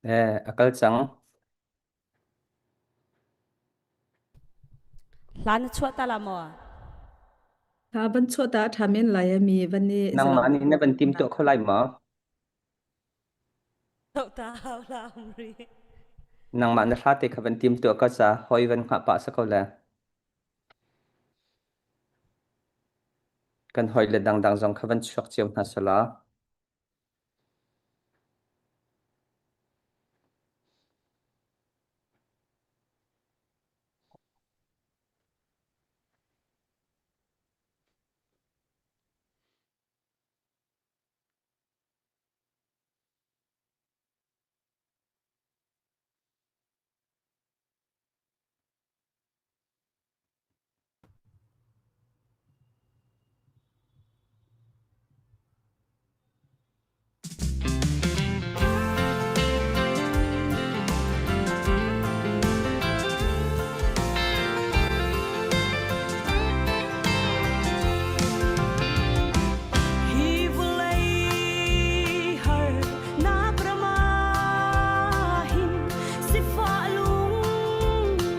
Eh, a kal cang. Hla na chuah ta la maw? Hla van chuah ta a ṭha men lai a mi van i Nangmah zalong nih na van timtuah kho lai maw? Zoh ta hau la um rih. Nangmah na hla te kha van timtuah ka ca hoi van hngah pah sa ko le. Kan hoi le dangdang zong kha van chuak cio hna sala. Hi vawlei har nak ram ah hin sifah lungrethei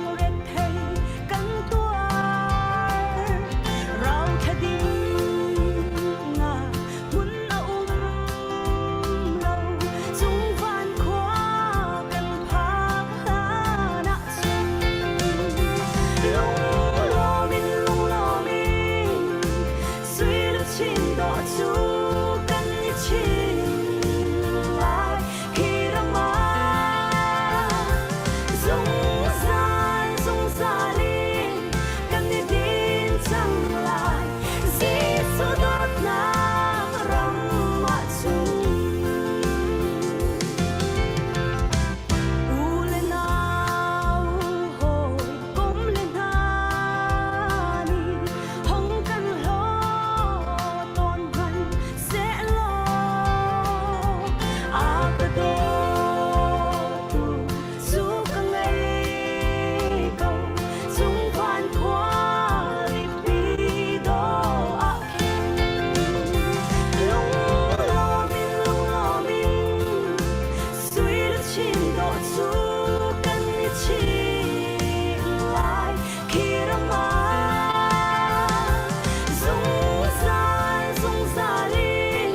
kan tuar. Rauthla ding ah hmun a um lo. Cung van khua kan phak hlan ahcun lunglawm in lunglawm in sui luchin dawh cu kan i chin lai. Hi ram ah zungzal zungzal in kan i din cang lai. Jesuh dawtnak ram ah cun u le nau hawikom le hna nih hong kan hlaw tawn hmanh sehlaw a ka dawtu cu ka ngei ko cung van khua lipi dawh ah khin lunglawm in lunglawm in sui luchin dawh cu kan i ching lai khi ram ah zungzal zungzal in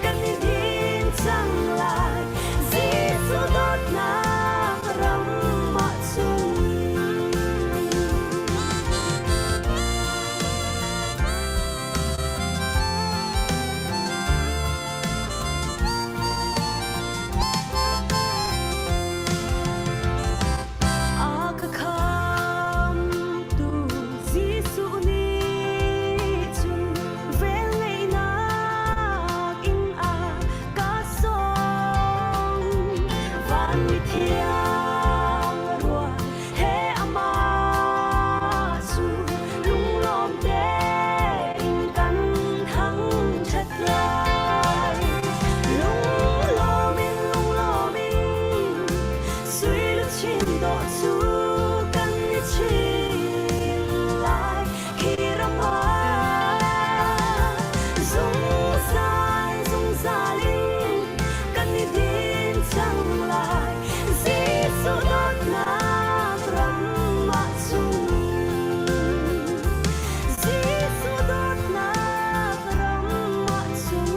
kan i din cang lai Jesuh dawtnak ram ah cun. A ka khamtu Jesuh nih cun velngeihnak in a ka sawm. Van mithiang ruah he amah cu lunglawm tein kan thangṭhat lai. Lunglawm in lunglawm in sui luchin dawh cu kan i chin lai. Khi ram ah zungzal zungzal in kan i din cang lai. Jesuh dawtnak ram ah cun Jesuh dawtnak ram ah cun.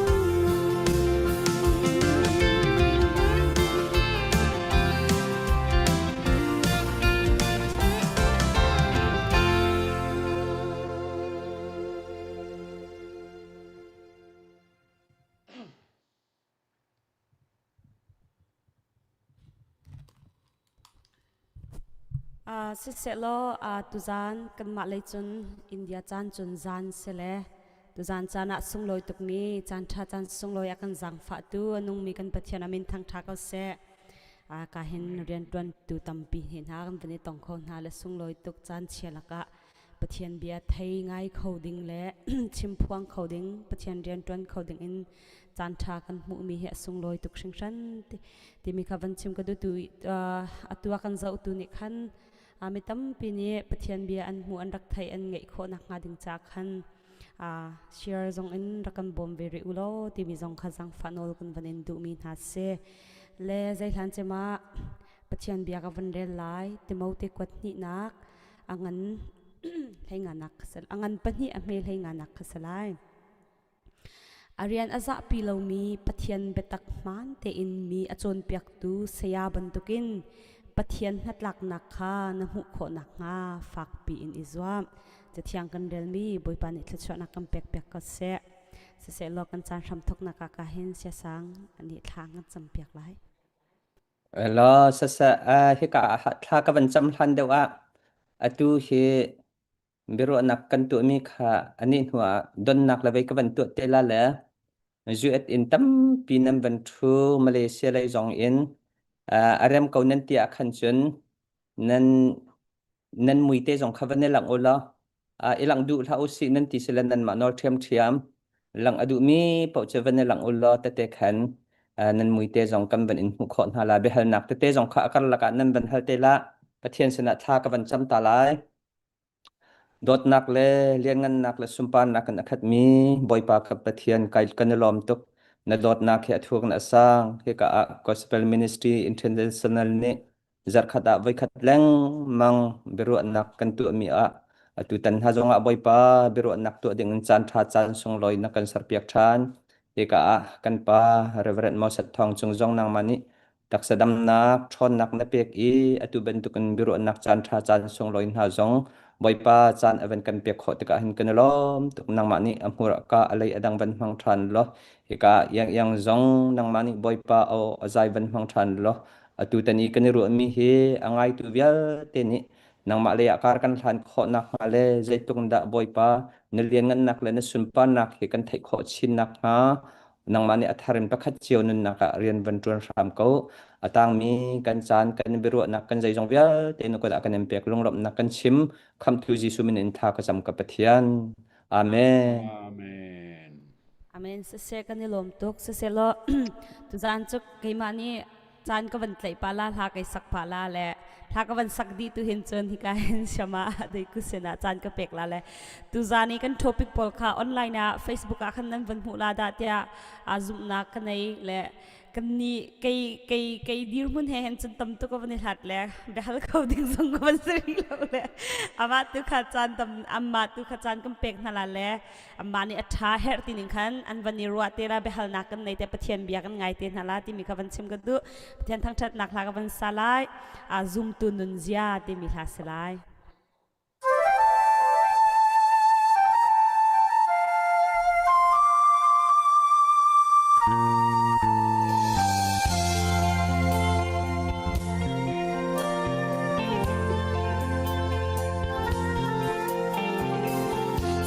Siseh tuzaan kanmah lei cun India caan cun zaan si le tuzaan caan ah sunglawi tukmi caan ṭha caan sunglawi a kan zaangfahtu a nungmi kan Pathian a min thangṭha ko seh. Ka hin rianṭuantu tampi he hna kan van i tong kho hna le sunglawi tuk caan chia lakah Pathian bia thei ngai kho ding le chimphuang kho ding Pathian rianṭuan kho ding in caan ṭha kan hmuhmi hi a sunglawi tuk hringhran timi kha van chim ka duh tu atu ah kan zohtu nih khan mi tampi nih Pathian bia an hmuh an rak theih an ngeih khawh nakhnga ding ca khan share zong in rak kan bawm ve rih u law timi zong kha zangfah nawl kan van in duhmi hna si. Le zeihlan cema Pathian bia ka van rel lai Timote kuat hnihnak a ngan hleinganak a ngan pahnih a hme hleinganak kha si lai. A rian a zahpi lomi Pathian biatak hmaan tein mi a cawnpiaktu saya bantukin Pathian hnatlaknak kha na hmuh khawh nakhnga fakpi in i zuam. Cathiang kan relmi Bawipa nih thluachuahnak kan pekpiak ko seh. Siseh law kan caan hramthawknak ah ka hin siasang nih thla kan campiak lai. Law saseh hika ah thla ka van cam hlan deuh ah atu hi biaruahnak kan tuahmi kha anih hnu ah donnak le vei ka van tuah te la le US in tampi nan van ṭhu Malaysia lei zong in a rem ko nan ti ah khan cun nan nan mui te zong kha van i langh u law i langh duh hlah usih nan ti sile nanmah nawl ṭhiamṭhiam langh a duhmi paoh cu van i langh u law tete khan nan mui te zong kan van in hmuh khawh hna la biahalnak tete zong kha a karlak ah nan van hal te la Pathian sinah thla ka van cam ta lai. Dawtnak le lianngannak le sunparnak in a khatmi Bawipa ka Pathian kai kan i lawm tuk. Na dawtnak hi a thuk na a sang. Hika ah Gospel Ministry International nih zarhkhat ah voikhat lengmang biaruahnak kan tuahmi ah atutan hna zongah Bawipa biaruahnak tuah ding in caan ṭha caan sunglawi na kan serpiak ṭhan. Hika ah kan pa Reverend Moses Thawng Cung zong nangmah nih Taksa damnak ṭhawnnak na pek i atu bantukin biaruahnak caan ṭha caan sunglawi hna zong Bawipa caan a van kan pek khawh tikah hin kan i lawm tuk. Nangmah nih a hmurka a lei a dang van hmang ṭhan law hika iang zong nangmah nih Bawipa aw a zai van hmang ṭhan law atu tan i kan i ruahmi hi a ngaitu vialte nih nangmah lei ah kar kan hlan khawh nakhnga le zeitluk dah Bawipa na lianngannak le na sunparnak hi kan theih khawh chin nakhnga nangmah nih a thar in pakhat cio nunnak ah rian van ṭuan hram ko. A tangmi kan caan, kan biaruahnak, kan zeizong vialte na kut ah kan in pek lunglawmhnak kan chim. Khamhtu Jesuh min in thla ka cam ka Pathian. Amen. Amen. Amen. Siseh kan i lawm tuk. Siseh law tuzaan cu keimah nih caan ka van tlaih pa la hla kai sak pa la le hla ka van sak dih tu hin cun hika hin shama dei ku sinah caan ka pek la le tuzaan i kan topic pawl kha online ah Facebook ah khan nan van hmuh la dah tiah a zumhnak ka nei le kan ni kei kei kei dirhmun he hen cun tam tuk ka van i hlat le biahal kho ding zong ka van si rih lo le amah tu kha caan tam amah tu kha caan kan pek hna la le Amah nih a ṭha herh ti ning khan an van i ruah te la biahalnak kan nei te Pathian bia kan ngai te hna la timi kha van chim ka duh. Pathian thangṭhatnak hla ka van sa lai. A zumtu nunzia timi hla si lai.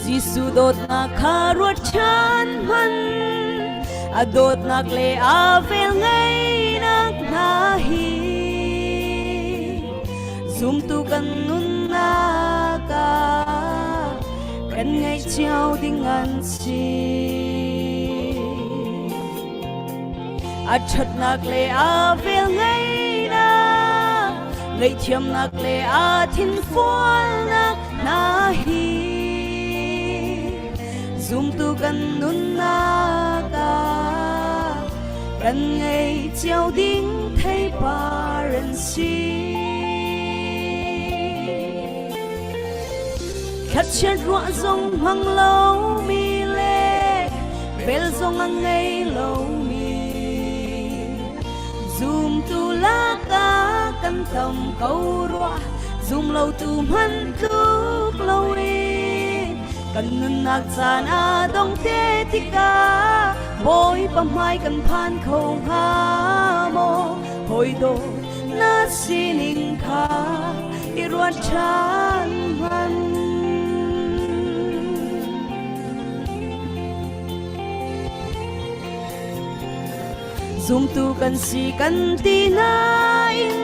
Jesuh dawtnak kha ruat ṭhan hmanh a dawtnak le a velngeihnak hna hi zumtu kan nunnak ah kan ngaih cio ding an si. A ṭhatnak le a velngeihnak, ngaihthiamnak le a thinfualnak hna hi zumtu kan nunnak ah kan ngei cio ding theipar an si. Thlachiat ruah zong hmang lomi le bel zong a ngei lomi zumtu lakah kan tam ko rua zum lo tu hmanh tluk loin kan nunnak caan a dong te tikah Bawipa hmai kan phan kho hnga maw hawi dawt na sining kha i ruat ṭhan hmanh. Zumtu kan si kan ti nain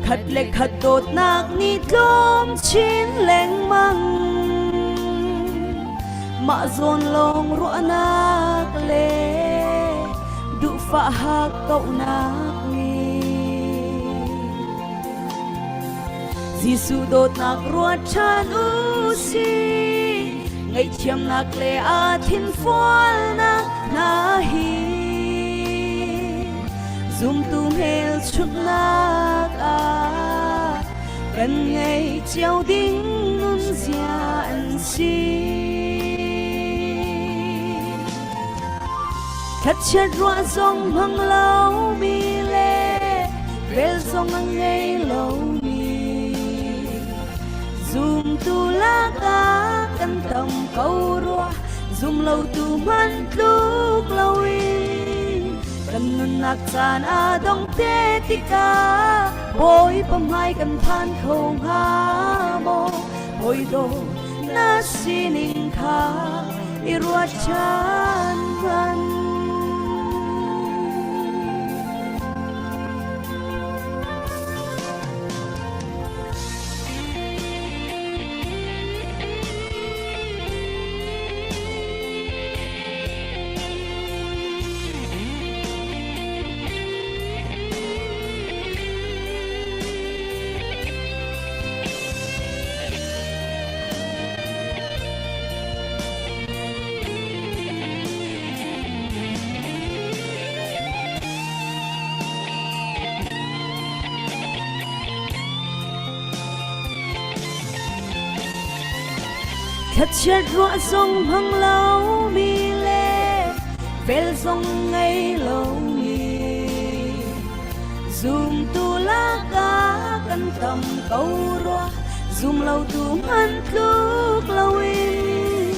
khat le khat dawtnak nih tlawm chin lengmang. Mah zawn lawng ruahnak le duhfah hakkauhnak nih Jesuh dawtnak ruat ṭhan u sih ngaihthiamnak le a thinfualnak hna hi. Zumtu hmelchunhnak ah kan ngei cio ding nunzia an si. Thlachiat ruah zong hmang lomi le vel zong a ngei lomi zumtu lakah kan tam ko rua zum lo tu hmanh tluk loin kan nunnak caan a dong te tikah Bawipa hmai kan phan kho hnga maw hawi dawt na sining kha i ruat ṭhan hmanh. Thlachiat ruah zong hmang lomi le vel zong ngei lomi Zumtu lakah kan tam ko rua zum lo tu hmanh tluk loin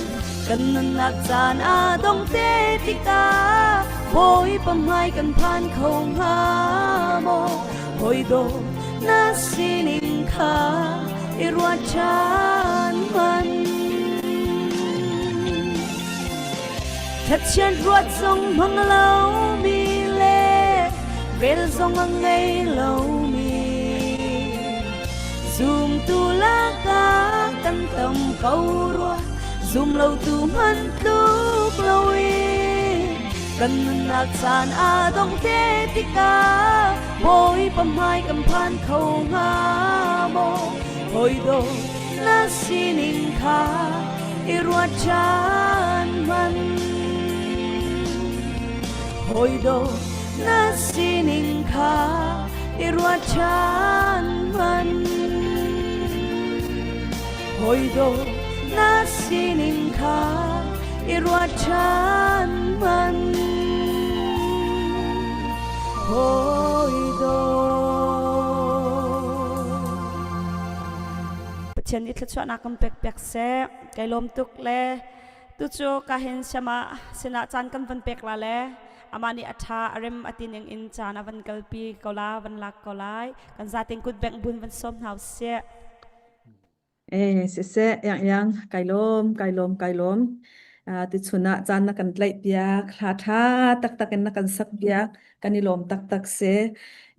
kan nunnak caan a dong te tikah Bawipa hmai kan phan kho hnga maw hawi dawt na sining kha i ruat ṭhan hmanh Thlachiat ruat zong hmang lomi le vel zong a ngei lomi zumtu lakah kan tam ko rua zum lo tu hmanh tluk loin kan nunnak caan a dong te tikah Bawipa hmai kan phan kho hnga maw hawi dawt na sining kha i ruat ṭhan hmanh. Hawi dawt na sining kha i ruat ṭhan hmanh. Hawi dawt na sining kha i ruat ṭhan hmanh. Hawi dawt. Pathian nih thluachuahnak kan pek piak seh. Kai lawm tuk le tucu ka hin siama sinah caan kan van pek la le amah nih a ṭha a rem a ti ning in caan a van kalpi ko la van lak ko lai kan zatin kut bengh bun van sawm hna usih. Eh, siseh, yang yang, kai lawm, kai lawm, kai lawm. Tuchun ah caan na kan tlaih piak, hla ṭha taktak in na kan sak piak, kan i lawm taktak si.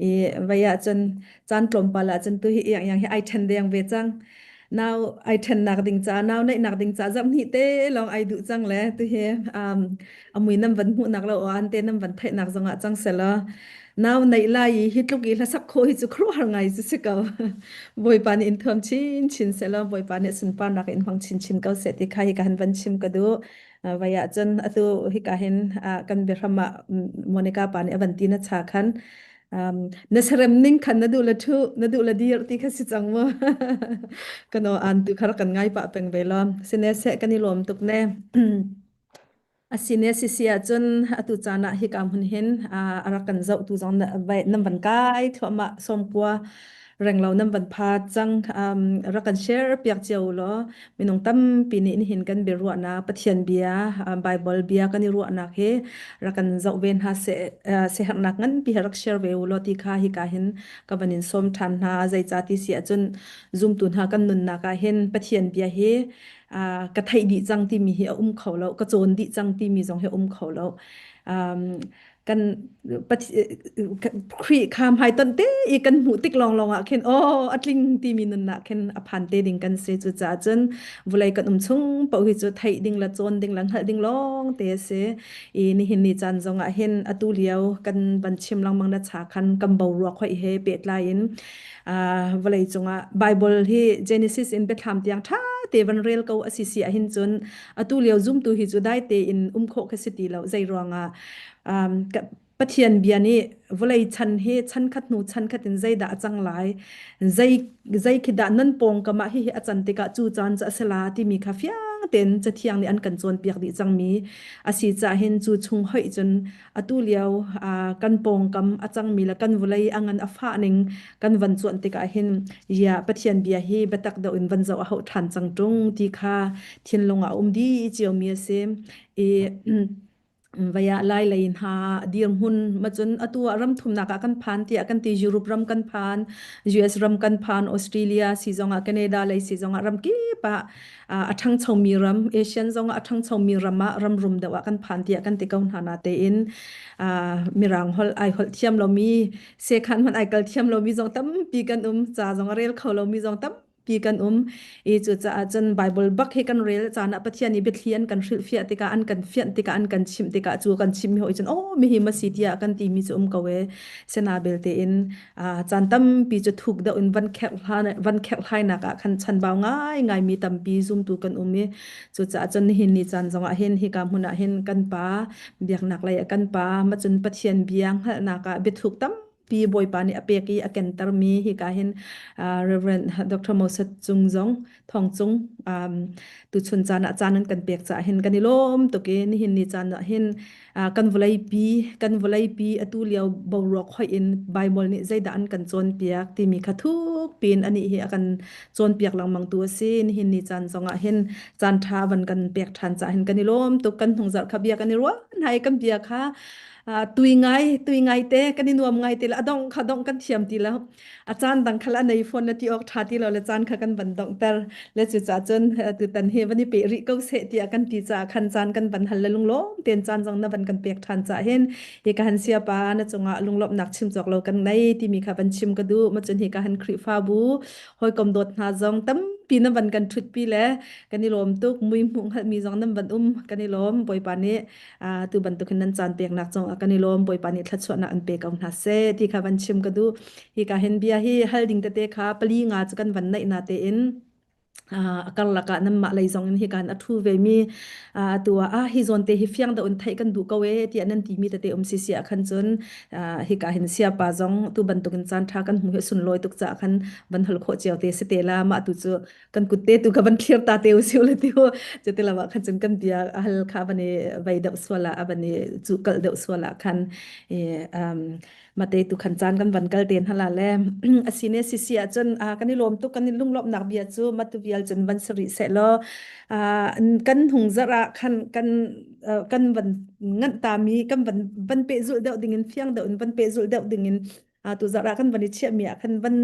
I vai ahcun caan tlawmpal ahcun tu hi iang iang hi ai ṭhen deng ve cang. Nau ai ṭhennak ding ca, nau neihnak ding ca zamhnih te lawng ai duh cang le tu hi um, a mui nan van hmuhnak lo an te nan van theihnak zongah cang selaw nau neih lai i hi tluk i hlasak khawh hi cu khuaruahhar ngai cu si ko. Bawipa nih in thuam chinchin sehlaw Bawipa nih sunparnak in hmang chinchin ko seh ti kha hika hin van chim ka duh. Vai ah cun atu hika hin kan biahram ah Monica pa nih a van ti na cha khan na serem ning khan na duh le thu na duh le dir ti kha si cang mu. Kano an tu khar kan ngai pa peng ve lom. Sine seh kan i lawm tuk ne. Asine sisi ahcun atu caan ah hika hmun hin a rak kan zohtu zong nan van kai thluahmah sawmkua renglo nan van phat cang rak kan share piak cio law minung tampi nih nihin kan biaruahnak Pathian bia Bible bia kan i ruahnak hi rak kan zoh ve hna seh siaherhnak nganpi he rak share ve u law ti kha hika hin ka van in sawm ṭhan hna zeicah ti si ahcun zumtu hna kan nunnak ah hin Pathian bia hi ka theih dih cang timi hi a um kho lo ka cawn dih cang timi zong hi a um kho lo kan Khrih kha hmai ton te i kan hmuh tik lawng lawng ah khin aw a tling timi nunnak khin a phan te ding kan si cucaah cun vulei kan um chung paoh hi cu theih ding le cawn ding le hngalh ding lawng te a si i nihin ni caan zong ah hin atu lio kan van chim lengmang na cha khan kan boruak hoi he pehtlai in vawlei cungah Bible hi Genesis in biathlam tiang ṭha te van rel ko a si si ahhin cun atu lio zumtu hi cu dai tein um khawh kha si ti lo zei ruangah um, Pathian bia nih vawlei chan hi chan khat hnu chan khat in zeidah a cang lai, zei zei khi dah nan pawngkam ah hihi a can tikah cu caan cu a si la timi kha fiang tein Cathiang nih an kan cawnpiak dih cangmi a si caah hin cu chung hoih cun atu lio kan pawngkam a cangmi le kan vawlei a ngan a fah ning kan van cuanh tikah hin ya Pathian bia hi biatak deuh in van zoh a hauh ṭhan cang ṭung ti kha thinlung ah a um dih ciomi a si. I Vai ah Lai lei hna dirhmun macun atu ah ram thumnak ah kan phan tiah kan ti Europe ram kan phan, US ram kan phan, Australia si zongah Canada lei si zongah ram kip ah a ṭhangchomi ram Asian zongah a ṭhangchomi ram ah ram rum deuh ah kan phan tiah kan ti ko hna natein Mirang holh ai holh thiam lomi sekhan hmanh ai kal thiam lomi zong tampi kan um ca zong a rel kho lomi zong tam pi kan um i cucaah cun Bible bak hi kan rel caan ah Pathian i biathli an kan hrilhfiah tikah an kan fianh tikah an kan chimh tikah cu kan chimmi hoi cun oh mi hi ma si tiah kan timi cu um ko e sena belte in caan tampi cu thuk deuh in van kherh van kherhhlainak ah khan chanbau ngai ngai mi tampi zumtu kan um i cucaah cun nihin ni caan zongah hin hika hmun ah hin kan pa biaknak lei ah kan pa macun Pathian bia hngalhnak ah biathuk tam pi Bawipa nih a pek i a kentermi hika hin Reverend Dr. Moses Cung zong Thong Cung um, tuchun caan ah caan an kan pek caah hin kan i lawm tuk i nihin ni caan ah hin kan vawleipi kan vawleipi atu lio boruak hoih in Bible nih zeidah an kan cawnpiak timi kha thuk piin anih hi a kan cawnpiak lengmang tu a si nihin ni caan zong ah hin caan ṭha van kan pek ṭhan caah hin kan i lawm tuk kan hnungzarh kha bia kan i ruah hna i kan bia kha tui ngai tui ngai te kan i nuam ngai te le a dong kha dong kan thiam ti lo a caan dang khal a nei phone na ti awk tha ti lo le caan kha kan van dong ter le cu ca cun tutan hi van i pe rih ko seh tiah kan ti ca khan caan kan van hal le lunglawm ten caan zong na van kan pek than ca hin hi ka han sia pa na cungah lunglawmhnak chim cawk lo kan nei timi kha van chim ka duh ma cun hi ka han Khrihfabu hawikom dawt hna zong tampi na van kan thut pi le kan i lawm tuk mui hmuh hngalhmi zong nan van um kan i lawm Bawipa nih tu bantukin nan caan peknak cungah kan i lawm Bawipa nih thluachuahnak an pe ko hna seh ti kha van chim ka duh hi ka hin bia hi hal ding tete kha pali nga cu kan van naih na tein a karlak ah nanmah lei zong in hi kan a thu ve mi tu ah hi zawn te hi fiang da un theih kan duh ko e tiah nan ti mi tete um si si ah khan cun hi ka hin siapa zong tu bantukin caan tha kan hmu hi sunlawi tuk ca khan van hal khawh cio te si te la mah tu cu kan kut te tu ka van clear ta te usiu le tiu chute lama khan cun kan bia hal kha van i vai deuh suala a van i chu kal deuh suala khan i um mate tu khan caan kan van kal ten hala le asine sisi ah cun kan i lawm tuk kan i lunglawmhnak bia cu matu vial cun van sari se lo kan hung zara khan kan kan van nganh ta mi kan van van pe zul deuh ding in fiang deuh in van pe zul deuh ding in tu zarh ah kan van i chiahmi ah khan van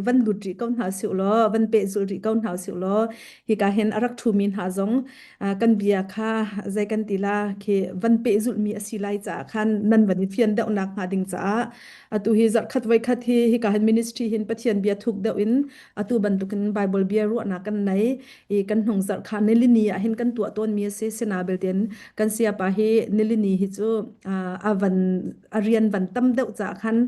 van lut rih ko hna sih law van pehzulh rih ko hna sih law hika hin a rak ṭhumi hna zong kan bia kha zei kan ti la khi van pehzulhmi a si lai caah khan nan van i fian deuh nak hnga ding caah atu hi zarh khat voi khat hi hika hin ministry hin Pathian bia thuk deuh in atu bantukin Bible bia ruahnak kan nei i kan hnung zarh kha nilini ah hin kan tuah tawnmi a si sina belten kan siapa hi nilini hi cu a van a rian van tam deuh ca khan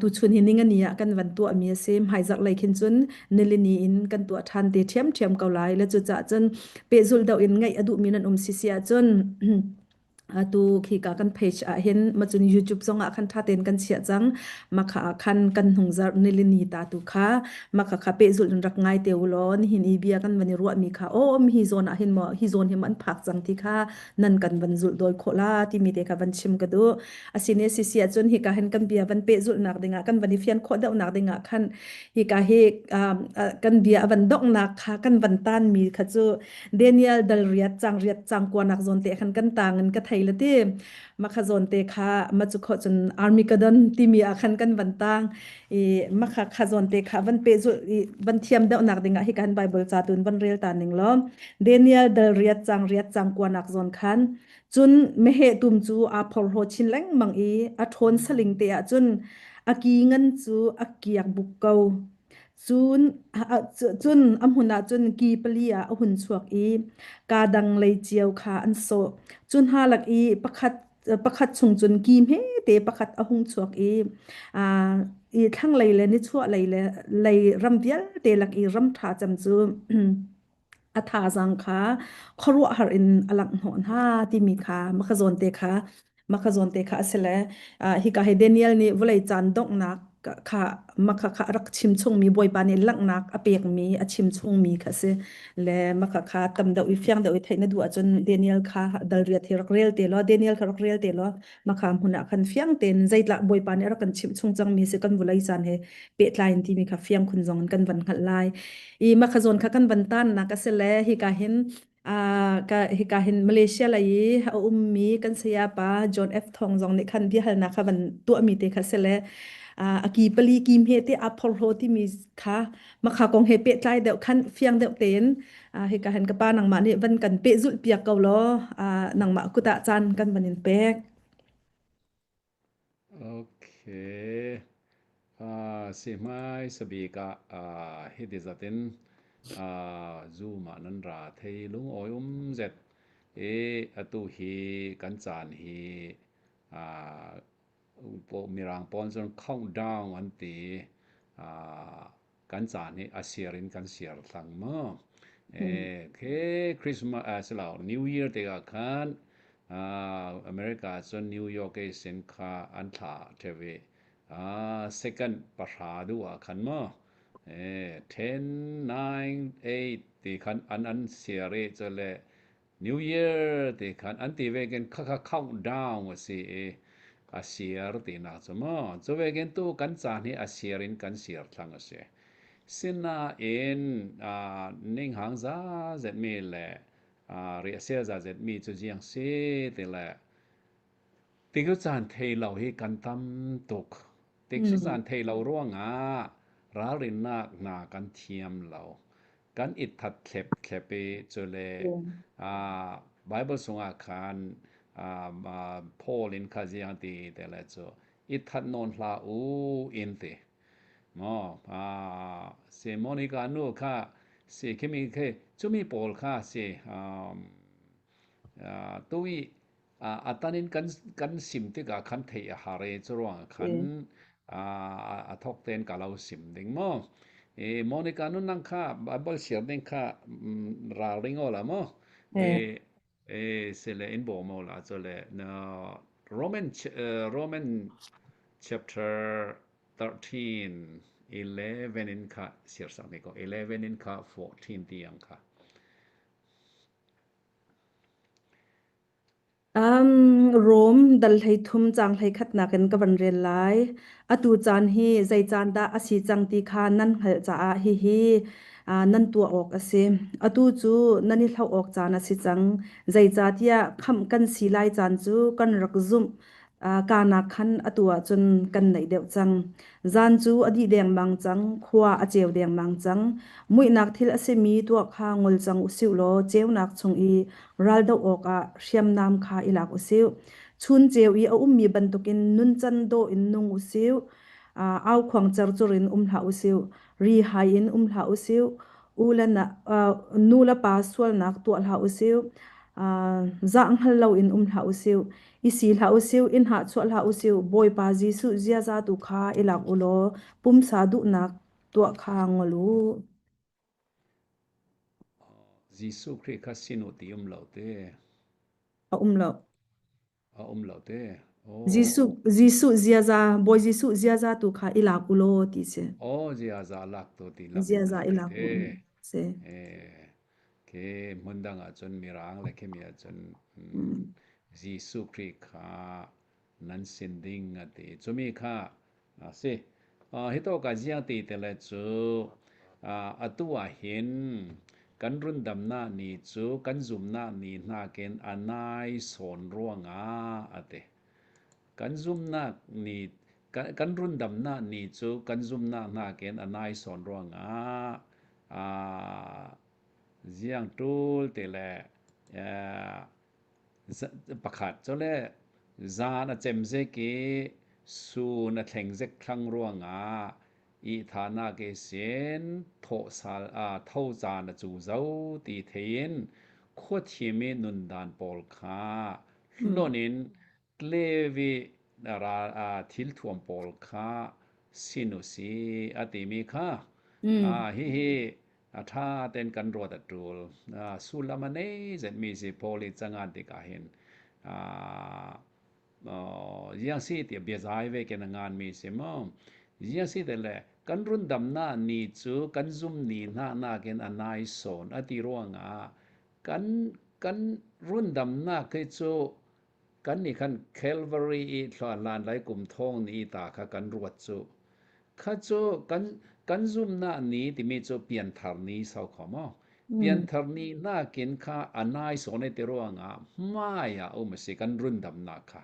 tuchun hi ningani ah kan van tuahmi a si hmaizarh lei khin cun nilini in kan tuah ṭhan te ṭhiamṭhiam ko lai le cucaah cun pehzulh deuh in ngaih a duhmi nan um si si ahcun atu khika kan page ah hin macun YouTube zong ah khan tha tein kan chiah cang makha ah khan kan hnung zarh nilini ta tu kha makha kha pehzulh in rak ngai te u law nihin i bia kan van i ruahmi kha om hi zawn ah hin maw hi zawn hi maw an phak cang ti kha nan kan van zulh dawi khawh la timi te kha van chim ka duh asine sisi ahcun hika hin kan bia van pehzulhnak dingah kan van i fian khawh deuhnak dingah khan hika hi kan bia a van donghnak kha kan van tan mi kha cu Daniel dal riat cang riat cang kuanak zawn te khan kan tang in ka thei la ti makha zawn te kha ma chu kho cun Armageddon timi ah khan kan van tang i makha kha zawn te kha van pehzulh i van thiam deuhnak dingah hi kan Bible ca tun van rel ta ning law Daniel dal riat cang riat cang kuanak zawn khan cun meheh tum cu aa phorhlaw chin lengmang i a ṭhawn saling te ah cun a ki ngan cu a kiak buk ko cun cun a hmun ah cun ki pali ah a hun chuak i kaa dang lei cio kha an sawh cu hna lak i pakhat pakhat chung cun ki hmete pakhat a hung chuak i i thlanglei le nichuahlei le lei ram vialte lak i ram ṭha cem cu a thazaang kha khuaruahhar in a langh hnawh hna timi kha maka zawn te kha. Maka zawn te kha a si le hika hi Daniel nih vawlei caan donghnak kha maka kha a rak chim chungmi Bawipa nih langhnak a pekmi a chim chungmi kha si le maka kha tam deuh i fiang deuh i theih na duh ahcun Daniel kha dal riat hi rak rel te law Daniel kha rak rel te law maka hmun ah khan fiang tein zeitlah Bawipa nih a rak kan chimh chung cangmi si kan vawlei caan he pehtlai in timi kha fiang khun zong in kan van hngalh lai i maka zawn kha kan van tannak a si le hika hin ka hika hin Malaysia lei i a ummi kan sayapa John F. Thong zong nih khan biahalnak kha van tuahmi te kha si le a ki pali ki hme te aa phorhlaw timi kha makha kong he pehtlai deuh khan fiang deuh tein hika hin ka pa nangmah nih van kan pehzulh piak ko law nangmah kut ah caan kan van in pek. Okay. Si hmai sabik ah hiti zat in Zoom ah nan ra thei lungawi um zet i atu hi kan caan hi mirang pawl cun countdown an ti. Kan caan hi a siar in kan siar thlang maw? Khi Christmas silo New Year tikah khan America cun New York i sin kha an thla ṭheo i second pahra duh ah khan maw 10, 9, 8 ti khan an an siar i cule New Year ti khan an ti ve khin khakha countdown a si i a siar tinak cu maw. Cu ve khin tu kan caan hi a siar in kan siar thlang a si. Sinain ninghang za zetmi le riahsia za zetmi cu ziang si ti le Tikcu caan thei lo hi kan tam tuk. Tikcu caan thei lo ruangah ralrinnak hna kan thiam lo. Kan i that thlep thlep i cule Bible sungah khan Paul in kha ziang ti te le cu i that nawn hlah u in ti. Maw si Monica nu kha si khimi khi cumi pawl kha si tu i A tan in kan sim tikah khan theih a har i curuangah khan a thawk tein ka lo sim ding maw. I Monica nun nang kha Bible share ding kha ralring aw la maw. I i sile in bawm aw la cule Roman Roman chapter 13 11 in kha share sak ni ko 11 in kha 14 tiang kha. Rom dal 13 caang 11 in ka van rel lai. Atu caan hi zei caan dah a si cang ti kha nan hngalh caah hihi nan tuah awk a si. Atu cu nan i hlauh awk caan a si cang. Zeicahtiah khamh kan si lai caan cu kan rak zumh Kaa khan atu ahcun kan naih deuh cang. Zan cu a dih dengmang cang, khua a ceu dengmang cang. Muihnak thil a simi tuah kha ngol cang usih law ceunak chung i raldoh awkah hriamnam kha i lak usih. Chun ceu i a ummi bantukin nuncan dawh in nung usih. Aukhuang cercur in um hlah usih. Ri hai in um hlah usih. U le na, nu le pa sualnak tuah hlah usih. Zah hngal loin um hlah usih. I si hlah usih, i hnahchuah hlah usih, Bawipa Jesuh ziaza tu kha i lak u law pumsa duhnak tuah kha ngol u. Jesuh Khrih kha sin u ti um lo te. A um lo. A um lo te. Oh. Jesuh Jesuh ziaza Bawi Jesuh ziaza tu kha i lak u law ti si. Oh ziaza lak tu ti lam in Ziaza an i ti lak te. u si. Eh. Khi hmundang ahcun Mirang le khimi ahcun Jesuh Khrih kha nan sin ding a ti. Cumi kha a si. Hi tawk ah ziang ti te le cu atu ah hin kan rundamnak ni cu kan zumnak ni nakin a nai sawn ruangah a ti. Kan zumnak ni kan rundamnak ni cu kan zumnak nakin a nai sawn ruangah ziang ṭul ti le pakhat cu le zan a cem zik i sun a thleng zik thlang ruangah ihthahnak i sin thawhsal tho caan a cu zo ti thei in khuathim i nundan pawl kha hlonh in Levi ral thilthuam pawl kha sin u si a timi kha hihi a ṭha tein kan ruat a ṭul. Sullam a nei zetmi si Paul i cangan tikah hin. Ziang si tiah biazai ve ken a ngan mi si maw? Ziang si te le kan rundamnak ni cu kan zum ni hna nakin a nai sawn a ti ruangah kan kan rundamnak hi cu kan nih khan Calvary i hlan lai kum thong ni ta kha kan ruat cu. Kha cu kan kan zumnak ni timi cu pianthar ni sau kho maw? Pianthar ni nakin kha a nai sawn ti ruangah hmai ah um a si kan rundamnak kha.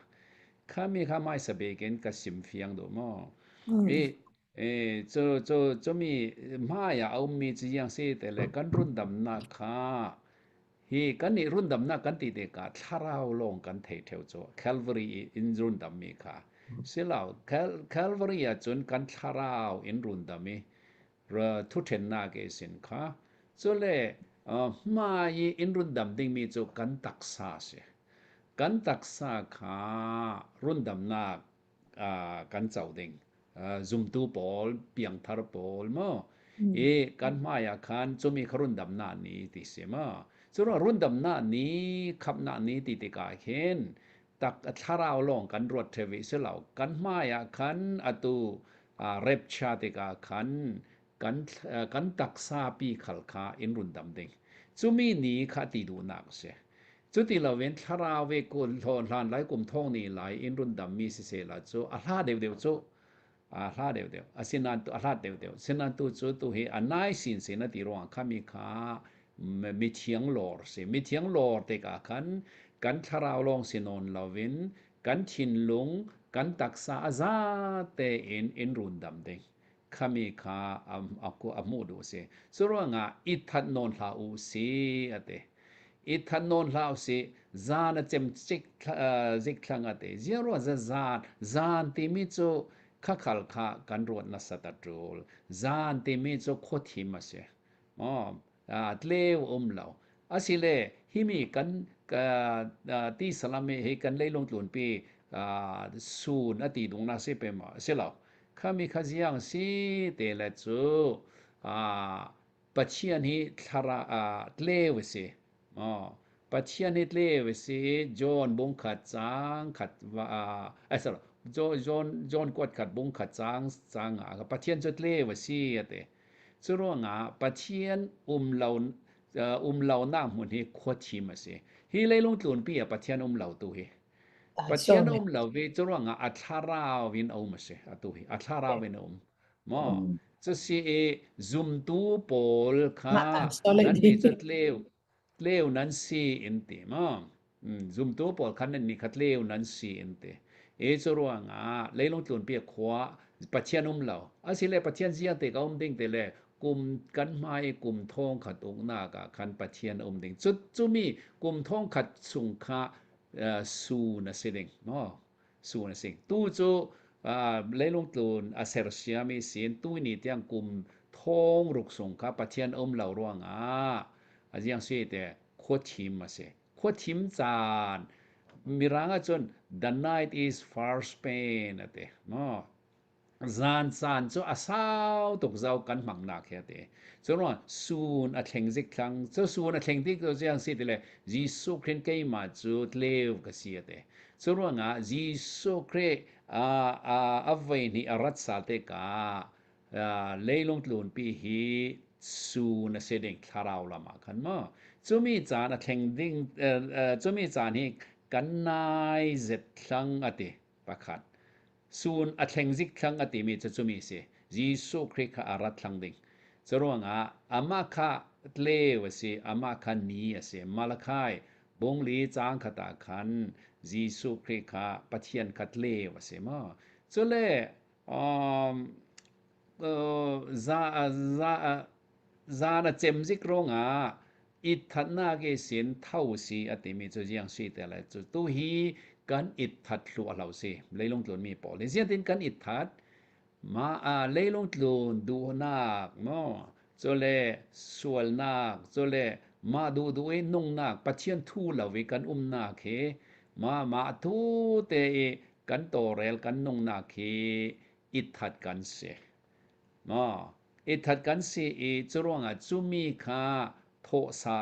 Kha mi kha hmaisa bik in ka sim fiang duh maw? I e, cu cu cumi hmai ah a ummi cu iang si te le kan rundamnak kha Hi kannih rundamnak kan ti tikah thlarau lawng kan thei ṭheo cu Calvary i in rundammi kha. Silo, Calvary ahcun kan thlarau in rundam i thuṭhennak i sin kha. Cule hmai i in rundam dingmi cu kan taksa a si. Kan taksa kha rundamnak kan co ding zumtu pawl piangthar pawl maw i kan hmai ah khan cumi kha rundamnak ni ti si maw cu rundamnak ni khamhnak ni ti tikah hin tak thlarau lawng kan ruat ṭheo i si lo kan hmai ah khan atu rapture tikah khan kan kan taksa pi khal kha in rundam ding cumi ni kha ti duhnak a si Cuti loin thlarau i hlan lai kum thong ni lai in rundammi siseh la cu a hla deuhdeuh cu a hla deuhdeuh asinain a hlat deuhdeuh sinain tu cu tu hi a nai sinsin a ti ruangah khami kha mithiang lawr si mithiang lawr tikah khan kan thlarau lawng si nawn loin kan thinlung kan taksa a za tein in rundam ding khami kha a hmuh duh a si. Cu ruangah i that nawn hlah u si a ti. I that nawn hlah u si zan a cem zik thlang a ti. Ziang ruah za zan zan timi cu khakhal kha kan ruat nasat a ṭul. Zan timi cu khuathim a si. Maw tleu um lo. Asile himi kan ti salam hi kan leilung tlunpi sun a ti dung na si pe ma si lo. Khami kha ziang si te le cu Pathian hi thlara tleu a si. Pathian hi tleu a si John bung khat cang khat va sorry John John kuat khat bung khat cang cang ah Pathian cu tleu a si a ti. Cu ruangah Pathian um lo um lonak hmun hi khuathim a si. Hi leilung tlunpi ah Pathian um lo tu hi. Pathian um lo ve cu ruangah a thlarau in a um a si atu hi a thlarau in a um. Maw cusi i zumtu pawl kha nan nih cu tleu tleu nan si in ti maw zumtu pawl khan nan nih kha tleu nan si in ti i cu ruangah leilung tlunpi khua Pathian um lo asile Pathian ziang te ka um ding te le kum kan hmai i kum thong khat uknak ah khan Pathian um ding cu cumi kum thong khat chung kha sun a si ding maw sun a si tu cu leilung tlun a sersiami sin tu ni tiang kum thong ruk sung kha Pathian um lo ruangah a ziang si te khuathim a si khuathim caan mirang ahcun the night is far spent a ti maw Zan caan cu a sau tuk zau kan hmangnak hi a ti. Cu sun a thleng zik thlang. Cu sun a thleng tik cu ziang si ti le Jesuh Khrih keimah cu tleu ka si a ti. Cu ruangah Jesuh Khrih a a voi hnih a rat sal tikah leilung tlunpi hi sun a si ding thlarau lam ah khan maw. Cumi caan a thleng ding cumi caan hi kan nai zet thlang a ti pakhat. Sun a thleng zik thlang a timi cu cumi si. Jesuh Khrih kha a rat thlang ding. Curuangah amah kha tleu a si, amah kha ni a si. Malachi bungli caang khat ah khan Jesuh Khrih kha Pathian kha tleu a si maw? Cule um, uh, za, za, zan a cem zik ruangah Itthatnak i sin tho si a timi cu ziang si te le cu tu hi kan itthat hlu a hlo si leilung tlun mi pawl hi ziatin kan itthat ma a leilung tlun duhnak mo cule sualnak cule mah duh duh i nungnak Pathian thu lo i kan umnak hi ma mah thu te i kan tawrel kan nungnak hi itthat kan si. Maw? I that kan si i curuangah cumi kha Thawh sa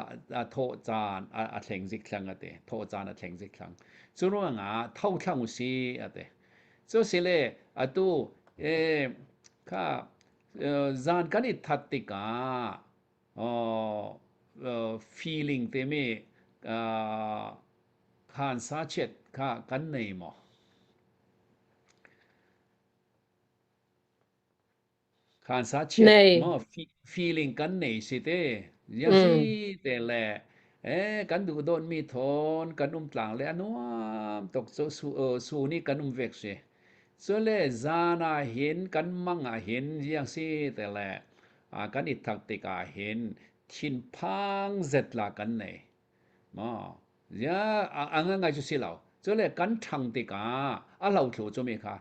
thawh caan a thleng zik thlang a ti. Thawh caan a thleng zik thlang. Cu ruangah tho thlang u si a ti. Cu si le atu kha zan kan i that tikah feeling timi khan sa chiat kha kan nei maw? Khan sa chiat Nei. maw feeling kan nei si te ziang si te le kan duh dawt mi thawn kan um tlang le a nuam tuk cu su su nih kan um vek si. Cule zan ah hin kan mang ah hin ziang si te le kan i thak tikah hin thinphang zet la kan nei. Maw zia a ngai cu si lo. Cule kan ṭhang tikah a hlothlu cu mi kha.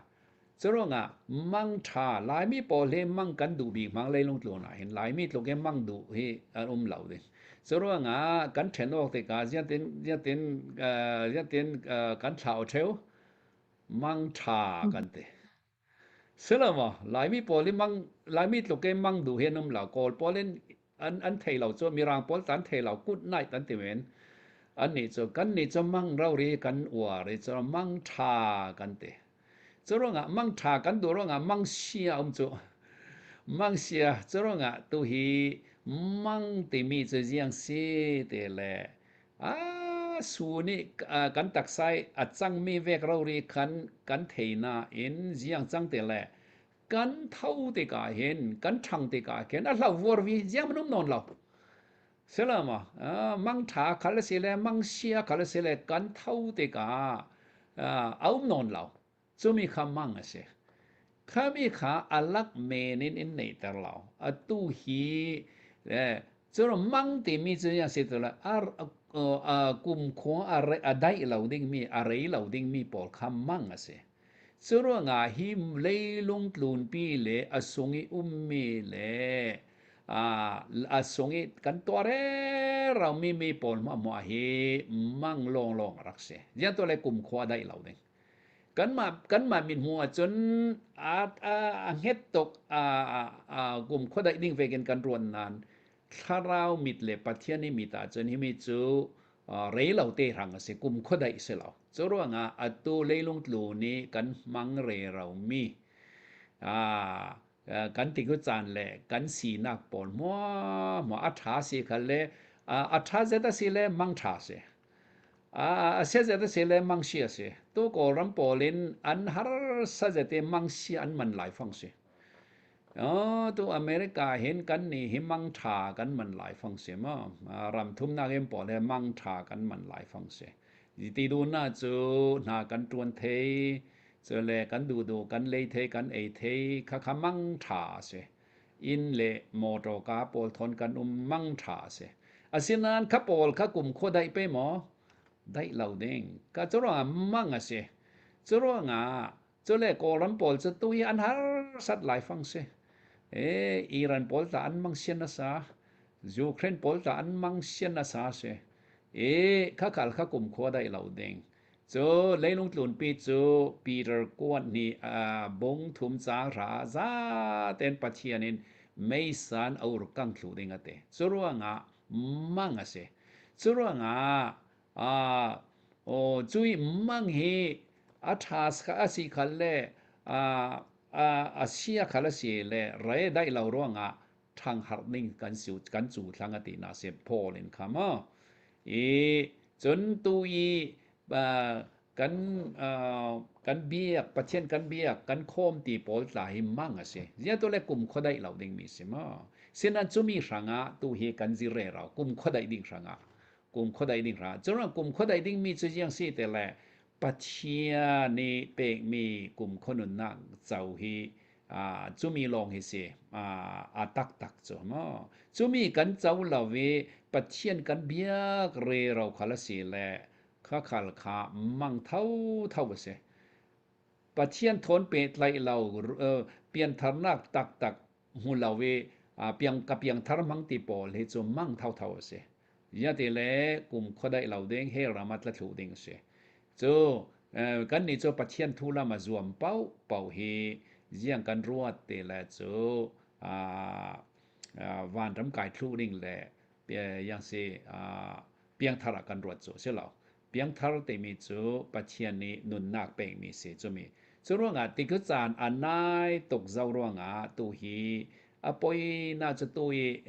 Curuangah mang ṭha Laimi pawl hi mang kan duh bik mang leilung tlun ah hin Laimi tluk hi mang duh hi an um lo ding. Curuangah kan ṭhen awk tikah ziatin ziatin ziatin kan thlau ṭheu mang ṭha kan ti. Silo Laimi pawl hi mang Laimi tluk in mang duh hi an um lo. Kawl pawl in an an thei lo cu Mirang pawl tan thei lo good night an ti men. An nih cu kan nih cu mang rori kan uar i cu mang ṭha kan ti. Cu ruangah mang ṭha kan duh ruangah mang sia um cu. Mang sia cu ruangah tu hi mang timi cu ziang si te le A su nih kan taksa i a cangmi vek rori khan kan thei nain ziang cang te le kan tho tikah hin kan ṭhang tikah khin a hlo vuar vi ziang man um nawn lo. Selama mang ṭha khal a si le mang sia khal a si le kan tho tikah a um nawn lo. Cumi kha mang a si. Khami kha a lak men in in neihter lo. Atu hi cu mang timi cu ya si tu le a kumkhua a daih lo dingmi a rei lo dingmi pawl kha mang a si. Cu ruangah hi leilung tlunpi le a sung i ummi le a sung i kan tuah rerami mi pawl hmuahhmuah hi mang lawnglawng a rak si. Ziang tu le kumkhua a daih lo ding. Kanmah kanmah mithmuh ahcun a, a, a hnget tuk a, a, a kum khuadaih ding vekin kan ruan nain thlarau mit le Pathian i mit ahcun himi cu rei lo te hrang a si kum khuadaih si lo. Cu ruangah atu leilung tlu nih kan hmang rero mi kan ti ku caan le kan sinak pawl hmuahhmuah a ṭha si khal le a ṭha zet a si le mang ṭha si. A siazet a si le mangsi a si. Tu Kawlram pawl in an harsa zet i mangsi an man lai fang si. Tu America hin kan nih hi mang ṭha kan man lai fang si maw? Ram thumnak in pawl he mang ṭha kan man lai fang si. Ti duhnak cu hna kan ṭuan thei, cule kan duhduh kan lei thei, kan ei thei, khakha mang ṭha a si. Inn le mawṭawka pawl thawn kan um mang ṭha a si. Asinain kha pawl kha kumkhua daih pe maw? Daih lo ding. Ka cu ruangah mang a si. Cu ruangah cule Kawlram pawl cu tu hi an harsat laifang si. E, Iran pawl tla an mang sian nasa. Ukraine pawl tla an mang sian nasa si. E, kha khal kha kumkhua daih lo ding. Cu leilung tlunpi cu Peter kuat nih bung thum caang hra ah zaten Pathian in meisan a ur kang thlu ding a ti. Cu ruangah mang a si. Cu ruangah cui mang hi a ṭha a si khal le a sia khal a si le re daih lo ruangah ṭhangharh ning kan si kan cu thlang a ti na si Paul in kha maw i cun tu i kan kan biak Pathian kan biak kan khawm ti pawl tla hi mang a si zia tu le kum khuadaih lo ding mi si maw sinan cumi hrangah tu hi kan zir re rau kum khuadaih ding hrangah kum khuadaih ding hrangah cun kum khuadaih ding mi cu jiang si te le Pathian nih pekmi kum khuanunnak co hi cumi lawng hi si a taktak cu maw cumi kan co lo i Pathian kan biak rero khal a si le kha khal kha mang thotho a si Pathian thawn pehtlaih lo piantharnak taktak hmu lo i piang ka piangthar hmang ti pawl hi cu mang thotho a si. Ziati le kum khuadaih lo ding hell ram ah tla thlu ding a si. Cu kan nih cu Pathian thu lam a zuam paoh paoh hi ziang kan ruat ti le cu vanram kai thlu ding le. Yang si piangthar ah kan ruat cu si lo. Piangthar timi cu Pathian nih nunnak pekmi si cumi. Cu ruangah tikhu caan a nai tuk zau ruangah tu hi a poi na cu tu i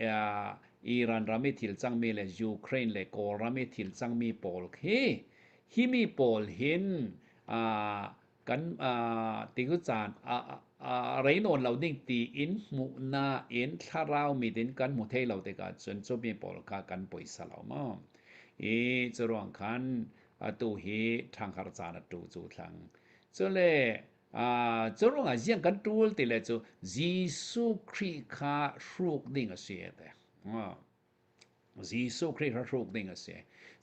Iran ram i thil cangmi le Ukraine le Kawlram i thil cangmi pawl khi hi mi pawl hin kan tikhu caan a rei nawn lo ding tiin hmuhnak in thlarau mit in kan hmu thei lo tikah cun cu mi pawl kha kan poisa lo maw i cu ruang khan atu hi ṭhanghar caan a tu cu thlang cule cu ruangah ziang kan ṭul ti le cu Jesuh Khrih kha hruk ding a si te. Jesuh Khrih kha hruk ding a si.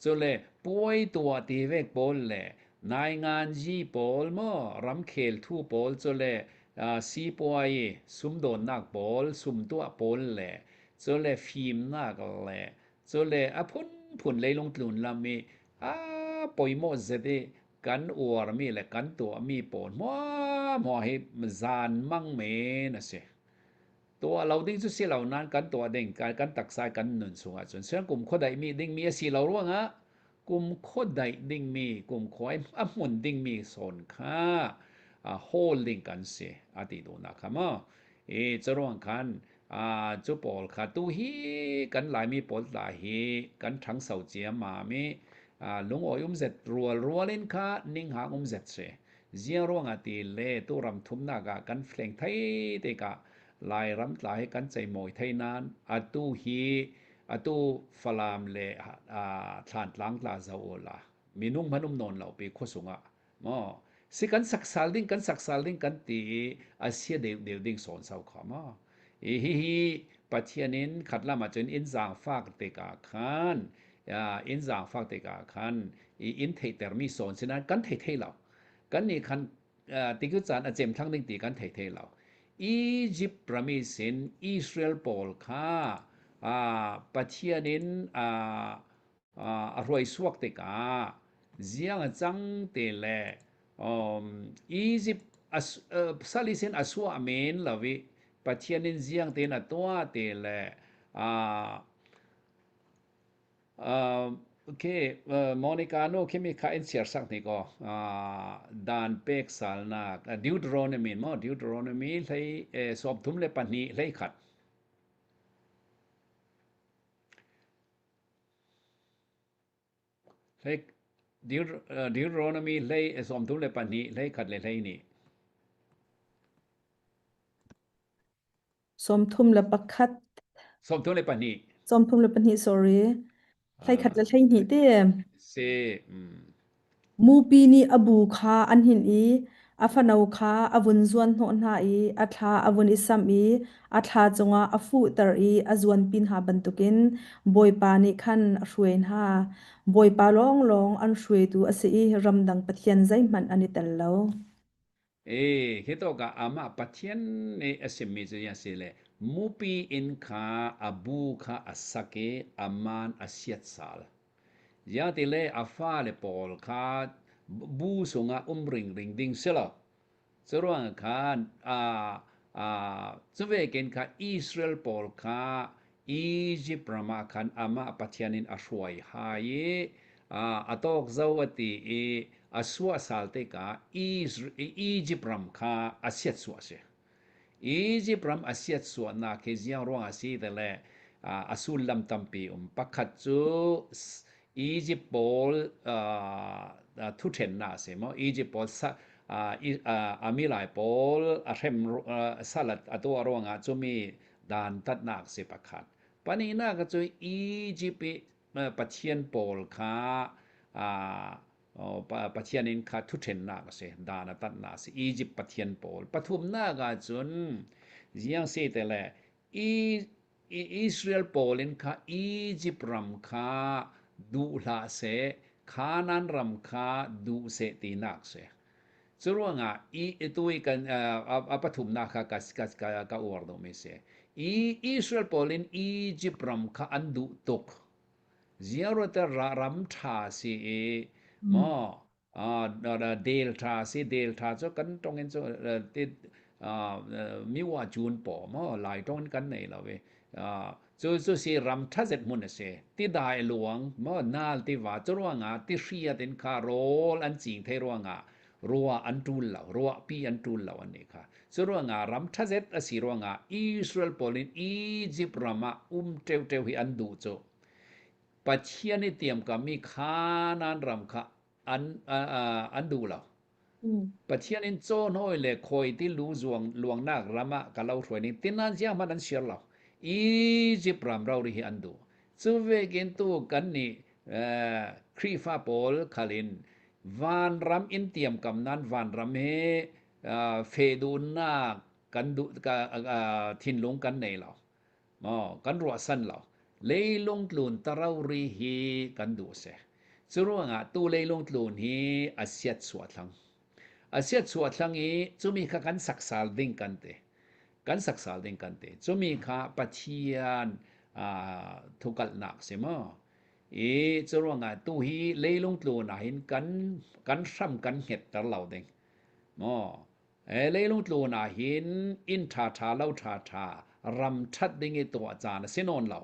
Cule puai tuah ti vek pawl le nainganzi pawl maw ramkhel thu pawl cule sipuai sumdawnnak pawl sumtuah pawl le cule fimnak le cule a phunphun leilung tlun lam i a poimawh zet i kan uarmi le kan tuahmi pawl hmuahhmuah hi zan mang men a si. Tuah lo ding cu si lo nain kan tuah ding kan taksa kan nun chungah cun siang kum khua daihmi dingmi a si lo ruangah kum khua daih dingmi kum khua a hmun dingmi sawn kha hawl ding kan si a ti duhnak kha maw i curuang khan cu pawl kha tu hi kan Laimi pawl tla hi kan ṭhangso ciammam i lungawi um zet rual rual in kha ninghang um zet si Ziang ruangah ti le tu ram thumnak ah kan fleng thei tikah Lairam tla hi kan ceimawi thei nain atu hi atu Falam le Thlantlang tla zoh u la minung hmanh um nawn lo pi khuasung ah maw si kan saksal ding kan saksal ding kan ti i a sia deuh deuh ding sawn sau kha maw i hihi Pathian in khat lam ah cun in zaangfak tikah khan in zaangfak tikah khan i in theihtermi sawn si nain kan thei thei lo kan nih khan tikhu caan a cem thlang ding ti kan thei thei lo Egypt rami sin Israel pawl kha Pathian in a hruai suak tikah ziang a cang te le Egypt sali sin a suah men lo i Pathian in ziang tein a tuah te le Okay, Monica nu khi kha in share sak ni ko. Dan pek salnak Deuteronomy mo Deuteronomy hlei 32 hlei khat. Hlei Deuteronomy hlei 32 hlei khat le hlei ni. 31. 32. 32 sorry. 31 le 12 te. Si. Mm. Mupi nih a bu kha an hinh i a fano kha a vun zuanhnawh hna i a thla a vun i samh i a thla cungah a fuhter i a zuanpi hna bantukin Bawipa nih khan a hruai hna. Bawipa lawnglawng an hruaitu a si i ramdang pathian zeihmanh an i tel lo. E, hi tawk ah amah Pathian nih a simmi cu a si le mupi inn kha a bu kha a sak i a man a siat sal. Ziah le a fale pawl kha bu sungah um ringring ding si lo. Curuang khan cu vekin kha Israel pawl kha Izipt ram ah khan amah Pathian in a hruai hai i a tawk zo a ti i a suahsal tikah Izipt ram kha a siatsuah a si. Izipt ram a siatsuahnak hi ziang ruangah a si ti le a sullam tampi um. Pakhat cu Izipt pawl thuṭhennak a si maw? Izipt pawl a milai pawl a hrem sal a tuah ruangah cumi dantatnak si pakhat. Pahnihnak cu Egypt i pathian pawl kha Pathian in kha thuṭhennak a si, dan a tatnak a si. Egypt pathian pawl. Pathumnak ahcun ziang si te le Israel pawl in kha Egypt ram kha duh hlah seh, Canaan ram kha duh seh tinak si. Curuangah i tu i kan a pathumnak kha ka ka ka uar duhmi si. I Israel pawl in Egypt ram kha an duh tuk. Ziaruate ram ṭha si i maw del ṭha si del ṭha cu kan tong in cu mi wa cun paw maw lai tong in kan nei lo i. Cu cu si ram ṭhazet hmun a si. Tidai luang maw nal tiva cu ruangah tihriat in kha rawl an cing thei ruangah ruah an ṭul lo, ruahpi an ṭul lo an nih kha. Cu ruangah ram ṭhazet a si ruangah Israel pawl in Egypt ram ah um ṭeuṭeu hi an duh cu. Pathian i tiamkammi Kanaan ram kha an, an duh lo. Pathian in cawhnawi le khawi ti lu zuang luangnak ram ah ka lo hruai ning tinan ziang hmanh an siar lo. Egypt ram rori hi an duh. Cu vekin tu kan nih Khrihfa pawl khal in vanram in tiamkam nan vanram hi fe duhnak kan duh thinlung kan nei lo. Maw kan ruahsan lo. Leilung tlun tarori hi kan duh si. Cu ruangah tu leilung tlun hi a siat chuah thlang. A siat chuah thlang i cumi kha kan saksal ding kan ti. Kan saksal ding kan ti. Cumi kha Pathian uh, thukalhnak si maw? I cu ruangah tu hi leilung tlun ah hin kan kan hram kan hngetter lo ding. Maw? Leilung tlun ah hin inn ṭhaṭha lo ṭhaṭha ram ṭhat ding i tuah caan a si nawn lo.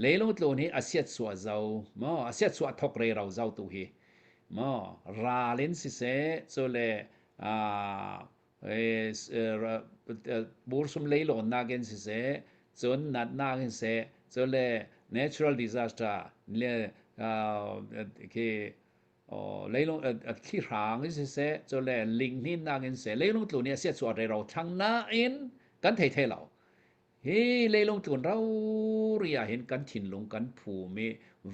Leilung tlun hi a siatsuah zo maw a siatsuah thok rero zo tu hi maw ral in siseh cule bursum leilawnnak in siseh cun natnak in seh cule natural disaster le khi leilung thlihrang in siseh cule linghninnak in seh leilung tlun hi a siachuah rero thlang nain kan thei thei lo hi leilung tlun rori ah hin kan thinlung kan phum i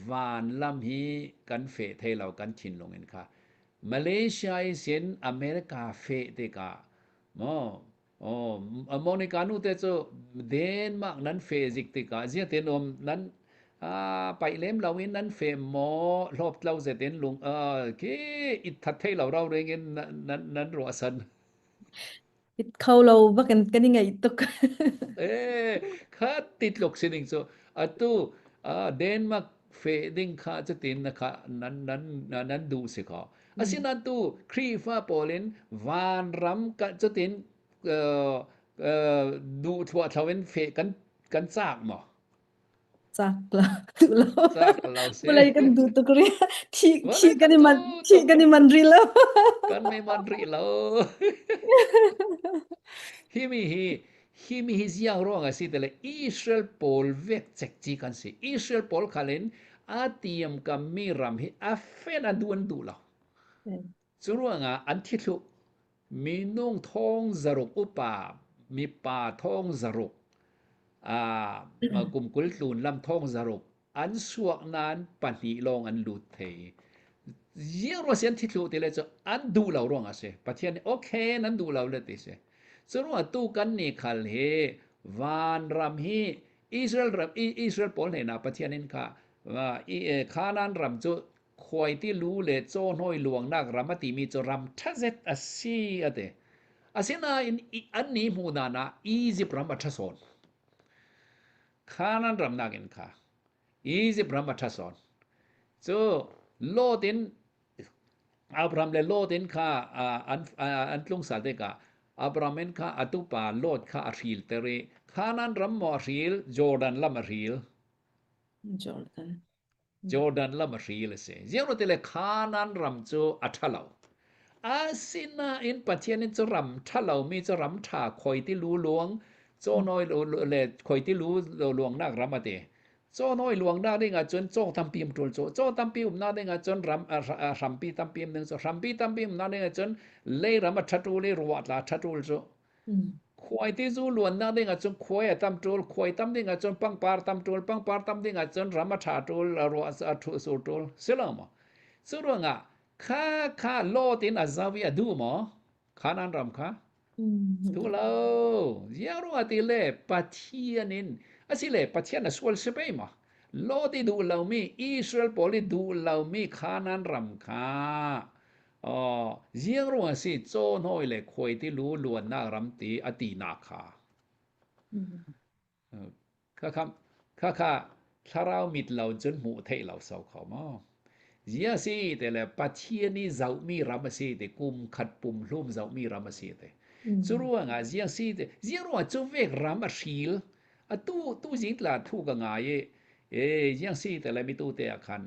van lam hi kan feh thei lo kan thinlung in kha Malaysia i sin America feh tikah maw Oh, Monica nu te cu Denmark nan fe zik tikah zia te nuam nan paih lem lo in nan fe maw hlawp tlo zet in lung khi it that thei lo rau ring in nan nan ruah san. It kho lo bakin kan i ngaih tuk. Eh, khat ti tluk sining cu atu Denmark fe ding kha cutin na kha nan nan nan duh si kho. Asinain tu Khrihfa pawl in vanram ka cutin duh thluahthlo in fe kan kan caak maw? Caak lo, duh lo. Caak lo si. Vulei kan duh tuk rih. Thi thi kan i man thi kan i man rih lo. Kan i man rih lo. Hi mi hi hi mi hi ziang ruang a si te le Israel pawl vek cek ci kan si. Israel pawl khal in a tiamkammi ram hi a fen an duh an duh lo. Cu ruangah an thithlu minung thong zaruk upa mipa thong zaruk kum 20 tlun lam thong zaruk an suak nain pahnih lawng an lut thei. Ziang ruang si an thithlu ti le cu an duh lo ruang a si. Pathian nih okay nan duh lo le ti si. Cu ruangah tu kan ni khal hi vanram hi Israel ram Israel pawl hnenah Pathian in kha Kanaan ram cu khuaiti lu le cawhnawi luangnak ram a timi cu ram ṭhazet a si a ti. Asinain annih hmuh dan ah Egypt ram a ṭha sawn. Kanaan ram nakin kha Egypt ram a ṭha sawn. Cu Lot in Abraham le Lot in kha an an tlungsal tikah Abraham in kha a tupa Lot kha a hrilter i Kanaan ram maw a hril, Jordan lam a hril. Jordan. Jordan lam a hril a si. Ziang le Kanaan ram cu a ṭha lo. Asinain Pathian in cu ram ṭha lomi cu ram ṭha khoi ti lu luang, cawnawi le khoi ti lu luangnak ram a ti. Cawnawi luangnak ding ahcun caw tampi um ṭul cu. Caw tampi umnak ding ahcun ram hrampi tampi um ding cu. Hrampi tampi umnak ding ahcun leiram a ṭha ṭul i ruah tla ṭha ṭul cu. Khuai ti zu luannak ding ahcun khuai a tam ṭul. Khuai tam ding ahcun pangpar tam ṭul. Pangpar tam ding ahcun ram a ṭha ṭul, ruah a ṭhu sur ṭul. Si lo maw? Cu ruangah kha kha lot in a zau i a duh maw? Kanaan ram kha? Tu lo. Ziang ruangah ti le Pathian in asile Pathian a sual si pei maw? Lot i duh lomi Israel pawl i duh lomi Kanaan ram kha oh, ziang ruangah si cawhnawi le khuaiti lu luannak ram ti a tinak kha. Khakha khakha thlarau mit lo cun hmuh theih lo so kho maw? Zia si te le Pathian i zohmi ram a si te kum khat pumhlum zohmi ram a si te. Cu ruangah zia si te zia ruangah cu vek ram a hril. Atu tu zing tla thu ka ngai i e jiang si te le mi tu te ah khan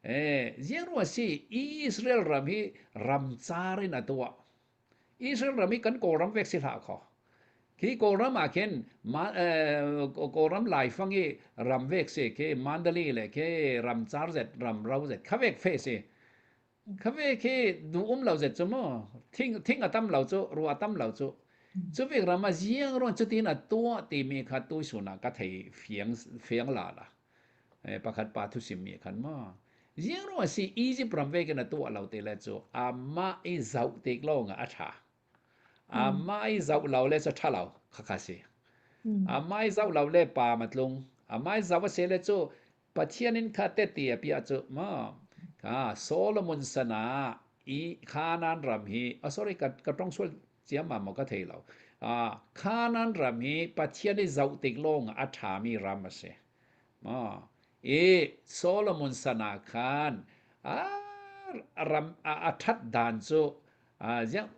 e jiang rua si Israel ram hi ramcar in a tuah. Israel ram hi kan Kawlram vek si hlah kho. Khi Kawlram ah khin Kawlram laifang i ram vek si khi Mandalay le khi ramcar zet ram ro zet kha vek fe si. Kha ve khi duh um lo zet cu mu. Thing thing a tam lo cu rua tam lo cu. Cu vek ram ah ziang ruan cutin a tuah timi kha tuisun ah ka thei fiang fiang la la. Pakhat pa thu sim mi khan mu. Ziang ruang si Egypt ram ve kin a tuah lo te le cu amah i zoh tik lawng ah a ṭha. Amah i zoh lo le cu ṭha lo khakha si. Amah i zoh lo le pa ma tlung. Amah i zoh a si le cu Pathian in kha tete a piah cu ma kha Solomon san ah i Canaan ram hi oh sorry ka ka tong sual ciammam maw ka thei lo. Uh, Canaan ram hi Pathian i zoh tik lawng ah a ṭhami ram a si. Ma i Solomon san ah khan a ram a, a ṭhat dan cu ziang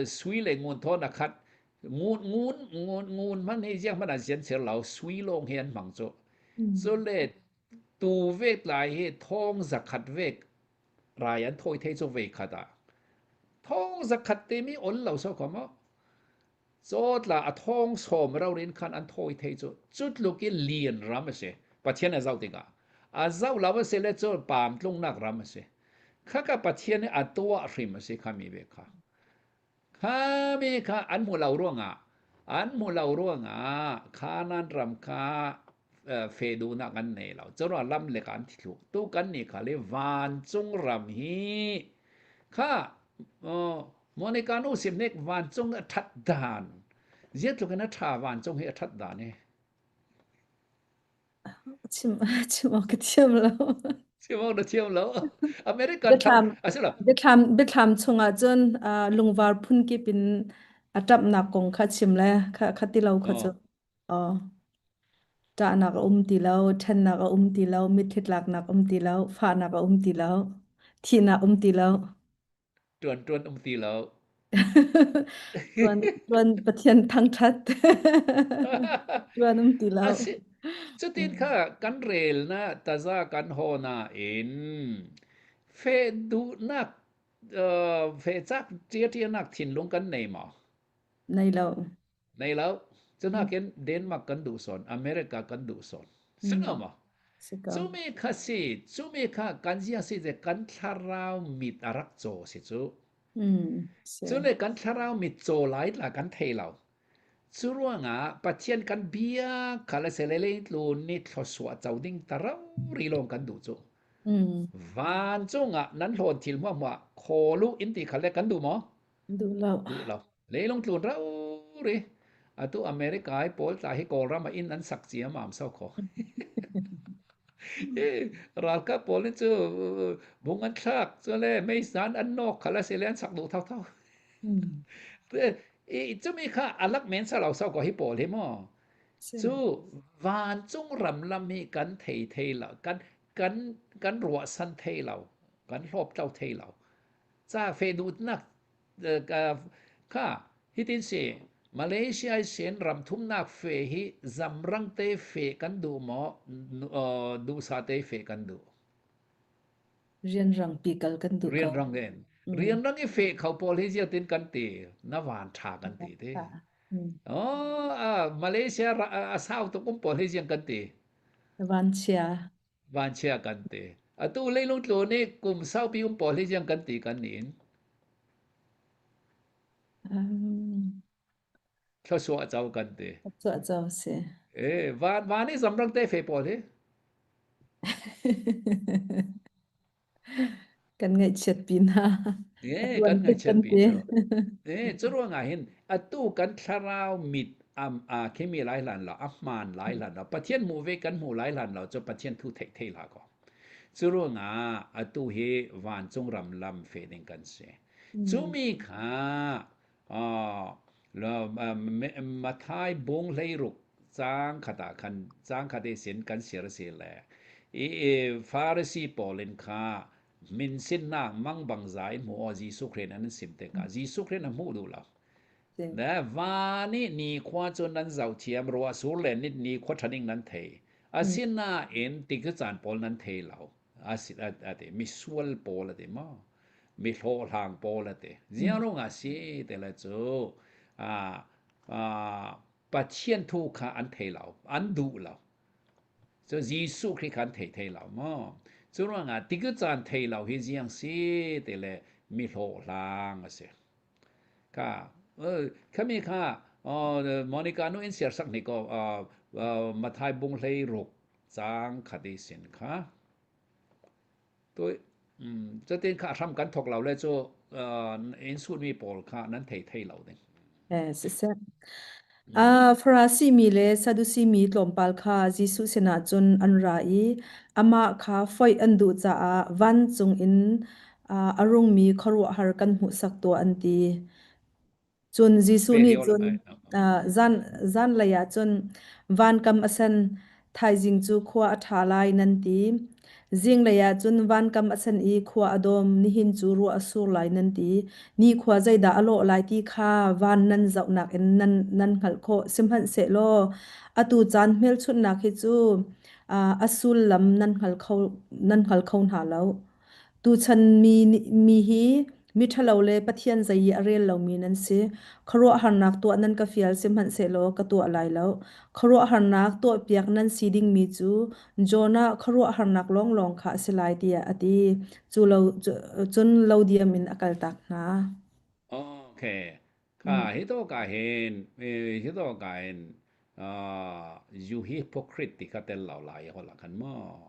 sui le ngun thawn a khat ngun ngun ngun ngun hman hi ziang hmanh an sian ser lo sui lawng hi an hmang cu cu le tu vek lai hi thong zakhat vek rai an thawi thei cu ve khat ah thong zakhat te mi ol lo so ko mo Cawtla a thong sawm rorin khan an thawi thei cu cu tluk in lian ram a si. Pathian a zoh tikah. A zoh lo a si le cu paam tlungnak ram a si. Khaka Pathian nih a tuah hrim a si kha mi ve kha. Kha mi kha an hmu lo ruangah an hmu lo ruangah Kanaan ram kha fe duhnak an nei lo. Curuang lam le an thi thluk. Tu kan nih kha le vancung ram hi kha Monica nu sim nek vancung a ṭhat dan. Zeitluk in a ṭha vancung hi a ṭhat dan hi. Chim chim awk ka thiam lo. Chim awk na thiam lo. American ṭhat Biathlam a si lo. biathlam biathlam chungah cun uh, lungvar phunkip in a ṭamhnak kong kha chim le kha kha ti lo kha cu. Oh. Oh. Ṭahnak a um ti lo, ṭhennak a um ti lo, mitthli tlaknak um ti lo, fahnak a um ti lo, thihnak um ti lo. Ṭuan ṭuan um ti lo. Ṭuan ṭuan Pathian thangṭhat. Ṭuan um ti lo. A si cutin kha kan rel na taza kan haw na in fe duhnak uh, fe cak ṭiaṭianak thinlung kan nei maw? Nei lo. Nei lo. Cunakin Denmark kan duh sawn, America kan duh sawn. Si lo maw? Si ko. Cumi kha si, cumi kha kan zia si je kan thlarau mit a rak caw si cu. Mm, si. Cu le kan thlarau mit caw lai tla kan thei lo. Cu ruangah Pathian kan bia kha le se le tlun ni thlosuah co ding tarau ri lawng kan duh cu. Mm. Vancung ah nan hlawn thil hmuahhmuah khawl u in ti khal le kan duh maw? Duh lo. Duh lo. Leilung tlun rau ri. Atu America i pawl tla hi Kawlram ah inn an sak ciammam sau kho. Ralkap pawl nih cu bung an thlak cu le meisan an nawk khal a si le an sak duh thotho. I cumi kha alak men sa lo sau ko hi pawl hi maw. Cu vancung ram lam hi kan thei thei lo kan kan kan ruahsan thei lo kan hlawp tlo thei lo. Ca fe duhnak Kha hitin si Malaysia i sin ramthumnak fe hi zamrang te fe kan duh maw duhsa te fe kan duh? Rianrang pi kal kan duh ko. Rianrang in. Rianrang i fe kho pawl hi ziatin kan ti na van tha kan ti ti. Oh, Malaysia a sau tuk um pawl hi ziang kan ti. Van chia. Vanchia kan ti. Atu leilung tlu nih kum saupi um pawl hi ziang kan ti kan niin. Um, Thluachuah co kan ti. Thluachuah co si. Eh, van van i zamrang te fe pawl hi. Kan ngaihchiat pi hna. Eh, kan ngaihchiat pi cu. Eh, cu ruangah hin atu kan thlarau mit am a khimi lai hlan lo, a hmaan lai hlan lo, Pathian hmuh ve kan hmuh lai hlan lo cu Pathian thu theih thei hlah ko. Cu ruangah atu hi vancung ram lam fe ding kan si. Cu mi kha Matthai bung 16 caang khat ah khan caang khat i sin kan sir a si le i Farasi pawl in kha min sinnak mangbang za in hmu aw Jesuh Khrih an sim tikah Jesuh Khrih a hmuh duh lo. Ne va nih nikhua cu nan zoh thiam ruah sur le nit nikhua ṭhaning nan thei. Asinain tikcu caan pawl nan thei lo. Asi a ti misual pawl a ti maw? Mi hlawhhlang pawl a ti. Ziang ruangah si te le cu Pathian thu kha an thei lo, an duh lo. Cu Jesuh Khrih kha an thei thei lo maw? Cu ruangah tikcu caan thei lo hi ziang si te le mi hlawhhlang a si. Kha khami kha Monica nu in siar sak ni ko Mathai bung hlei ruk cang khat i sin kha tu cutin kha hram kan thok lo le cu in sut mi pawl kha nan thei thei lo ding. Eh, siseh. Farasi mi le Sadusi mi tlawmpal kha Jesuh sinah cun an ra i amah kha foih an duh caah vancung in a rungmi khuaruahhar kan hmuhsak tuah an ti. Cun Jesuh nih cun zan zanlei ah cun vankam a sen, thaizing cu khua a ṭha lai nan ti. Zinglei ah cun vankam a sen i khua a dawm, nihin cu ruah a sur lai nan ti. Nikhua zeidah a lawh lai ti kha van nan zohnak in nan, nan hngalh khawh. Sihmanhsehlaw atu caan hmelchunhnak hi cu a sullam nan hngal kho, nan hngal kho hna lo. Tuchan mi, mi hi miṭhalo le Pathian zei i a rel lomi nan si. Khuaruahharnak tuah nan ka fial sihmanhsehlaw ka tuah lai lo. Khuaruahharnak tuahpiak nan si dingmi cu Jonah khuaruahharnak lawnglawng kha a si lai tiah a ti. Cu lo, cun lo diam in a kaltak hna. Okay. Ka hi to ka hin hi to ka hin you hypocrite ti kha tel lo lai hol ah khan maw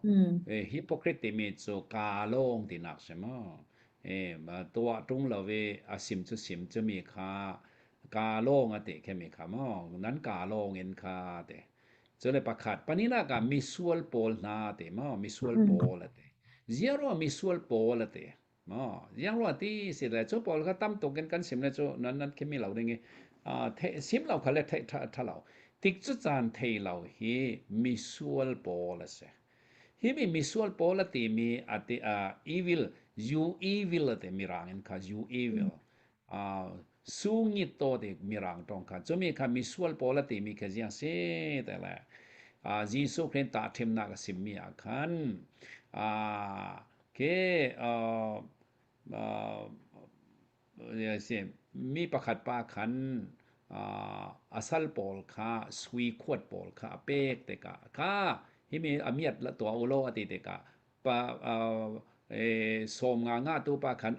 hypocrite timi cu ka lawng tinak si maw tuah ṭung lo i a sim cu sim cu mi kha ka lawng a ti khe mi kha maw nan ka lawng in kha ti cule pakhat pahnihnak ah misual pawl hna ti maw misual pawl a ti ziaro misual pawl a ti maw ziang rua ti si le cu pawl kha tam tuk in kan sim le cu nan nan khimi lo ding i the sim lo kha le the tha lo tik cu caan thei lo hi misual pawl a si hi mi misual pawl a ti mi a ti evil you evil a ti mirang in kha you evil sungit to ti mirang tong kha cumi kha misual pawl a timi kha ziang si te le Jesuh Khrih ta thimnak a simmi ah khan ke mi pakhat pa khan a sal pawl kha sui khuat pawl kha a pek tikah kha himi a miat la tuah u law a ti tikah pa sawm nga nga tu pa khan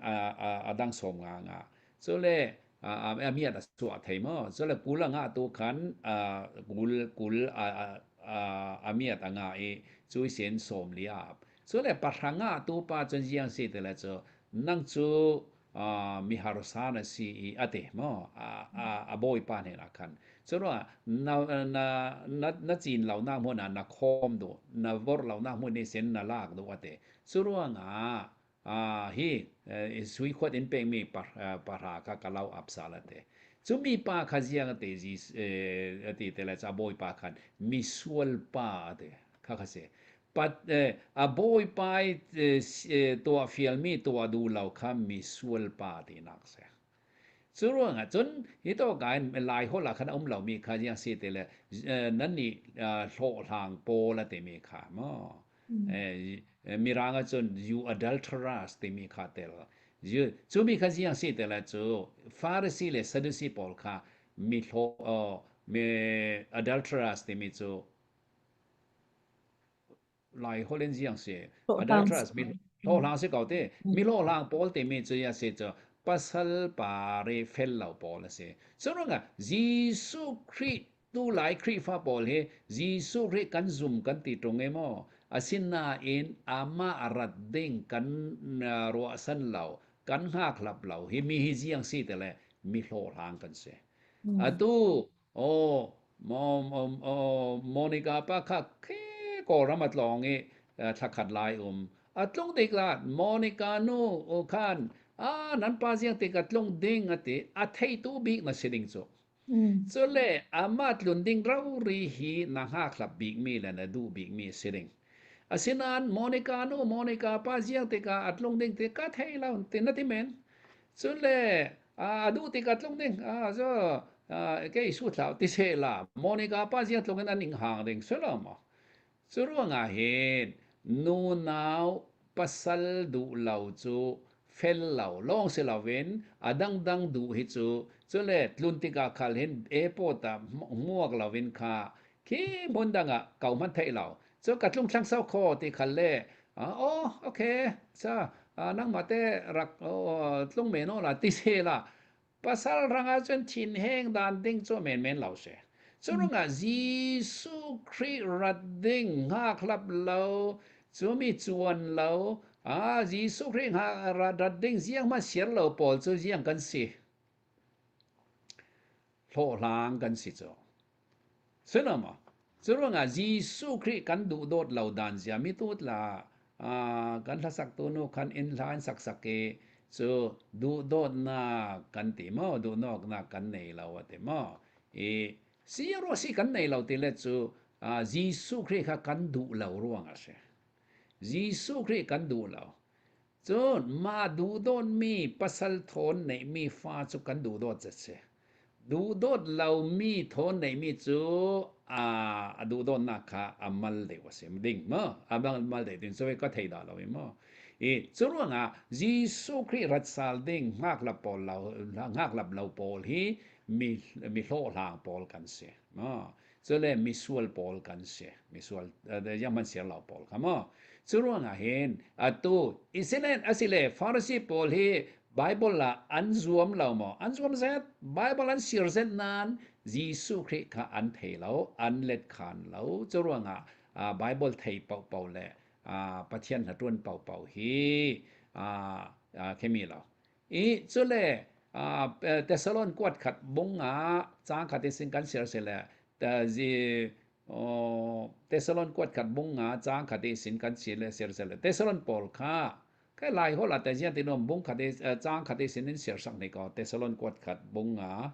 a dang sawm nga nga cule a miat a suah thei maw cule kul a nga tu khan kul kul a miat a nga i cui sen sawm li a ap cule pahra nga tu pa cun ziang si te le cu nang cu mi harsa na si i a ti maw a bawipa hnenah khan curuangah na na na na cin lonak hmun ah na khawm duh na vorh lonak hmun nih sin na lak duh a ti curuangah hi sui khuat in pekmi pahra kha ka lo ap sal a ti cu mi pa kha ziang a ti a ti te le ca bawipa khan misual pa a ti kha kha si Pat, a bawipa i tuah fialmi tuah duh lo kha misual pa tinak a si. Cu ruangah cun hi tawka in Lai holh ah khan a um lomi kha ziang si ti le nan nih hlawhhlang pawl a timi kha maw Mirang ah cun you adulterers timi kha tel. Cu mi kha ziang si ti le cu Pharisee le Sadducee pawl kha mi hlawh mi adulterers timi cu Lai holh in ziang si adulterous mi hlawhhlang si ko te mi hlawhhlang pawl timi cu ya si cu pasal pare fel lo pawl a si cu ruangah Jesuh Khrih tu lai Khrihfa pawl hi Jesuh Khrih kan zum kan ti ṭung e maw asinain amah rat ding kan ruahsan lo kan hngak hlap lo hi mi hi ziang si te le mi hlawhhlang kan si atu Aw, Monica pa kha khi Kawlram a tlawng i thlakhat lai um. A tlung tik la Monica nu khan ah nan pa ziang tik a tlung ding a ti a theitu bik na si ding cu. Cule amah tlun ding rori hi na hngakhlap bikmi le na duh bikmi si ding. Asinain Monica nu Monica pa ziang tikah a tlung ding ti ka thei lo ti na ti men. Cule. A duh tikah tlung ding. A zo kei su thlau ti se la Monica pa zia tlung in an ing hang ding selo mo. Cu ruangah hin nunau pasal duh lo cu fel lo lawng si loin a dangdang duh hi cu cule tlun tikah khal hin airport ah hmuak loin kha khi hmun dang ah ko hmanh theih lo cu ka tlung thlang sau kho ti khal le oh okay sa nangmah te rak tlung men la ti se la Pasal rang ahcun thinheng dan ding cu menmen lo si. Curungah Jesuh Khrih rat ding hngakhlap lo, cu mi cuan lo, ah Jesuh Khrih rat, rat ding ziang hmanh siar lo pawl cu ziang kan si. Hlawhhlang kan si cu. Sinamaw, curuangah Jesuh Khrih kan duhdawt lo dan zia mi tut la kan hlasaktu nu khan inn hla in sak sak i cu duhdawtnak kan ti maw duhnawknak kan nei lo a ti maw i si ruah si kan nei lo ti le cu Jesuh Khrih kha kan duh lo ruang a si. Jesuh Khrih kan duh lo. Cun mah duhdawtmi pasal thawn neihmi fa cu kan duhdawt zet si. Duhdawt lomi thawn neihmi cu a duhdawtnak kha a mal deuh a si ding maw? A mal deuh ding cu ka thei dah lo i maw? I cu ruangah Jesuh Khrih rat sal ding ngaklap pawl lo ngaklap lo pawl hi mi mi hlawhhlang pawl kan si. Maw? Cule misual pawl kan si. Misual yang man siar lo pawl kha maw. Cu ruangah hin atu Israel asile Pharisee pawl hi Bible ah an zuam lo maw? An zuam zet. Bible an sir zet nain Jesuh Khrih kha an thei lo, an let khan lo. Cu ruangah Bible thei paohpaoh le Pathian hna ṭuan paohpaoh hi khemi lo. I cule Thessalon kuat khat bung ah caang khat in kan ser si le Thessalon kuat khat bung ah caang khat in kan si le ser si le Thessalon pawl kha kai lai hol ah te zian tinom bung khat caang khat in in ser sak ni ko Thessalon kuat khat bung ah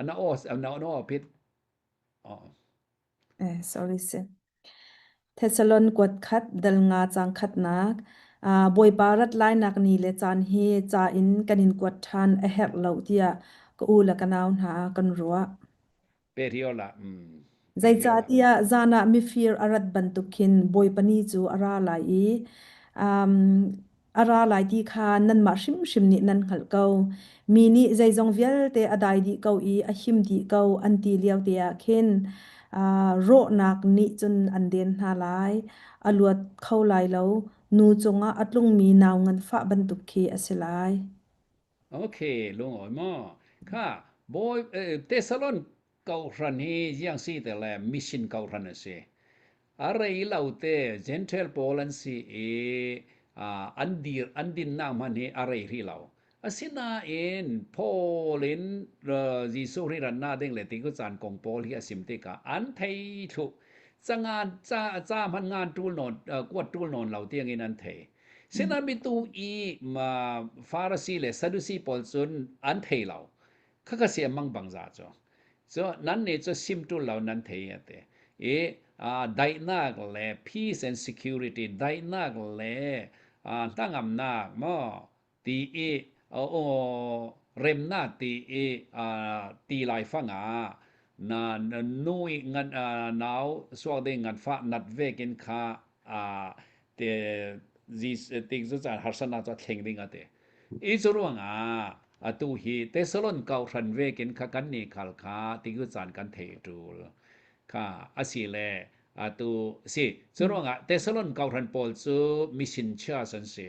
Na aw na aw pit. Eh, sorry si. Thessalon kuat khat dal nga cang khatnak uh, Bawipa rat lainak ni le caan hi ca in kan in kuat ṭhan a herh lo tiah ka u le ka nau hna kan ruah. Pe rio la. Mm. Zeicahtiah zan ah mifir a rat bantuk khin Bawipa ni cu a ra lai i um, a ra lai ti kha nanmah hrimhrim nih nan hngalh ko. Mi nih zeizong vialte a dai dih ko i a him dih ko an ti lio te ah khin uh, rawhnak nih cun an den hna lai, a luat kho lai lo, nu cungah a tlungmi nau nganfah bantuk khi a si lai. Okay, lungawi maw? Kha Bawi eh, Thessalon Kohhran hi ziang si te le mission kohhran a si. A rei lo te Gentile pawl an si i an dir an dinnak hmanh hi a rei rih lo. Asinain Paul in Jesuh Khrih rannak ding le ti caan kong pawl hi a sim tikah an thei thlu. Cangan ca ca hman ngan ṭul nawn kuat ṭul nawn lo tiangin an thei. Sinain mitu i Farasi le Sadusi pawl cun an thei lo. Khakha si a mang bang za cu. Cu nan nih cu sim ṭul lo nan thei a ti. I daihnak le peace and security daihnak le hnangamnak maw ti i remnak ti i ti laifang ah na nu i ngan nau suak ding nganfah nat vekin kha te tik cu caan harsatnak cu a thleng ding a ti. I cu ruangah atu hi Thessalon kohhran vekin kha kan nih khal kha ti cu caan kan thei ṭul kha asi le atu si cu ruangah Thessalon kohhran pawl cu mission church an si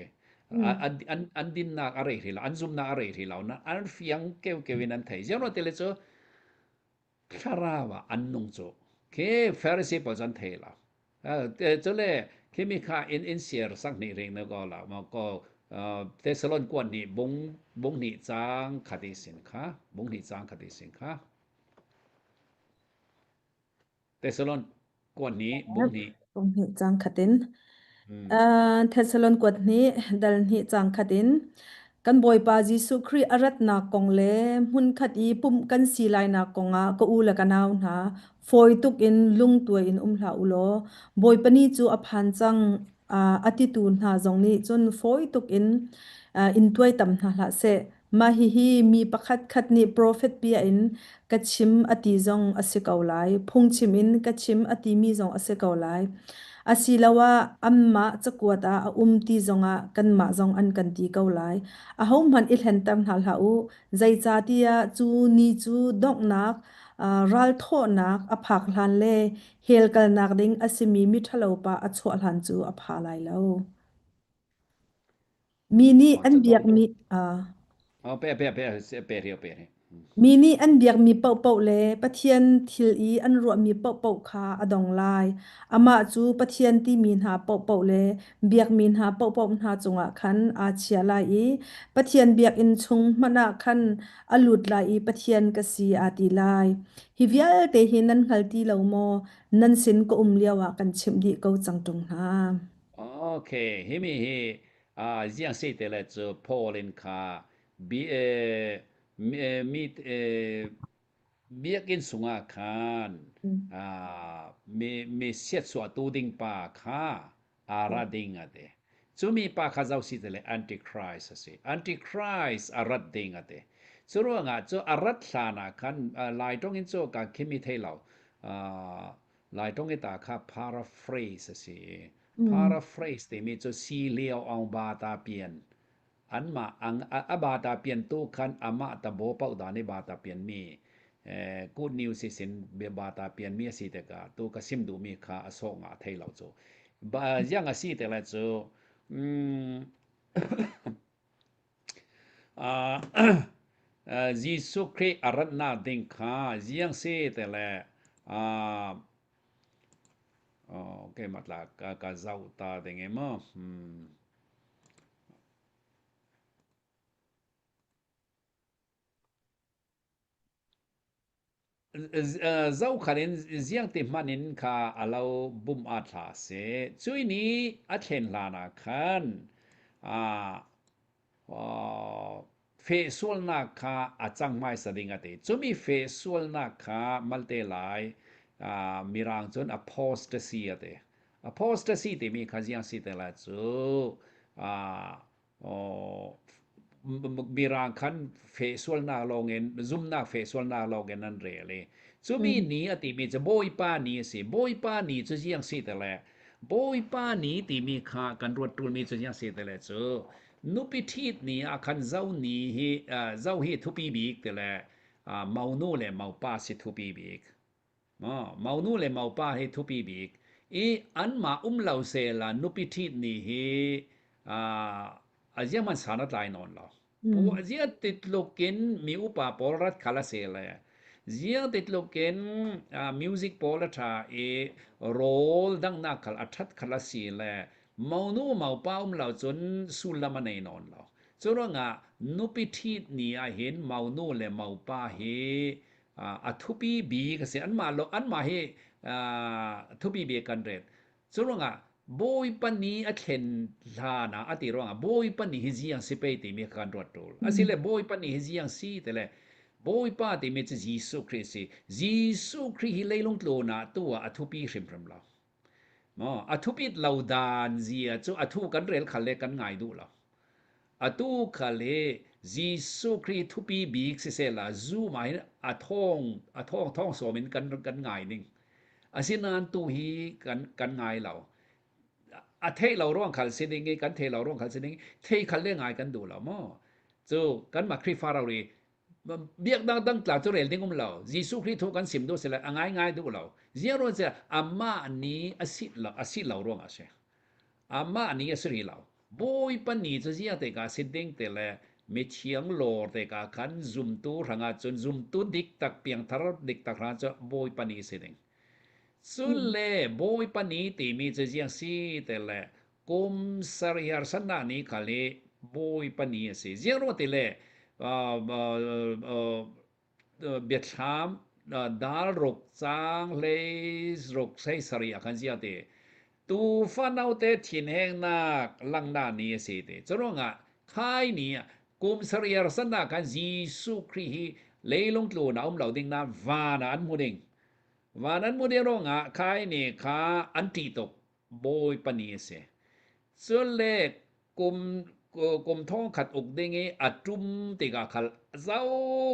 an, an, an dinnak a rei hrih lo an zumnak a rei hrih lo na an fiang keu keu in an thei ziang te le cu thlarau ah an nung cu khi Pharisee pawl cu an thei lo cule khimi kha in in siar sak hnih ring na ko la ma ko Thessalon kuan nih bung bung hnih cang khati sin kha bung hnih cang khati sin kha Thessalon kuan nih bung hnih bung hnih cang khatin Thessalon kuat hnih dal hnih cang khatin. Kan Bawipa Jesuh Khrih a ratnak kong le hmunkhat i pumh kan si lainak kongah ka u le ka nau hna, fawi tuk in lungtuai in um hlah u law Bawipa ni cu a phan cang a titu hna zong nih cun fawi tuk in in tuaitam hna hlah seh. Mah hihi mi pakhatkhat nih profet bia in ka chim a ti zong a si ko lai, phungchim in ka chim a timi zong a si ko lai. Asiloah anmah cakuat ah a um ti zongah kanmah zong an kan ti ko lai. Ahohmanh i hlenter hna hlah u, zeicahtiah cu ni cu donghnak ralthawhnak a phak hlan le hell kalnak ding a simi miṭhalopa a chuah hlan cu a pha lai lo. Mi nih an biakmi Oh, pe pe pe pe rio pe ri. Mi nih an biakmi paohpaoh le Pathian thil i an ruahmi paohpaoh kha a dong lai. Amah cu Pathian timi hna paohpaoh le biakmi hna paohpaoh hna cungah khan aa chia lai i Pathian biakinn chung hmanh ah khan a lut lai i Pathian ka si aa ti lai. Hi vialte hi nan hngal ti lo maw? Nan sin ka um lioah kan chimh dih ko cang ṭung hna. Okay, hi mi hi ziang si te le cu Paul in kha bi mi biakinn sungah khan mi mi siatsuahtu ding pa kha a ra ding a ti. Cu mi pa kha zoh si te le Antichrist a si. Antichrist a rat ding a ti. Cu ruangah cu a rat hlan ah khan Lai tong in cu ka khimi thei lo. Lai tong i ta kha paraphrase a si. Paraphrase timi cu si lio aung ba ta pian Anmah a bata piantu khan amah ta bo paoh dah nih bata pianmi good news sin bata pianmi a si tikah tu ka sim duhmi kha a sawh nga thei lo cu. Ziang a si te le cu Jesuh Khrih a ratnak ding kha ziang si te le keimah tla ka zoh ta ding i maw. Zohkhan in ziangti hmanh in kha a lo bum aa thla seh. Cui nih a thlen hlan ah khan fehsualnak kha a cang hmaisa ding a ti. Cumi fehsualnak kha malte lai Mirang cun apostasy a ti. Apostasy timi kha ziang si te lai cu Mirang khan fehsualnak lawngin zumnak fehsualnak lawngin an rel i cumi ni a timi cu Bawipa ni a si. Bawipa ni cu ziang si te le Bawipa ni timi kha kan ruat ṭulmi cu ziang si te le cu nupi ṭhit ni ah khan zo ni hi zo hi thupi bik ti le monu le mopa si thupi bik. Monu le mopa hi thupi bik i anmah um lo sehla nupi ṭhit ni hi a ziahmanh san a tlai nawn lo. Ziah ti tluk in mi upa pawl rat khal a si le ziah ti tluk in music pawl a ṭha i rawl danghnak khal a ṭhat khal a si le monu mopa um lo cun sullam a nei nawn lo. Cu ruangah nupi ṭhit ni ahhin monu le mopa hi a thupi bik a si. Anmah lo anmah hi thupi bik kan ret. Cu ruangah Bawipa ni a thlen hlan ah a ti ruangah Bawipa ni hi ziang si pei timi kha kan ruat ṭul. Asile Bawipa ni hi ziang si ti le Bawipa timi cu Jesuh Khrih si. Jesuh Khrih hi leilung tlun ah tu ah a thupi hrimhrim lo. Maw a thupit lo dan zia cu a thu kan rel khal le kan ngai duh lo. Atu khal hi Jesuh Khrih thupi bik siseh la zum ah hin a thawng a thawng thawng sawm in kan kan ngai ning. Asinain tu hi kan kan ngai lo. A theih lo ruang khal si ding i kan thei lo ruang khal si ding thei khal le ngai kan duh lo maw. Cu kanmah Khrihfa rori biaknak dang tla cu rel ding um lo. Jesuh Khrih thu kan sim duh si le a ngai ngai duh lo. Ziang ruang si amah ni a si lo a si lo ruang ah si. Amah ni a si rih lo. Bawipa ni cu ziang te ka si ding te le mithiang lawr te ka khan zumtu hrangah cun zumtu dik tak piangthar dik tak hrangah cun Bawipa ni si ding. Cun le Bawipa ni timi cu ziang si te le kum sarih harsannak ni khal hi Bawipa ni a si. Ziang ruang ti le biathlam dal ruk caang hlei ruk hlei sarih ah khan ziah ti tuufa note thinhengnak langhnak ni a si ti. Cu ruangah khai ni ah Kum sariar san ah khan Jesuh Khrih hi leilung tlun a um lo ding na van ah an hmu ding. Van an hmu ding ruangah khai ni kha an ṭih tuk. Bawipa ni a si. Cun le kum kum thong khat uk ding i a ṭum tikah khal zo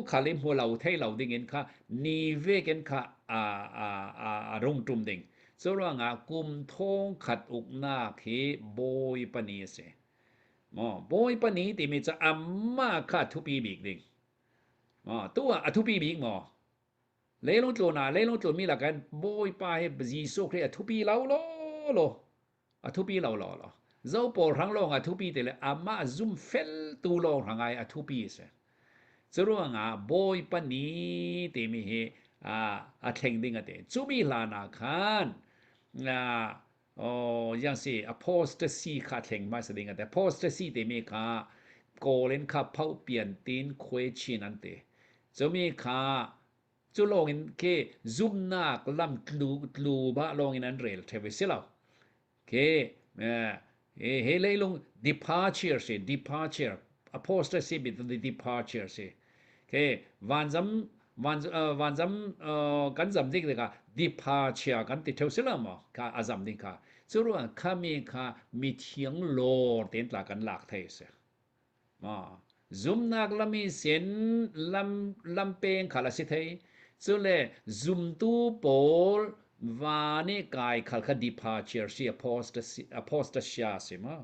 khal i hmu lo thei lo ding in kha ni vek in kha a a a, a rung ṭum ding. Cu ruangah kum thong khat uknak hi Bawipa ni a si. Maw Bawipa ni timi cu amah kha a thupi bik ding. Maw tu ah a thupi bik maw? Leilung tlun ah leilung tlunmi lakin Bawipa hi Jesuh Khrih a thupi lo law law a thupi lo law law zo pawl hrang lawng a thupi ti le amah zum feltu lawng hrang ai a thupi a si. Curuangah Bawipa ni timi hi a thleng ding a ti. Cumi hlan ah khan Oh, yang si apostasy kha thleng hmasa ding ate. Apostasy timi kha kawl in kha phau pian tin khuai chin an ti. Cumi kha cu lawng in ke zumnak lam tlu tlu ba lawng in an rel thewe si lo. Ke he leilung departure si departure apostasy bit the departure si. Ke vanzam van vanzam kan zam ding tikah dipha chia kan ti theu si lo maw kha a zam ding kha cu ruang kha mi kha mi thiang lor ten tla kan lak thei si ma zumnak lami sin lam lampeng kha la si thei cu le zumtu pawl vani kai khal kha dipha chia si apostasy apostasia si ma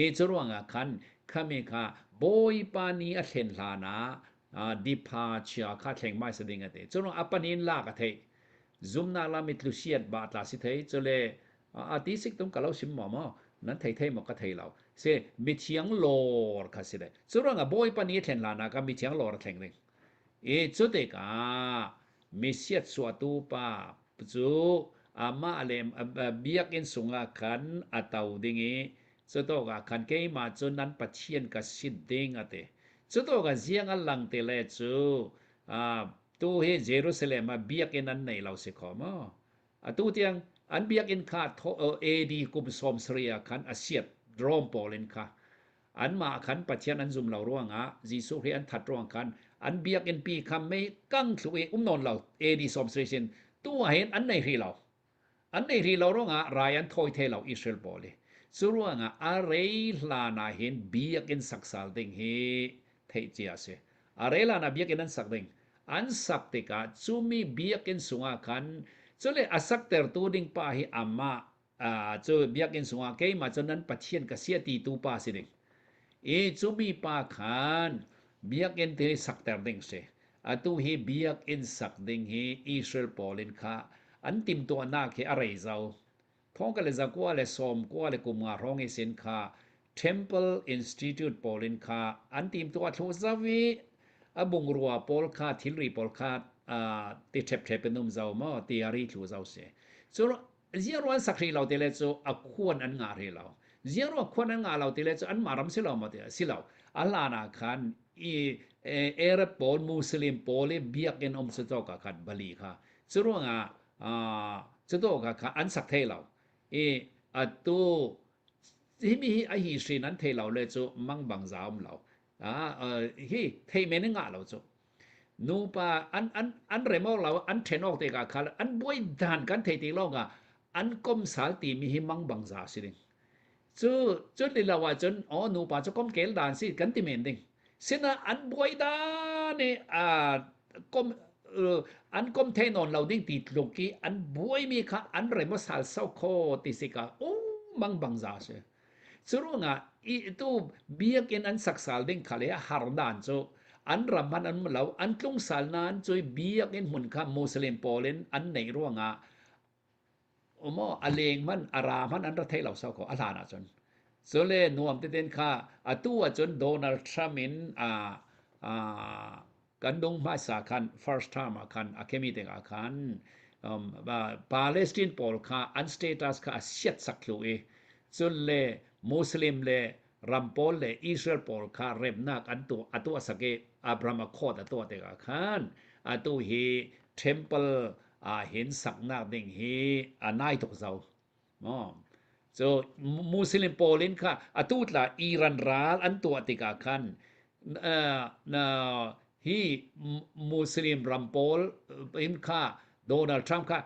e cu ruangah khan khami kha bawipa ni a thlen hlan ah dipha chia kha thleng mai sa ding ate cu a panin lak a thei zumnak lam i tlusiat ba tla si thei chule a ti sik tum ka lo sim mo mo nan thei thei mo ka thei lo se mithiang lor kha si le cu rang a bawi pa ni thlen la na ka mithiang lor a thleng ding e cu te ka mi siat suatu pa cu amah le biakinn sungah khan a to ding i Cutawk ah khan keimah cu nan Pathian ka si ding a ti. Cutawk ah ziang a lang ti le cu tu hi Jerusalem ah biakinn an nei lo si kho maw? Atu tiang an biakinn kha AD kum 70 ah khan a siat Rome pawl in kha anmah khan Pathian an zum lo ruangah Jesuh Khrih an that ruang khan an biakinn pi kha mei kang thlu i um nawn lo AD 70 sin tu ah hin an nei hrih lo. An ei rih lo ruangah rai an thawi thai lo Israel pawl hi. Cu ruangah a rei hlan ah hin biakinn sak sal ding hi theih cia a si. A rei hlan ah biakinn an sak ding. An sak tikah cumi biakinn sungah khan cule a saktertu ding pa hi amah cu biakinn sungah keimah cu nan Pathian ka si a ti tu pa si ding. I cumi pa khan biakinn te sakter ding si. Atu hi biakinn sak ding hi Israel pawl in kha an timhtuahnak hi a rei zau. Thongka le zakua le sawmkua le kum nga hrawng i sin kha Temple Institute pawl in kha an timhtuah thlu zau i a bungrua pawl kha thilri pawl kha ti ṭhepṭhep in um zau maw ti a ri thlu zau si. Cu ziaro an sak hrih lo ti le cu a khuan an ngah hrih lo. Ziaro khuan an ngah lo ti le cu anmah ram si lo maw ti si lo. A hlan ah khan i Arab pawl Muslim pawl i biakinn um cu tawk ah khan bali kha cu ruangah cu tawk ah kha an sak thei lo. I atu himi hi a hi hrin an thei lo le cu mangbang za um lo. Hi thei men in ngah lo cu. Nupa an an an rem awk lo an ṭhen awk tikah khan an buai dan kan thei ti lawngah an komsal timi hi mangbang za si ding. Cu cu ti lo ahcun aw nupa cu komkel dan si kan ti men ding. Sinah an buai dan i kom an kom thei nawn lo ding ti tluk i an buaimi kha an rem sal sau kho ti si ka u mangbang za si. Curuangah i tu biakinn an sak sal ding kha le har dan cu an ram hmanh an lo an tlung sal nain cu biakinn hmun kha Muslim pawl in an neih ruangah umaw a leng hmanh a ra hmanh an ra thei lo sau ko a hlan ahcun cule nuam teten kha atu ahcun Donald Trump in a kan dung hmaisa khan first term ah khan a kemi tikah khan um, Palestine pawl kha an status kha a siat sak thlu i cun le Muslim le ram pawl le Israel pawl kha remnak an tu a tuah sak i Abraham Accord a tuah tikah khan atu hi temple ah hin saknak ding hi a nai tuk zau maw cu Muslim pawl in kha atu tla Iran ral an tuah tikah khan. Na hi Muslim ram pawl in kha Donald Trump kha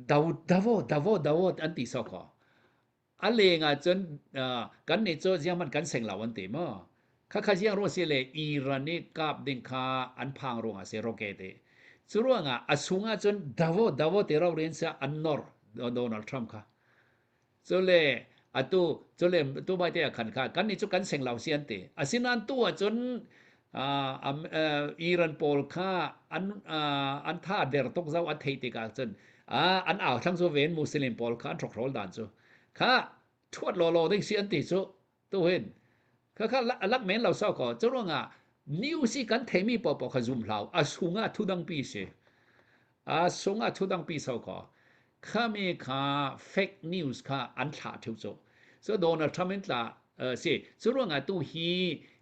do davo davo davo an ti so ko. A leng ah cun kan nih cu ziang hmanh kan seng lo an ti maw? Khakha ziang ruang si le Iran i kap ding kha an phang ruangah si rocket i. Cu ruangah a chung ah cun davo davo ti ro rin sia an nor Donald Trump kha. Cule atu cule tu bai te ah khan kha kan nih cu kan seng lo si an ti. Asinain tu ah cun Iran pawl kha an an tha der tuk zau an theih tikah cun an au thlang cu ven Muslim pawl kha an hrokhrol dan cu kha thuat law law ding si an ti cu tu hin kha kha lak men lo sau ko cu ruangah news i kan theimi paohpaoh kha zum hlau a sungah thudang pi si a sungah thudang pi sau ko khami kha fake news kha an thlah theu cu so Donald Trump in tla si cu ruangah tu hi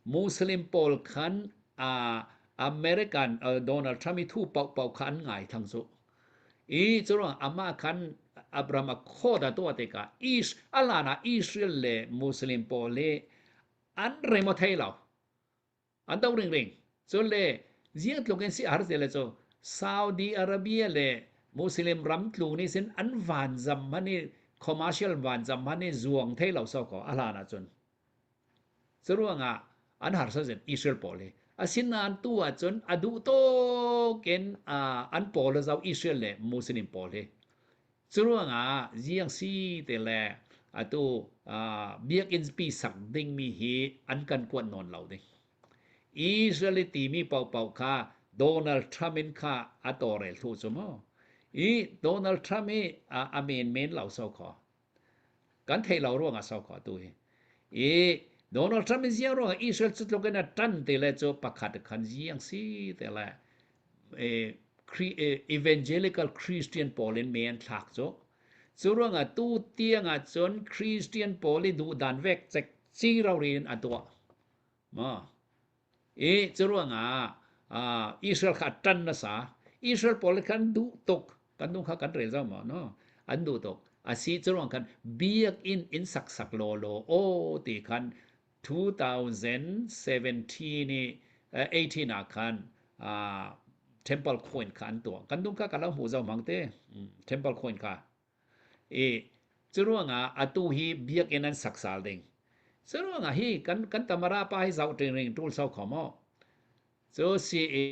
Muslim pawl khan American Donald Trump i thu paohpaoh kha an ngai thang cu i cu ruangah amah khan Abraham a khawt a tuah tikah Is a lan ah Israel le Muslim pawl hi an rem a thei lo An do ringring. Cun le ziang tluk in si har te le cu Saudi Arabia le Muslim ram tlu nih sin an vanzam han i commercial vanzam han i zuang thei lo so ko a hlan ahcun. Cu ruangah an harsa zin Israel pawl hi. Asinain tu ahcun a duh tawk in an pawl a zau Israel le Muslim pawl hi. Cu ruangah ziang si te le atu biakinn pi sak dingmi hi an kan kuat nawn lo ding. Israel i timi paohpaoh kha Donald Trump in kha a tawlrel thlu cu mu. I Donald Trump i a menmen lo so kho. Kan theih lo ruangah so kho tu hi. I Donald Trump in ziang ruangah Israel cu tluk in a ṭan te le cu pakhat khan ziang si te le evangelical Christian pawl in me an thlak cu. Cu ruangah tu tiang ah cun Christian pawl i duhdan vek cek ci rori in a tuah. Ma I cu ruangah Israel kha a ṭan nasa. Israel pawl khan duh tuk. Kan nung kha kan rel zau ma no? An duh tuk. Asi cu ruang khan biakinn in sak sak law law aw ti khan 2017 i 18 ah khan temple coin kha an tuah. Kan nung kha ka lo hmu zau mang te. Temple coin kha. I curuangah atu hi biakinn an sak sal ding. Curuangah hi kan kan tamara pa hi zoh ring tul sau kho maw? Cu si i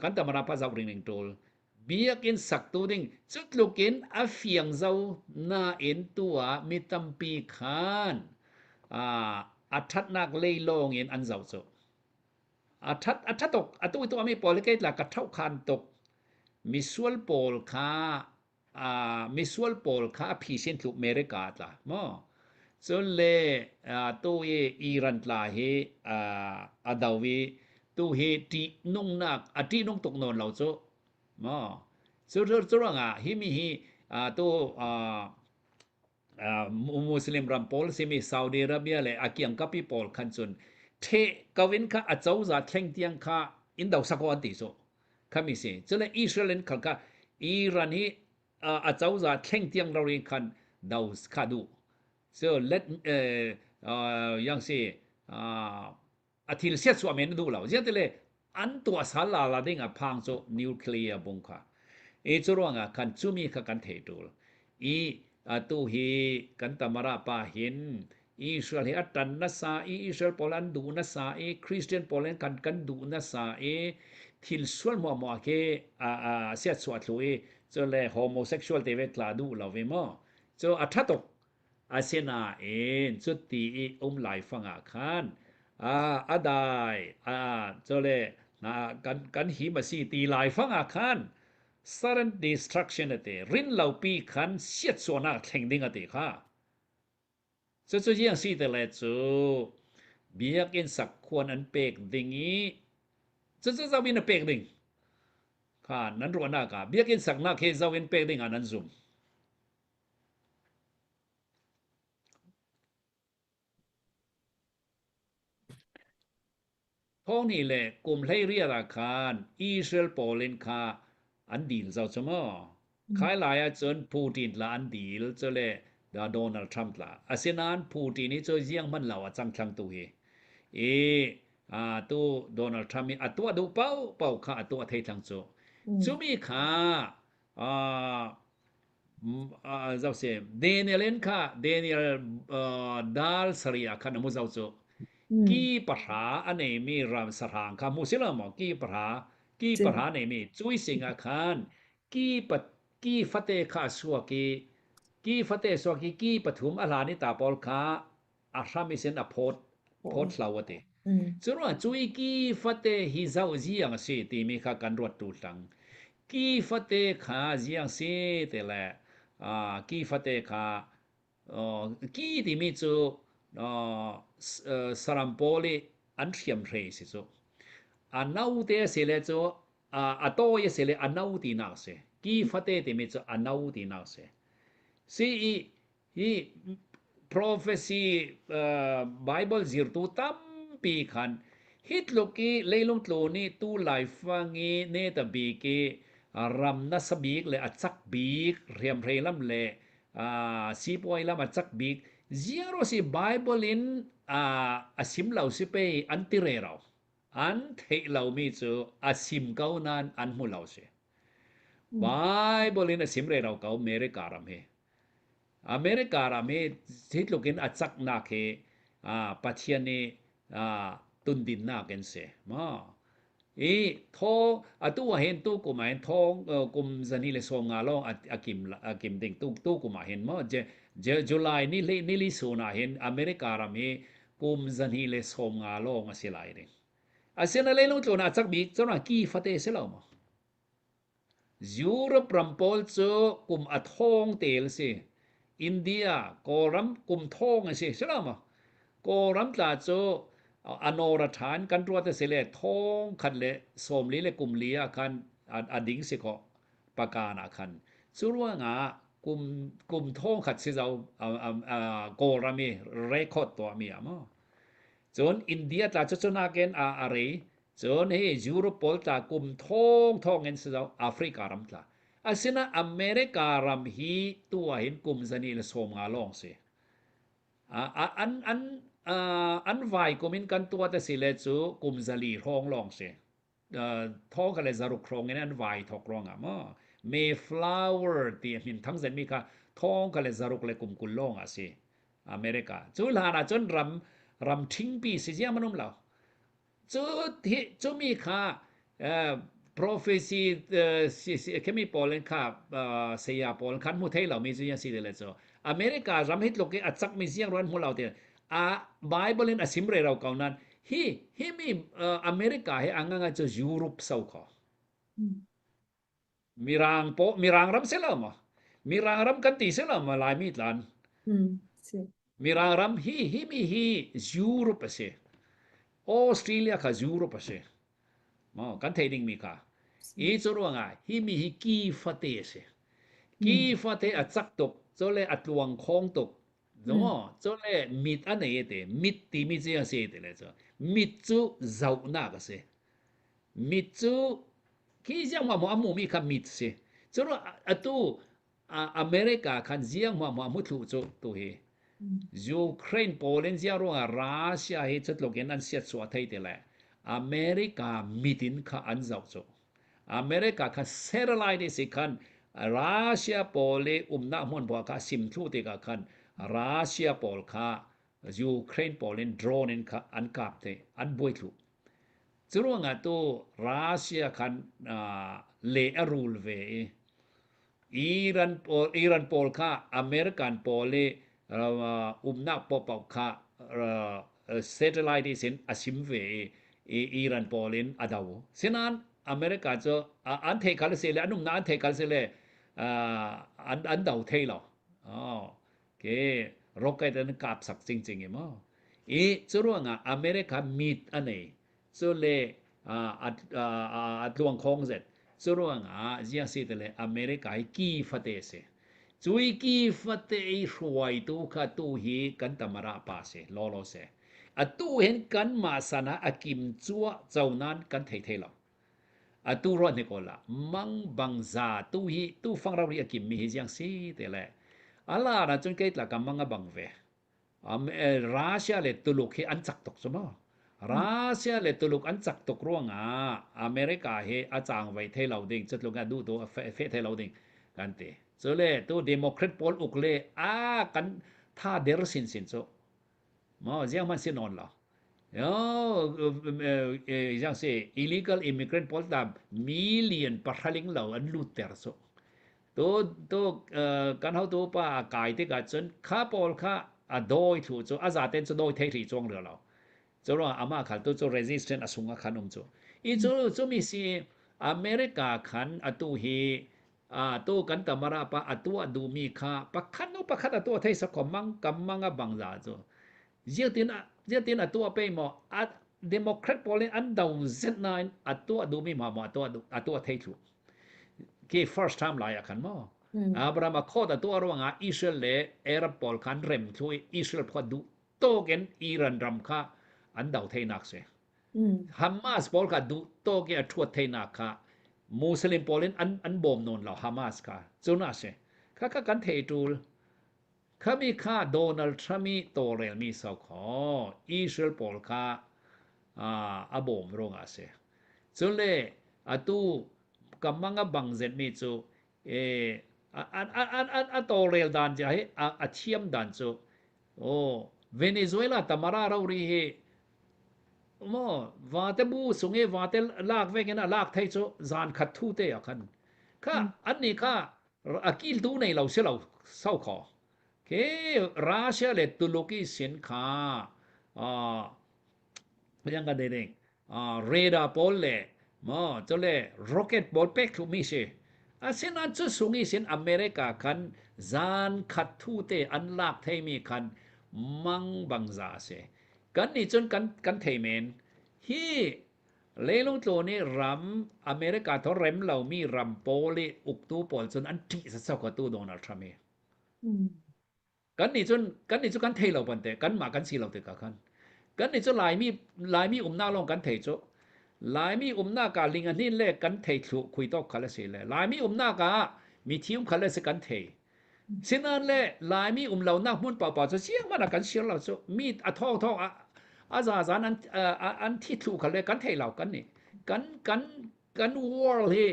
kan tamara pa zoh ring tul. Biakinn sak tu ding cu tluk in a fiang zo nain tu ah mi tampi khan a ṭhatnak lei lawng in an zoh cu. A ṭhat a ṭha tuk. Atu i tuahmi pawl hi kei tla ka ṭhohkhan tuk. Misual pawl kha misual pawl kha a phisin tluk America tla maw cun le tu i Iran tla hi a do i tu hi ṭihnungnak a ṭihnung tuk nawn lo cu maw cu cu ruangah hi mi hi tu Muslim ram pawl simi Saudi Arabia le a kiangkapi pawl khan cun ṭheh ko in kha a cozah thleng tiang kha in do sako an ti cu khami si cule Israel in khal kha Iran hi a cozah thleng tiang ro in khan do kha duh so let yang si a thil siat suah men duh lo ziang tile an tuah sal la la ding a phang cu nuclear bung kha i cu ruangah khan cumi kha kan thei tul i atu hi kan tamara pa hin Israel hi a tan nasa i Israel pawl an duh nasa i Christian pawl in kan kan duh nasa i thil sual muah khi a a siat suah thlu i cu le homosexual te ve tla duh lo ve mo cu a tha tuk Asinain cuti i um laifang ah khan a dai cule kan kan him a si ti laifang ah khan sudden destruction a ti rin lopi khan siatsuahnak thleng ding a ti kha. Cucu ziang si te le cu biakinn sakhuan an pek ding i cucu zoh in a pek ding kha nan ruahnak ah biakinn saknak hi zoh in pek ding ah nan zum. Thawngnih le kum 18 ah khan Israel pawl in kha an dil zau cu maw? Khai lai ahcun Putin tla an dil cu le Donald Trump tla. Asinain Putin hi cu ziang hman lo a cang thlang tu hi. I. Tu Donald Trump i a tuah duh paoh paoh kha a tuah thei thlang cu. Cumi kha zoh si Daniel in kha Daniel dal sari ah khan a mu zoh cu. Ki pahra a neimi ram sahrang kha mu si lo maw? Ki pahra ki pahra neimi cui sing ah khan ki pa ki fate kha a suak i ki fate suak i ki pathum a hlan i ta pawl kha a hram isin a phawt phawt hlo a ti. Cu ruang cu i ki fate hi zoh ziang a si timi kha kan ruat tu tlang. Ki fate kha ziang si te le ki fate kha ki timi cu saram pawl i an hriamhrei si cu. A no te a si le cu a tawi a si le a no tinak a si. Ki fate timi cu a no tinak a si. Si i Hi prophecy Bible zirtu tampi khan hi tluk i leilung tlu nih tu laifang i neta bik i ram nasa bik le a cak bik hriamhrei lam le sipuai lam a cak bik ziaro si Bible in a sim lo si pei an ti re ro an theih lomi cu a sim ko nain an hmu lo si Bible in a sim re ro ko America ram hi America ram hi hi tluk in a caknak hi Pathian nih tundinnak in si maw i thaw atu ah hin tu kum ah hin thong kum zani le 50 lawng a kim a kim ding tu tu kum ah hin maw July ni li ni li sun ah hin America ram hi kum zani le 50 lawng a si lai ding asina leilung tlun ah cak bik cun ki fate si lo maw Europe ram pawl cu kum a thawng tel a si. India, Kawlram kum thawng a si. Si lo maw? Kawlram tla cu a nawr a ṭha in kan ruat a si le thawng khat le 40 le kum li ah khan a ding si khawh pakan ah khan. Cu ruangah kum kum thawng khat si zau Kawlram i record tuahmi ah maw. Cun India tla cu cu nakin a a rei. Cun hi Europe pawl tla kum thawngthawng in si zo Africa ram tla. Asina America ram hi tu ah hin kum zani le 50 lawng si. An an an vai kum in kan tua te si le cu kum zali hrawng lawng si. Thong ka le zaruk hrawng in an vai thok ruang ah maw Mayflower ti min thang zen mi kha thong ka le zaruk le kum kul lawng ah si. America. Cu hlan ah cun ram ram ṭhingpi si ziam an um lo. Cu cumi kha prophecy khimi pawl in kha saya pawl khan hmu thei lomi cu si le cu America ram hi tluk i a cakmi ziang ruan hmu lo ti a Bible in a sim re ro ko nan hi hi mi America hi anga cu Europe so kho Mirang po Mirang ram se lo ma Mirang ram kan ti se lo ma Laimi tlan Mirang ram hi hi mi hi Europe a si Australia kha Europe a si mo kan thei ding mi kha i cu ruangah hi mi hi ki fate a si ki fate a cak tuk chole a tluang khong tuk no chole mit a nei te mit ti mi chi a si te le chu mit cu zaunak a si Mit cu khi ziang hmuahhmuah a hmumi kha mit si. Cun atu America khan ziang hmuahhmuah hmu thlu cu tu hi. Ukraine pawl in ziang ruangah Russia hi cutluk in an siatsuah thei ti le America mit in kha an zoh cu. America kha satellite si khan Russia pawl i umnak hmun pawl kha sim thlu tikah khan Russia pawl kha Ukraine pawl in drone in kha an kap te an buai thlu. Cu ruangah tu Russia khan le a rul ve i Iran pawl Iran pawl kha American pawl i umnak paohpaoh kha satellite in a sim ve i Iran pawl in a do. Sinain America cu an theih khal si le an umnak an theih khal si le an an do thei lo. Ke rocket an kap sak cingcing i maw. I cu ruangah America mit a nei. Cu le a tluang khong zet. Cu ruangah ziang si te le America hi ki fate si. Cui ki fate i hruaitu kha tu hi kan tamara pa si lawlaw se. Atu hin kan mah sana a kim cua cho nan kan thei thei lo. Atu ruah hnik awl ah mang bang za tu hi tu fang ro ri a kim mi hi ziang si te le ala na cun kei tla ka mang a bang ve. Um, Russia le Tuluk hi an cak tuk cu maw? Russia le Tuluk an cak tuk ruangah America hi a cang vai thei lo ding cutluk a duh tu a fe thei lo ding kan ti. Cu le tu Democrat pawl uk le a kan tha der sin sin cu maw ziang hmanh si nawn lo. Yo yang si illegal immigrant pawl ta million pahraling lo an lut ter cu. Tu tu kan hotu pa a kai tikah cun kha pawl kha a dawi thlu cu a zaten cu dawi thei ri chuang rih lo. Cu ruangah amah khal tu cu resistant a sung ah khan um cu. I cu cumi si America khan atu hi a tu kan tamara pa a tuah duhmi kha pakhat nu pakhat a tuah thei sakho mang kam mang a bang za cu. Ziatin ziatin a tuah pe maw a Democrat pawl in an do zet nain a tuah duhmi ma maw a tuah a tuah thei thlu. Khi first time lai ah khan maw Abraham a khawt a tuah ruangah Israel le Arab pawl khan rem thlu i Israel phua duh tawk in Iran ram kha an do theinak si. Hamas pawl kha duh tawk i a thuat theinak kha Muslim pawl in an an bawm nawn lo Hamas kha cun a si. Kha kha kan thei tul. Khami kha Donald Trump i tawlrelmi sau kho Israel pawl kha a bawm ruangah a si. Cun le atu ka mang a bang zetmi cu a tawlrel dan zia hi a thiam dan cu oh Venezuela tamara rori hi mo vate bu sung i vate lak vek in a lak thei cu zan khat thu te ah khan kha an nih kha a kiltu nei lo si lo sau kho ke Russia le Tuluk i sin kha yang ka de ding radar pawl le maw cule rocket pawl pek thlu mi si asinain cu sung i sin America khan zan khat thu te an lak thei mi khan mang bang za si kan nih cun kan kan thei men hi leilung tlawn i ram America tho rem lomi ram pawl i uktu pawl cun an ṭih sa ko tu Donald Trump hi Kan nih cun kan nih cu kan thei lo bante kanmah kan si lo tikah khan kan nih cu Laimi Laimi umnak lawng kan thei cu Laimi umnak ah ling a hnin le kan thei thlu khui tawk khal a si le Laimi umnak ah mi thium khal le si kan thei sinan le Laimi um lonak hmun paohpaoh cu siang hmanh ah kan sir lo cu mi a thawng thawng a a zazan an an thi thlu khal le kan thei lo kan nih kan kan kan world hi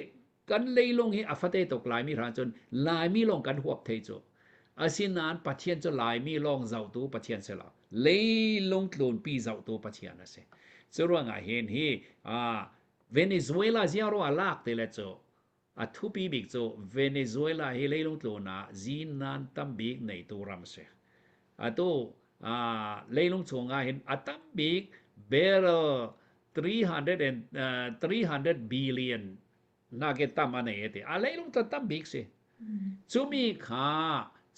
kan leilung hi a fate tuk Laimi hran cun Laimi lawng kan huap thei cu. Asinain Pathian cu Laimi lawng zohtu Pathian si lo. Leilung tlunpi zohtu Pathian a si. Cu ruangah hin hi Venezuela ziang a lak ti le cu a thupi bik cu Venezuela hi leilung tlun ah zinan tam bik neitu ram a si. Atu leilung chungah hin a tam bik barrel 300 and 300 billion nake tam a nei ti a leilung ta tam bik si cumi kha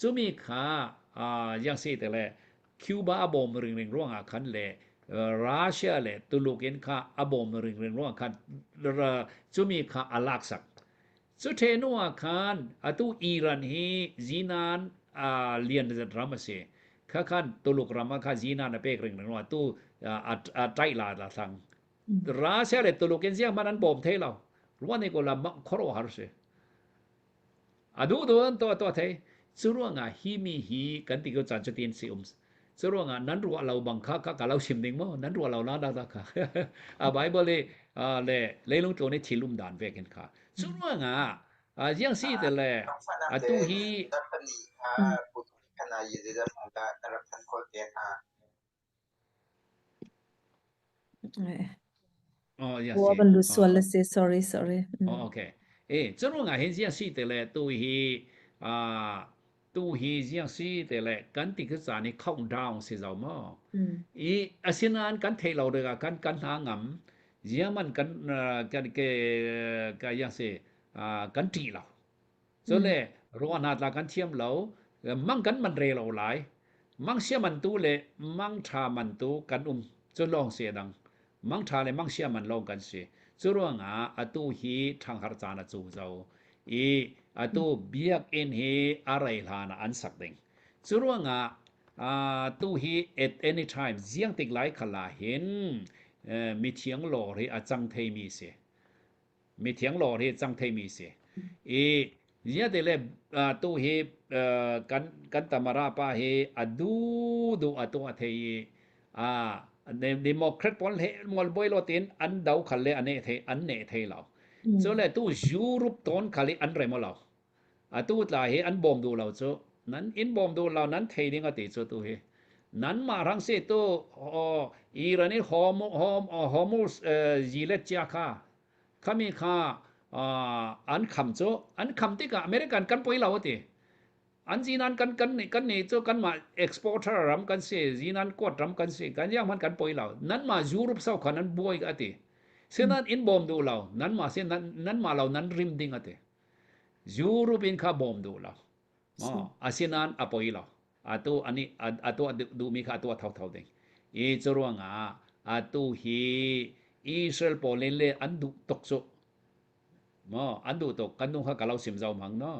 cumi kha yang si te le Cuba a bawm ring ring ruangah khan le Russia le Tuluk in kha a bawm ring ring ruangah khan cumi kha a lak sak cu the nu ah khan atu Iran hi zinan a lian zat ram a si kha khan Tuluk ram ah kha zinan a pek ring ring ruangah tu a ṭaih la la thlang Russia le Tuluk in ziang hmanh an bawm thei lo. Ruan ko la khoro har si. A duh duh an to to thei. Cu ruangah hi mi hi kan ti ko caan cutin si um. Cu ruangah nan ruah lo bang kha ka ka lo sim ding mo nan ruah lo na da da kha. A Bible i le leilung tlawn i thil um dan ve kin kha. Cu ruangah ziang si te le atu hi Oh, yes, Wa ban lu sual la si sorry sorry. Oh, okay. Eh, cu ruangah hin ziang si te le tu hi ah tu hi ziang si te le kan ti khi caan i countdown si zo maw. I asinain kan thei lo tikah kan kan hna ngam ziang man kan kan ke ka yang si kan ṭih lo. Cule ruah hna tla kan thiam lo, mang kan man re lo lai. Mang sia man tu le mang ṭha man tu kan um. Cu lawng si a dang. Mang ṭha le mang sia man lawng kan si. Cu ruangah atu hi ṭhanghar caan a cu zo i atu biakinn hi a rei hlan ah an sak ding. Cu ruangah tu hi at any time ziang tik lai khal ah hin mithiang lawr hi a cang theimi si. Mithiang lawr hi cang theimi si. I ziate le tu hi kan kan tamara pa hi a du du a tu a thei i a Democrat pawl he ngol boi lo tin an do khal le ane thei an ne thei lo. Cu le tu Europe ton khal i an rem lo. Atu tla hi an bawm duh lo cu. Nan in bawm duh lo nan thei ding ati cu tu hi. Nan mah rang si tu Iran i hom hom Hormuz zilet chia kha khami kha an kham cu an kham tikah American kan poi lo ati. An zinan kan kan nih kan nih cu kanmah exporter ram kan si zinan kuat ram kan si kan yang hman kan poi lo nanmah Europe sau kha nan buai ati. Sinan in bawm duh lo nanmah si nan nanmah lo nan rim ding ati. Europe in kha bawm duh lo. Maw asinain a poi lo. Atu ani atu duhmi kha atu a thotho ding. I cu ruangah atu hi Israel pawl nih le an duh tuk cu. Maw an duh tuk kan nu kha ka lo sim zau hmang no.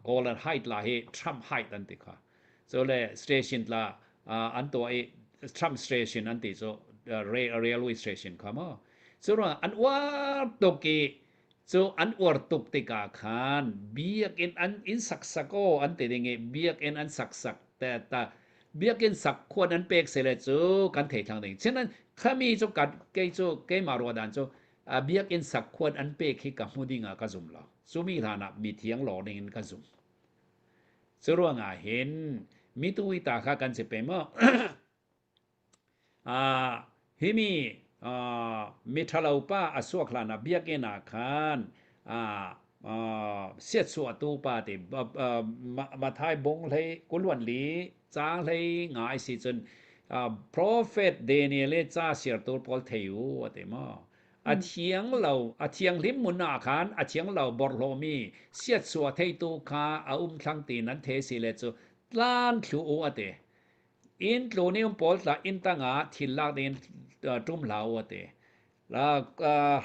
Golan Height la hi Trump Height an ti kha. So le station tla an tuah i Trump station an ti cu railway station kha maw. Cu ruangah an uar tuk i Cu an uar tuk tikah khan biakinn an inn saksak aw an ti ding i biakinn an saksak te ta biakinn sak khuan an pek sele cu kan thei thlang ding. Chinan khami cu kan kei cu keimah ruahdan cu biakinn sak khuan an pek hi ka hmu ding ah ka zum lo. Cu mi hlan ah mithiang law ding in ka zum. Cu ruangah hin mitu i ta kha kan si pe maw? Himi miṭhalo pa a suak hlanah biakinn ah khan siatsuahtu pa ti Matthai bung hlei kuluan li caang hlei nga ai si cun profet Daniel i ca siartu pawl thei u a ti maw. A thiang lo a thianghlim hmun ah khan a thiang lo borhlawmi siatsuah theitu kha a um thlang ti nan the si le cu tlan thlu u a ti. Inn tlun i um pawl tla inn tangah thil lak ding in ṭum hlah u a ti.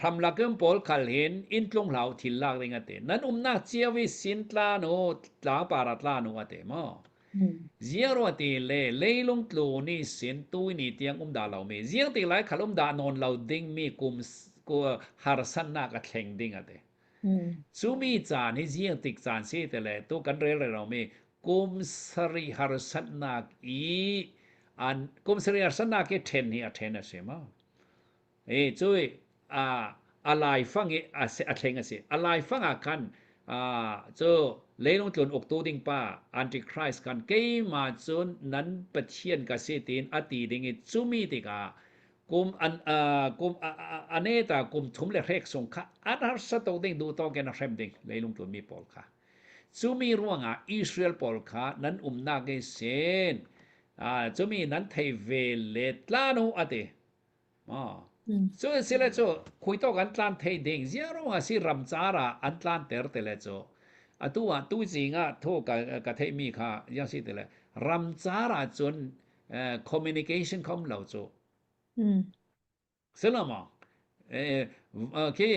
Hramlak i um pawl khal hin inn tlung hlah u thil lak ding a ti. Nan umnak cio i sin tlan u, tlangpar ah tlan u a ti maw? Ziang rua ti le leilung tlun i sin tu ni tiang um dah lomi, ziang ti lai khal um dah nawn lo dingmi kum harsannak a thleng ding a ti. Cu mi caan hi ziang tik caan si te le tu kan rel rel lomi kum sarih harsatnak i an kum sarih harsatnak i ṭhen hi a ṭhen a si maw? E cu a a laifang i a a thleng a si. A laifang ah khan cu leilung tlun uktu ding pa Antichrist khan keimah cun nan Pathian ka si tiin a ti ding i cumi tikah kum an kum aneta kum thum le hrek sung kha an harsa tuk ding duh tawk in a hrem ding leilung tlun mi pawl kha. Cumi ruangah Israel pawl kha nan umnak i sin cumi nan thei ve le tlan u a ti. Cu si le cu khuitawk an tlan thei ding ziang ruangah si ramcar ah an tlanter te le cu atu ah tuzing ah thu ka ka theihmi kha ziang si ti le ramcar ah cun communication kha um lo cu. Silama khi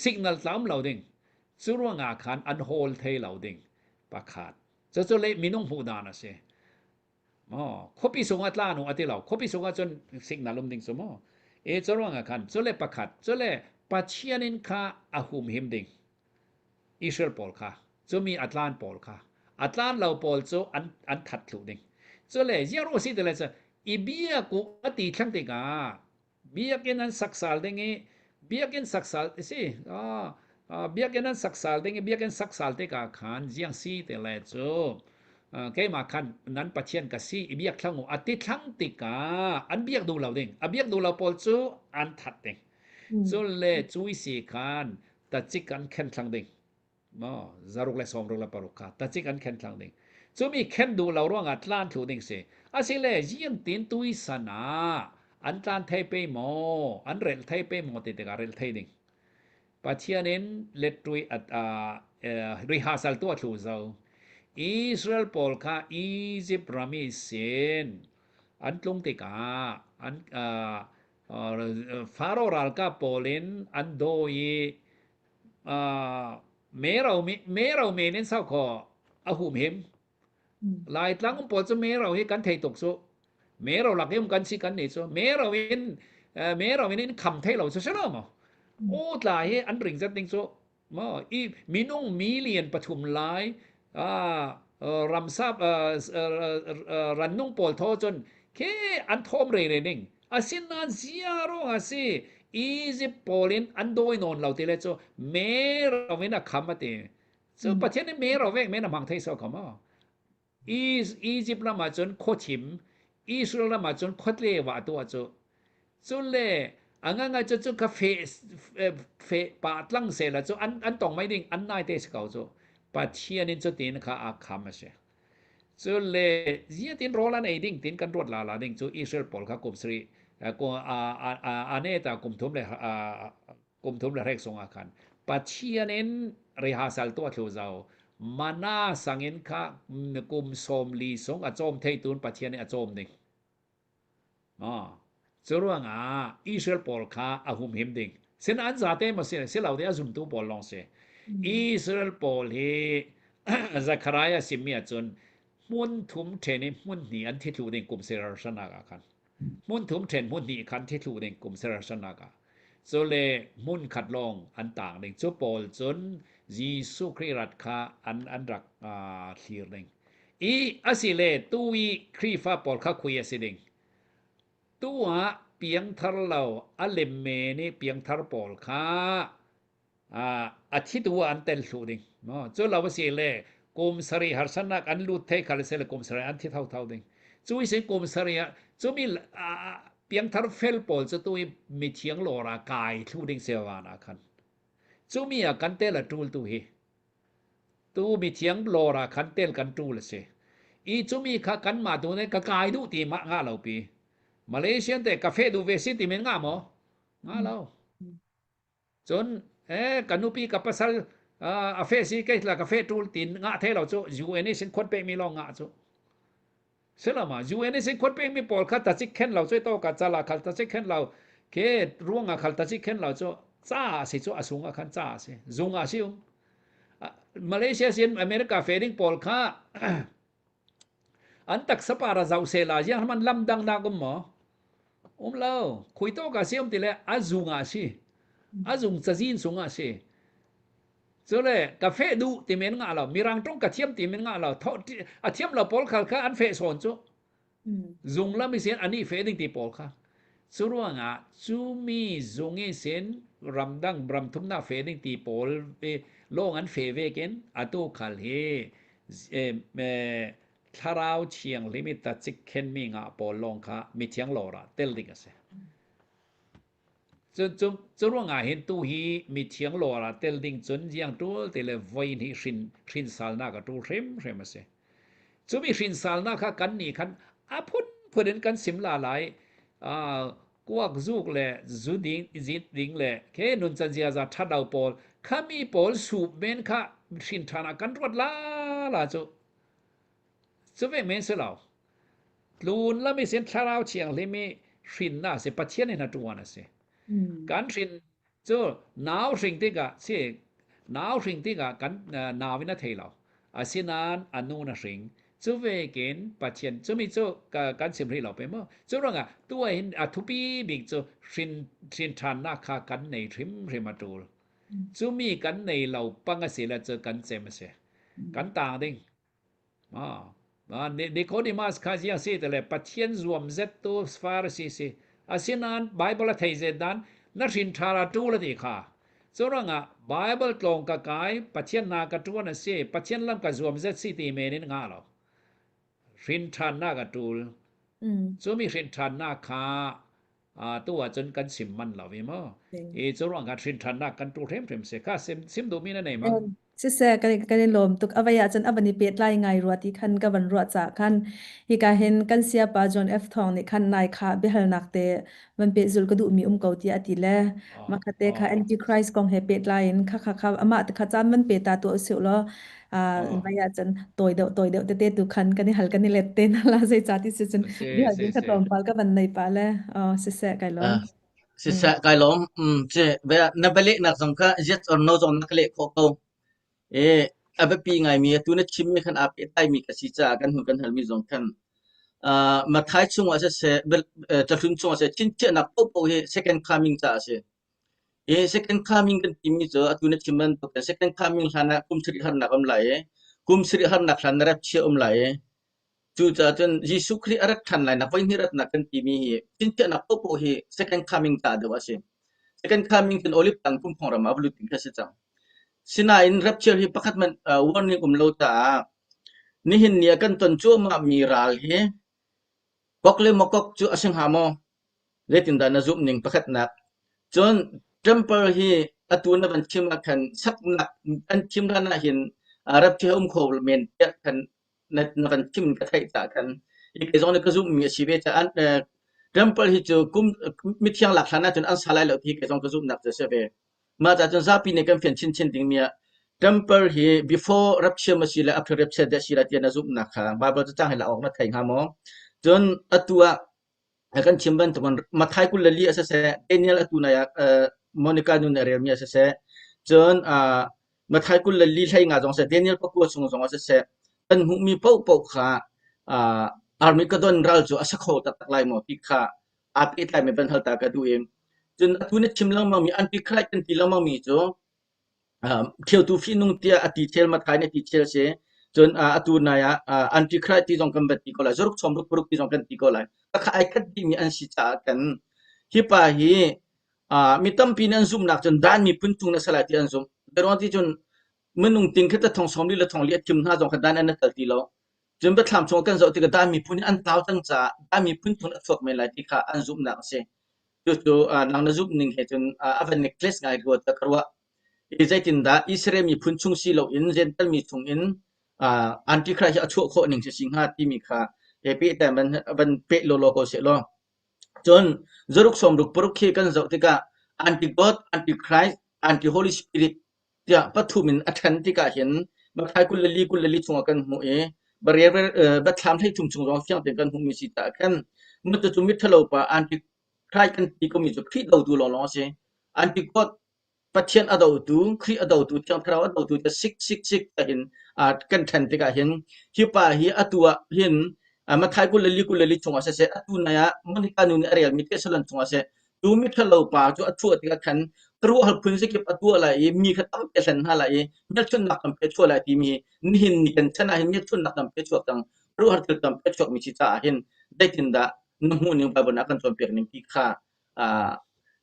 signal tlam lo ding cu ruangah khan an hawl thei lo ding pakhat cucu le minung hmuh dan a si maw khuapi sungah tla nu a ti lo khuapi sungah cun signal um ding cu maw e cu ruangah khan cu le pakhat cu le Pathian in kha a humhim ding Israel pawl kha cumi a tlan pawl kha a tlan lo pawl cu an an that thlu ding cu le ziang ru si ti le cu i biak u a ti thlang tikah biakinn an saksal ding i biakinn saksal si biakinn an saksal ding i biakinn saksal tikah khan ziang si te le cu keimah khan nan pathian ka si i biak thlang u a ti thlang tikah an biak duh lo ding a biak duh lo pawl cu an that ding cun le cui si khan tacik an khen thlang ding maw zaruk le sawmruk le paruk kha tacik an khen thlang ding cumi khen duh lo ruangah tlan thlu ding si asile ziang tin tui san ah an tlan thei pe maw an relh thei pe maw ti tikah relh thei ding Pathian in lettui at rehearsal tu a thlu zo Israel pawl kha Egypt ram i sin an tlung tikah an Faro ralkap pawl in an dawi i mero men in sau khaw a humhim. Laitlang um pawl cu mero hi kan thei tuk cu. Mero lak i um kan si kan nih cu. Mero in mero in in kham thei lo cu si lo maw? U tla hi an ring zat ding cu maw i minung million pathum lai ramsa rannung pawl thaw cun. Khi an thawm re re ning. Asinain zia ruang a si. Egypt pawl in an dawi nawn lo ti le cu me ro in a kham a ti. Cu Pathian nih me ro vek men a hmang thei so kho maw? Egypt ram ah cun khuachim, Israel ram ah cun khuatle wa tuah cu. Cun le a ngangai cu cu ka fe fe pa tlang se la cu an an tong mai ding an nai te si ko cu. Pathian in cutin kha a kham a si. Cun le ziatin rawl an ei ding tin kan ruat la la ding cu Israel pawl kha kum sari a ne ta kum thum le kum thum le hrek sung ah khan Pathian in rehasal tuah thlu zau mana sangin kha kum sawm li sung a cawm thei tun Pathian in a cawm ding. Cu ruangah Israel pawl kha a humhim ding. Sin an zate maw si si lo de a zumtu pawl lawng si. Israel pawl hi Zechariah simmi ahcun hmun thum ṭhen i hmun hnih an thi thlu ding kum serarsanak ah khan. Hmun thum ṭhen hmun hnih khan thi thlu ding kum serarsanak ah. Cu le hmun khat lawng an tang ding. Cu pawl cun Jesuh Khrih rat kha an an rak uh, thlir ding. I asile tu i Khrihfa pawl kha khui a si ding. Tu ah piangthar lo a lemme nih piangthar pawl kha a thitu ah an tel thlu ding. No, cu lo a si le kum sarih harsanak an lut thei khal se le kum sarih an thi thotho ding. Cu i sin kum sarih ah cumi piangthar fel pawl cu tu i mithiang lawr ah kai thlu ding sevan ah khan. Cumi ah kan tel a tul tu hi. Tu mithiang lawr ah khan tel kan tul a si. I cumi kha kanmah tu nih ka kai duh ti mah ngah lo pi. Malaysian te ka fe duh ve si ti men ngah maw? Ngah lo. Cun eh ka nupi ka pasal a fe si kei la ka fe tul tin ngah the lo cu UN sin khon pe mi lawng ngah cu. Silama UN sin khon pe mi pawl kha tacik khen lo cu to ka cala khal tacik khen lo ke ruang a khal tacik khen lo cu ca si cu asung a khan ca si zung a si um Malaysia sin America fe ding pawl kha an taksa para zau se la jiang man lam dang nak um maw um lo khui to ka si um ti le a zung a si a zung cazin sung a si cu le ka fe duh ti men nga lo mirang tong ka thiam ti men nga lo a thiam lo pawl khal kha an fe sawn cu zung lam i sin ani fe ding ti pawl kha cu ruangah cu mi zung i sin ramdang ramthumnak fe ding ti pawl lawng an fe ve ken atu khal hi thlarau thianghlim i tacik khenmi nga pawl lawng kha mithiang lawr ah tel ding a si. Cun cu ruangah hin tu hi mithiang lawr ah tel ding cun ziang ṭul ti le voi hnih hrin hrinsalnak a ṭul hrimhrim a si. Cumi hrinsalnak kha kan nih khan a phunphun in kan sim la lai. Uh, kuak zuk le zu ding zit ding le ke nuncan ziaza ṭhalo pawl khami pawl sup men kha hrin ṭhan ah kan ruat la la cu. Cu ve men si lo. Tlun lam i sin thlarau thianghlim i hrinnak a si Pathian in a ṭuan a si. Kan hrin cu nau hring tikah si nau hring tikah kan nau in a thei lo. Asinain a nu na hring. Cu vekin Pathian cumi cu kan chim rih lo pe maw? Cu ruangah tu ah hin a thupi bik cu hrin hrin ṭhannak kha kan nei hrimhrim a ṭul. Cumi kan nei lo pang a si le cu kan cem a si. Kan tang ding. Nicodemus kha ziang si tile Pathian zuam zet tu Pharisee si. Asinain Bible a thei zet dan na hrin ṭha la ṭul a ti kha. Cu ruangah Bible tlawng ka kai, Pathian hna ka ṭuan a si, Pathian lam ka zuam zet si ti men in ngah lo. Hrin ṭhannak a ṭul. Cu mi hrin ṭhannak kha tu ahcun kan sim man lo i maw i cu ruang khan hrin ṭhannak kan tu hrimhrim si kha sim sim duhmi na nei ma Siseh kan kan i lawm tuk avei ahcun a van i pehtlai ngai rua ti khan ka van ruah caah khan hika hin kan siapa John F Thawng nih khan nai kha biahalnak te van pehzulh ka duhmi um ko tiah a ti le makhat te kha Antichrist kong he pehtlai in kha kha kha amah te kha caan van pe ta tu usih law vai ahcun tawi deuh tawi deuh tete tu khan kan i hal kan i let te na la zei ca ti si cun bihal ding kha tlawmpal ka van nei pa le siseh kai lawm Siseh kai lawm ci na bialehnak zong kha yes or no zong na ka leh khawh ko e a biapi ngaimi atu na chimmi khan aa pehtlaimi ka si caah kan hnu kan halmi zong khan Mathai chungah siseh cahlun chungah siseh chinchiahnak paohpaoh hi second coming caah a si Hi second coming kan timi cu atu na chim bantuk in second coming hlan ah kum sarih harnak um lai i kum sarih harnak hlan na rapture um lai i. Cucaah cun Jesuh Khrih a rat ṭhan lainak voihnih ratnak kan timi hi chinchiahnak paohpaoh hi second coming ca deuh a si. Second coming cun Olive tlang kumthong ram ah va lut ding khi a si cang. Sinain rapture hi pakhat hmanh warning um lo caah nihin ni ah kan ton cuahmahmi ral hi kok le makok cu a si hnga maw? Zeitindah na zumh ning pakhatnak. Cun temple hi atu na van chim ah khan saknak an thim hlan ah hin rapture um kho men tiah khan na, na kan chim ka theih caah khan hi kei zong nih ka zumhmi a si ve caah temple hi cu kum mithiang lak hlan ahcun an sa lai lo ti kei zong ka zumhnak cu a si ve. Mah caah cun zapi nih kan fian chinchin dingmi ah temple hi before rapture ma si le after rapture dah si lai tiah na zumhnak kha Bible cacang hi la awk na thei hnga maw? Cun atu ah kan chim bantukin Matthai 24 a siseh, Daniel atu nai ah Monica nu nih a relmi a siseh, cun Matthai 24 hlei nga zong seh, Daniel pakua chung zong a siseh, kan hmuhmi paohpaoh kha Armageddon ral cu a sa kho taktak lai maw ti kha aa pehtlaimi van hal ta ka duh i cun atu na chim lengmangmi Antichrist kan ti lengmangmi cu Ṭhiotu fihnung tiah a ti ṭhel Matthai nih a ti ṭhel si. Cun atu nai ah Antichrist ti zong kan van ti ko lai. Zaruk sawm ruk paruk ti zong kan ti ko lai. Khakha ai khat dihmi an si caah kan hi pa hi mi tampi nih an zumhnak cun Dan miphun chung na si lai ti an zumh. Zeiruang ti cun minung ting khat le thong sawm li le thong li a thim hna zong kha Dan an i tel ti lo. Cun biathlam chung kan zoh tikah Dan miphun hi an tlau cang caah Dan miphun chung a chuak men lai ti kha an zumhnak a si. Cucu nang na zumh ning he cun a van necklace ngai rua tiah ka ruah. I zeitindah Israel miphun chung si loin Jentail mi chungin Antichrist hi a chuah khawh ning si si hnga timi kha he pehtlai van, van peh lawlaw ko seh law. Cun zaruk sawmruk paruk khi kan zoh tikah Anti-God, Antichrist, Anti-Holy Spirit tiah pathum in a ṭhen tikah hin Matthai 24 24 chungah kan hmuh i Biathlam 13 chung zong fiang tein kan hmuhmi si caah khan cucu miṭhalo pa Antichrist kan ti komi cu Khrih dotu lawnglawng a si. Anti-God Pathian a dotu, Khrih a dotu, Thiang Thlarau a dotu te sik sik sik hin kan ṭhen tikah hin hi pa hi atu ah hin Matthai 24 24 chungah siseh atu nai ah Monica nu nih a relmi Thessalon chungah siseh Cu miṭhalo pa cu a chuah tikah khan khuaruahhar phunzakip a tuah lai i mi kha tampi a hlen hna lai i hmelchunhnak tampi a chuah lai timi nihin ni kan chan ah hin hmelchunhnak tampi a chuak cang. Khuaruahhar thil tampi a chuakmi si caah hin zeitindah na hmuhning Baibal nih a kan cawnpiak ning ti kha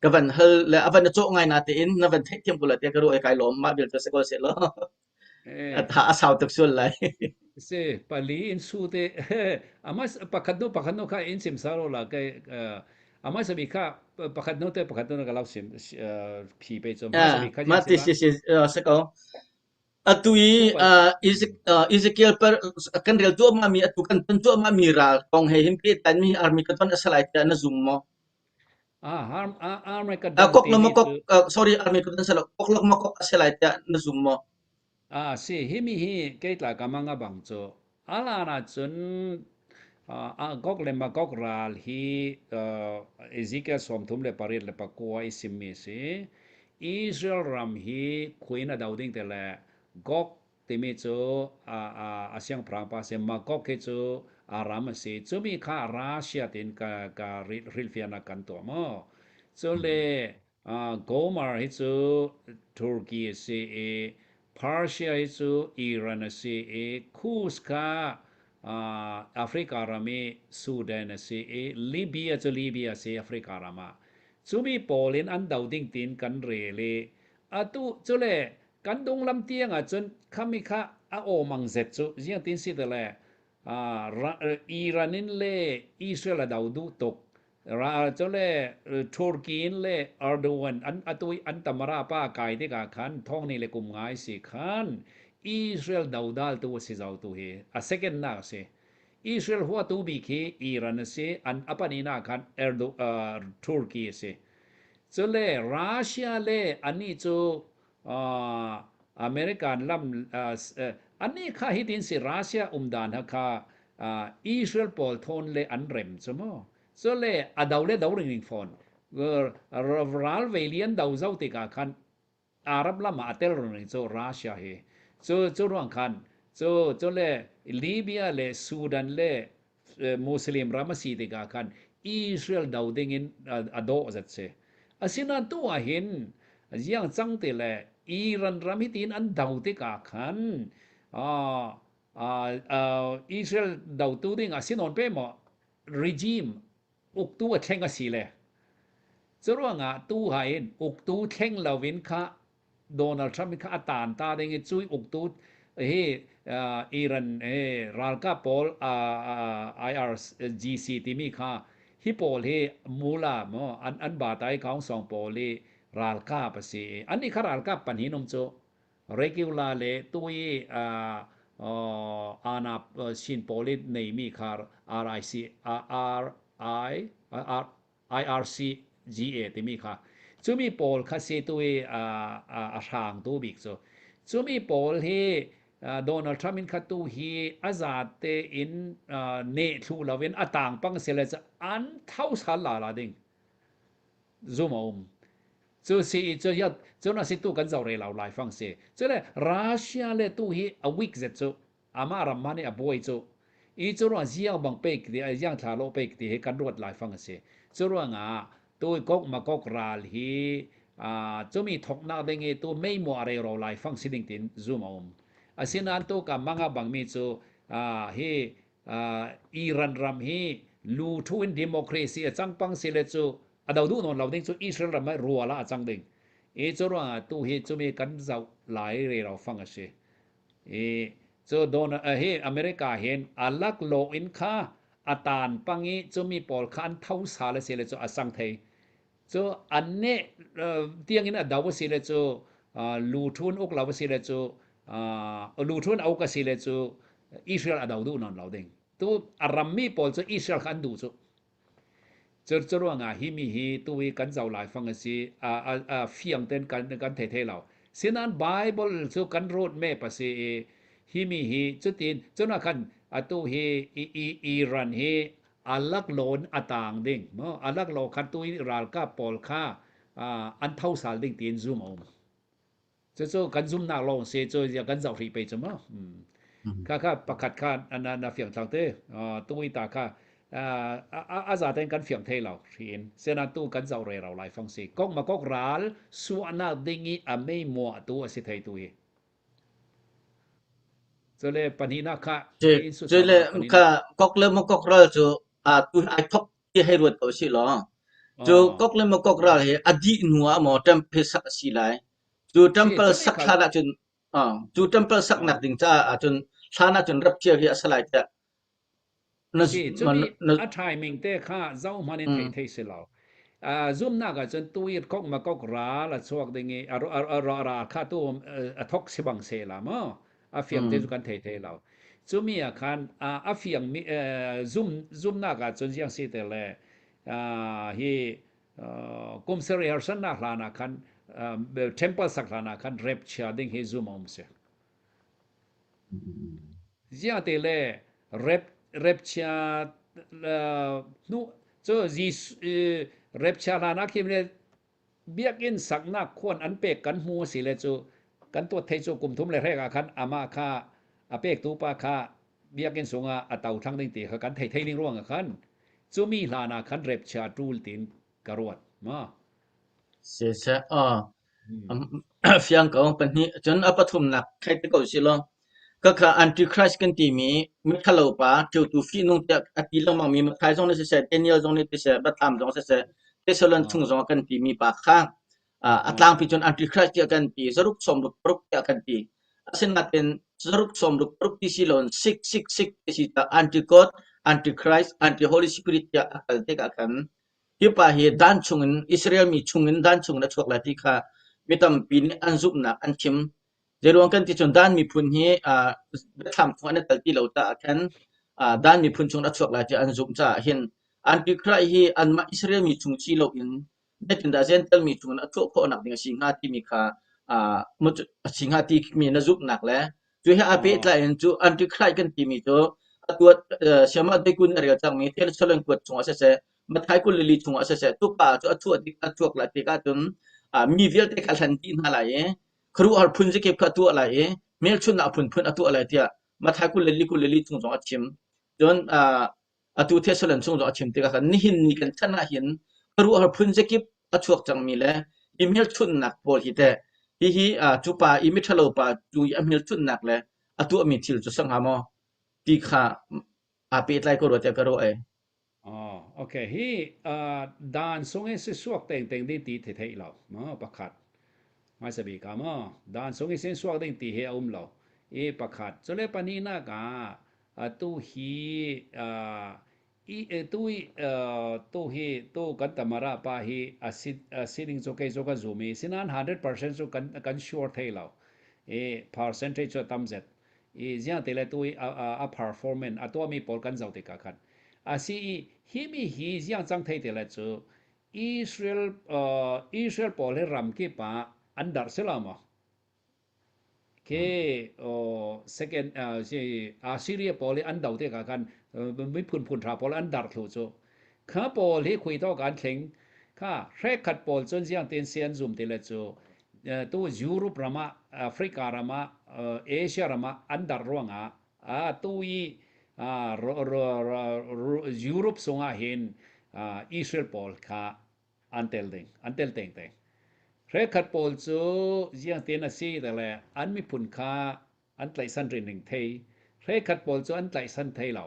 ka van hal le a van na cawh ngai natein na van theihthiam ko lai tiah ka ruah i kai lawm. Mah vial cu si ko seh law. A tha a sau tuk sual lai. Si pali in su te ama pakhat nu pakhat nu kha in sim saro la ke ama sabi kha pakhat nu te pakhat nu ka lau sim phi pe chom ma sabi kha Ma ti si si se ko atu i Ezekiel per kan rel tu ma mi atu kan ton tu ma mi ral kong he him pe tan mi army ka ton asalai te na zum mo Ah, Armageddon kok timi makok cu sorry Armageddon salo koklok makok asalai te na zum mo Ah, si himi hi keitla ka mang a bang cu alan ahcun uh, Gog le Magog ral hi uh, Ezekiel 38 le pakua i simmi a si. Israel ram hi khuin a do ding te le Gog timi cu a, a, a siangpahrang pa si Magog hi cu a ram a si. Cumi kha Russia tin ka, ka hrilhfiahnak kan tuah maw? Cule Gomer hi cu Turkey a si i Persia hi cu Iran a si i Kus kha Africa ram i Sudan a si i Libya cu Libya a si Africa ram ah. Cumi pawl in an do ding tiin kan rel i atu cule kan dunglam tiang ahcun khami kha a awmang zet cu ziang tin si tile Iran in le Israel a do duh tuk Cule Turkey in le Erdogan an atu i an tamara pa kai tikah khan thong ni le kum ngai si khan Israel dodaltu a si zotu hi a second nak a si. Israel huatu bik hi Iran a si an apanina khan Erdo, uh, Turkey a si. Cule Russia le ani cu uh, American lam uh, ani kha hi tin si Russia umdan ha kha uh, Israel pawl thon le an rem chu mu so le a do le do ring ring phone ral ve lian do zo tikah khan Arab lam ah a tel ring ring cu Russia hi cu cu ruang khan cu cu le Libya le Sudan le Muslim ram a si tikah khan Israel do ding in a dawh zat si. Asinain tu ah hin ziang cang ti le Iran ram hi tiin an do tikah khan uh, Israel dotu ding ah sinawn pe maw regime uktu a thleng a si le curuangah tu hain uktu thleng loin kha Donald Trump kha a tan ta ding i cui uktu hi Iran ralkap pawl IRGC timi kha hi pawl hi mula mo an an ba tai kaung song pawl hi ralkap a si i an nih kha ralkap pan hin um cu regular le tui ana sin pawl i neimi kha RIC R I R IRCGA timi kha cumi pawl kha si tu i a hrang tu bik cu cumi pawl hi Donald Trump in kha tu hi a zate in ne thlu loin a tang pang se le an tho sal la la ding zum a um cu si i cu ya cun a si tu kan zo re lo lai fang si cu le Russia le tu hi a weak zet cu amah ram ma nih a buai cu i cu ruang ziang bang pek ti ziang thla lo pek ti hi kan ruat lai fang a si cu ruangah tu kok makok ral hi cumi thoknak ding i tu mei mu a rei ro lai fang si ding tin zum a um asinain tu ka manga bang mi cu hi Iran ram hi lu thu in democracy a cang pang si le cu a do duh nawn lo ding cu Israel ram ah rual ah a cang ding i cu ruangah tu hi cumi kan zoh lai re ro fang a si i cu don hi America hin a laklawh in kha a tan pang i cumi pawl kha an tho sal a si le cu a sang thei cu an ne tiang in a do a si le cu lu thun uk lo a si le cu lu thun uk a si le cu Israel a do duh non lo ding tu a rammi pawl cu Israel kha an duh cu cu cu ruangah hi mi hi tu i kan zoh lai fang a si a a fiang ten kan kan thei thei lo sinan Bible cu kan road map a si i hi mi hi cutin cuna khan atu hi Iran hi a laklon a tang ding mo a laklo khan tu i ralkap pawl kha an tho sal ding tiin zum a um Cucu kan zumnak lawng si cu kan zoh hrih pe cu mu. Kha kha pakhat kha na na fiang thlang te tui ta kha a za ten kan fiang thei lo hriin senan tu kan zoh re ro lai fang si kok ma kok ral suahnak ding i a mei mua tu a si thei tu hi cule pahnihnak kha Cule kha kok le ma kok ral cu a tu ai thok ti hei ruat ko si law cu kok le ma kok ral hi a dih hnu ah maw temple sak a si lai Cu temple sak hlan ahcun cu temple saknak ding caah ahcun hlan ahcun rapchia hi a si lai tiah na si cumi a timing te kha zohhmanh in thei thei si lo zumnak ahcun tuir kok ma kok ral a chuak ding i a ra kha tu a thok si bang se la maw a fiang te cu kan thei thei lo cumi ah khan a fiang mi zum zumnak ahcun ziang si te le hi kum sarih harsannak hlan ah khan temple sak hlan ah khan rep chia ding hi zum a um si. Ziang te le rep rep chia nu cu rep chia hlan ah khin le biakinn saknak khuan an pek kan hmu si le cu kan tuat thei cu kum thum le hrek ah khan ama kha a pek tu pa kha biakinn sungah a to thlang ding ti kha kan thei thei ning ruang ah khan Cumi hlan ah khan repchia ṭul tiin ka ruat ma? Siseh, aw. Fiang ko pahnih cun a pathumnak thei te ko si law khakha Antichrist kan timi miṭhalo pa ṭheutu fihnung tiah a ti lengmang mi Matthai zong nih siseh Daniel zong nih siseh Biathlam zong siseh Thessalon chung zong ah kan timi pa kha a tlangpi cun Antichrist tiah kan ti zaruk sawmruk paruk tiah kan ti asinain zaruk sawmruk paruk ti si loin 666 ti si ta Anti-God Antichrist Anti-Holy Spirit tiah a kal tikah khan hi pa hi dan chungin Israel mi chungin dan chungin a chuak lai ti kha mi tampi nih an zumhnak an chim Zeiruang kan ti cun Dan miphun hi biathlam chung an i tel ti lo caah khan Dan miphun chung a chuak lai ti an zumh caah hin Antichrist hi anmah Israel mi chung si loin zeitindah Jentail mi chungin a chuah khawhnak ding a si hnga timi kha a si hnga timi na zumhnak le cu he aa pehtlai in cu Antichrist kan timi cu a tuat siamah deikun a rel cangmi Thessalon kuat chungah siseh Matthai 22 chungah siseh tupa cu a chuah tik a chuak lai tikah cun mi vialte kha a hlen dih hna lai i khuaruahhar phun zakip kha a tuah lai i hmelchunhnak phunphun a tuah lai tiah Matthai 22 22 chung zong a chim. Cun Atu Thessalon chung zong a chim tikah khan nihin ni kan chan ah hin khuaruahhar phun zakip a chuak cangmi le i hmelchunhnak pawl hi teh hihi cu pa i miṭhalo pa cu i a hmelchunhnak le a tuahmi thil cu si hnga maw ti kha aa pehtlai ko rua tiah ka ruah ei. Oh, okay. Hi uh, dan sung in si suak teng teng ding ti the thei lo. Ma pakhat. Mai sabi ka ma. Dan sung in sin suak ding ti he a um lo. I pakhat. Chule pani na ka atu hi uh, i tu i tu hi tu kan tamara pa hi a si a sining cu kei cu ka zum i sinan 100% cu kan kan sure thei lo. I percentage cu tam zet. I ziang te le tu i a, a, a performance a tuahmi pawl kan zoh tikah khan a si i hi mi hi ziang cang thei te le cu Israel uh, Israel pawl hi ram kip ah an darh si lo maw? Khi uh, second uh, si Assyria pawl hi an do tikah khan miphun phun tha pawl an darh thlu cu kha pawl hi khui to kan thleng kha hrekhat pawl cun ziang tin si an zum ti le cu tu Europe ram ah Africa ram ah Asia ram ah an darh ruangah a tu i Europe sungah hin Israel pawl kha an tel ding an tel teng teng hrekhat pawl cu ziang tin a si te le an miphun kha an tlaihsan rin ning thei hrekhat pawl cu an tlaihsan thei lo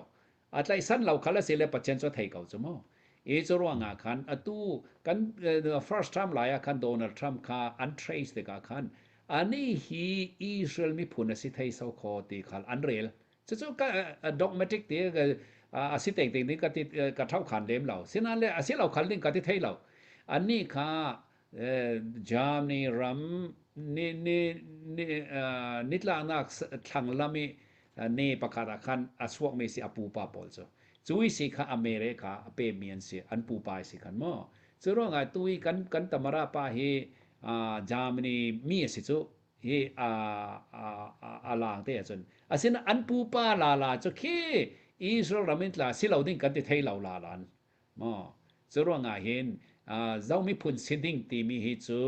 a tlaihsan lo khal a si le Pathian cu a thei ko cu mu i cu ruangah khan atu kan first term lai ah khan Donald Trump kha an trace tikah khan ani hi Israel miphun a si thei so kho ti khal an rel cucu ka dogmatic ti a si teng teng ding ka ti ka thau khan lem lo sinan le a si lo khal ding ka ti thei lo anni kha Germany ram ni ni ni nitlaknak thlanglam i ne pakhat ah khan a chuakmi si a pupa pawl cu cui si kha a mere kha a pemmi an si an pupa si khan maw cu ruangah tu i kan kan tamara pa hi Germany mi a si cu hi a a lang te ahcun asina an pupa la la cu khi Israel ram in tla si lo ding kan ti thei lo la lan Maw? Cu ruangah hin Zo miphun si ding timi hi cu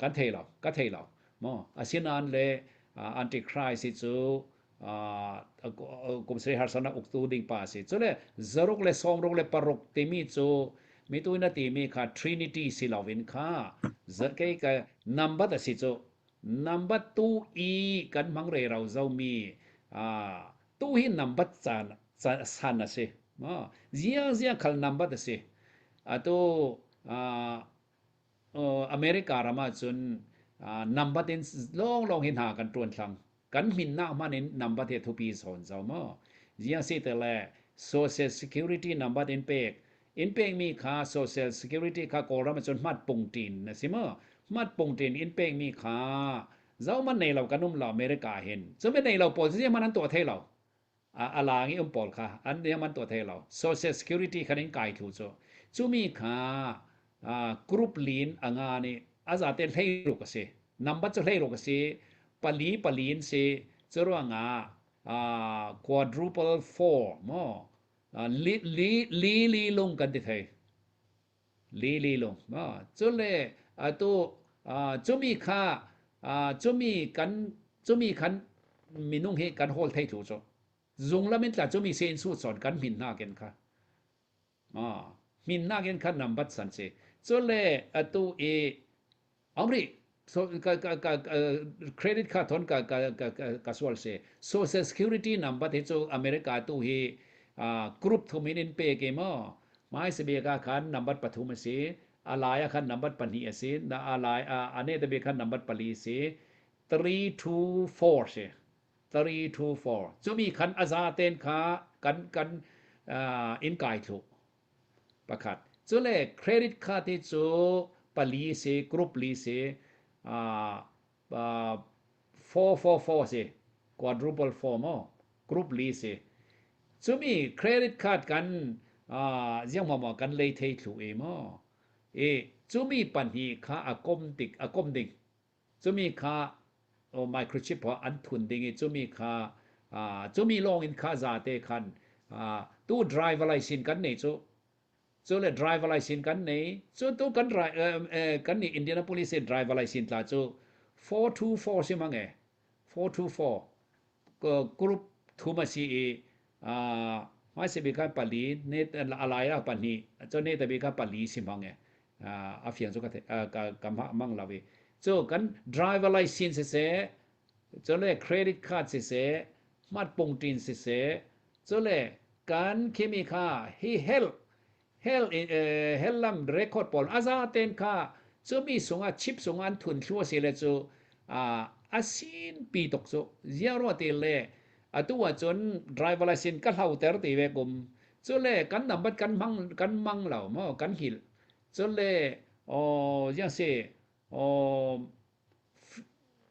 kan thei lo, ka thei lo. Maw? Asinain le Antichrist hi cu kum sarih harsanak uktu ding pa a si. Cule zaruk le sawmruk le paruk timi cu mitu na timi kha Trinity si loin kha kei ka number a si cu. Number tu i kan hmang rero zomi tu hi number caan san a si. Ziang ziang khal number a si. Atu America ram ahcun number in lawnglawng hi hna kan ṭuan thlang. Kan hminnak hmanh in number he thupi zawn zo maw. Ziang si te le Social Security number in pek. In pekmi kha Social Security kha Kawlram ahcun hmat pungṭin a si maw. Hmat pungṭin in pekmi kha zohmanh nei lo kan um lo America hin. Cumi nei lo pawl cu zeihmanh an tuah thei lo. A lang i um pawl kha an an tuah thei lo. Social Security khan in kai thlu cu. Cumi kha group lin a nga nih a zate hleiruk a si. Number cu hleiruk a si. Pali pali in si. Cu ruangah quadruple four maw li li li li lung kan ti thei. Li li lung maw. Cule atu cumi kha cumi kan cumi khan minung hi kan hawl thei thlu cu. Zung lam in tla cumi se in su chon kan hmin hna ken kha. Hmin hna ken kha nambat san si. Cule atu i Amri so ka ka ka credit card thon ka ka ka ka sual se social security number te chu America tu hi group thum in in pe ke mo mai se be ka khan number pathum asi alai a khan number pahnih asi na alai ane te be khan number pali si 3 2 4 si 3 2 4 chumi khan aza ten kha kan kan in kai thlu Pakhat. Cule credit card hi cu pali si, group li si, uh, uh, 444 si, quadruple four maw, group li si. Cumi credit card kan uh, ziang maw kan lei thei thlu e maw. E cumi pahnih kha a kom tik a kom ding. Cumi kha microchip an thun ding i cumi kha cumi lawng in kha zate khan tu driver license kan nei cu cu le driver license kan nei cu tu kan kan nih Indianapolis in driver license tla cu 424 si mang e 424 group thum a si i hmaisa bik khan pali ne a lai ah pahnih cun ne tabi kha pali si mang e a fiang cu ka ka ka mang lo i cu kan driver license siseh. Cule credit card siseh, hmatpungṭin siseh, cule kan khimi kha hi hell hell hell lam record pawl a zaten kha cumi sungah chip sungah an thun thlu a si le cu a sin pi tuk cu ziah ti le atu ahcun driver license ka hloter ti ve kum cule kan number kan hmang kan mang lo maw kan hil cule oh ziang si oh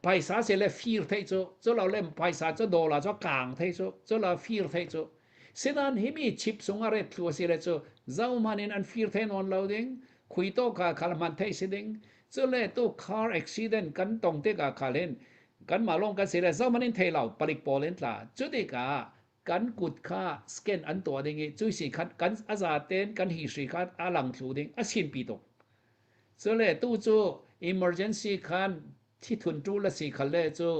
Phaisa si le fir theih cu, culo le phaisa cu dollar cu a kaang thei cu, culo fir theih cu. Sinan hi mi chip sung a ret thlu a si le cu zohman in an fir thei nawn lo ding, khuito kha khal hman theih si ding. Cule tu car accident kan tong tikah khal hin kanmah lawng kan si le zohman in thei lo palik pawl in tla. Cu tikah kan kut kha scan an tuah ding i cui si khan kan a zaten kan hi hri kha a lang thlu ding a sinpi tuk. Cule tu cu emergency khan thithun ṭul a si khal le cu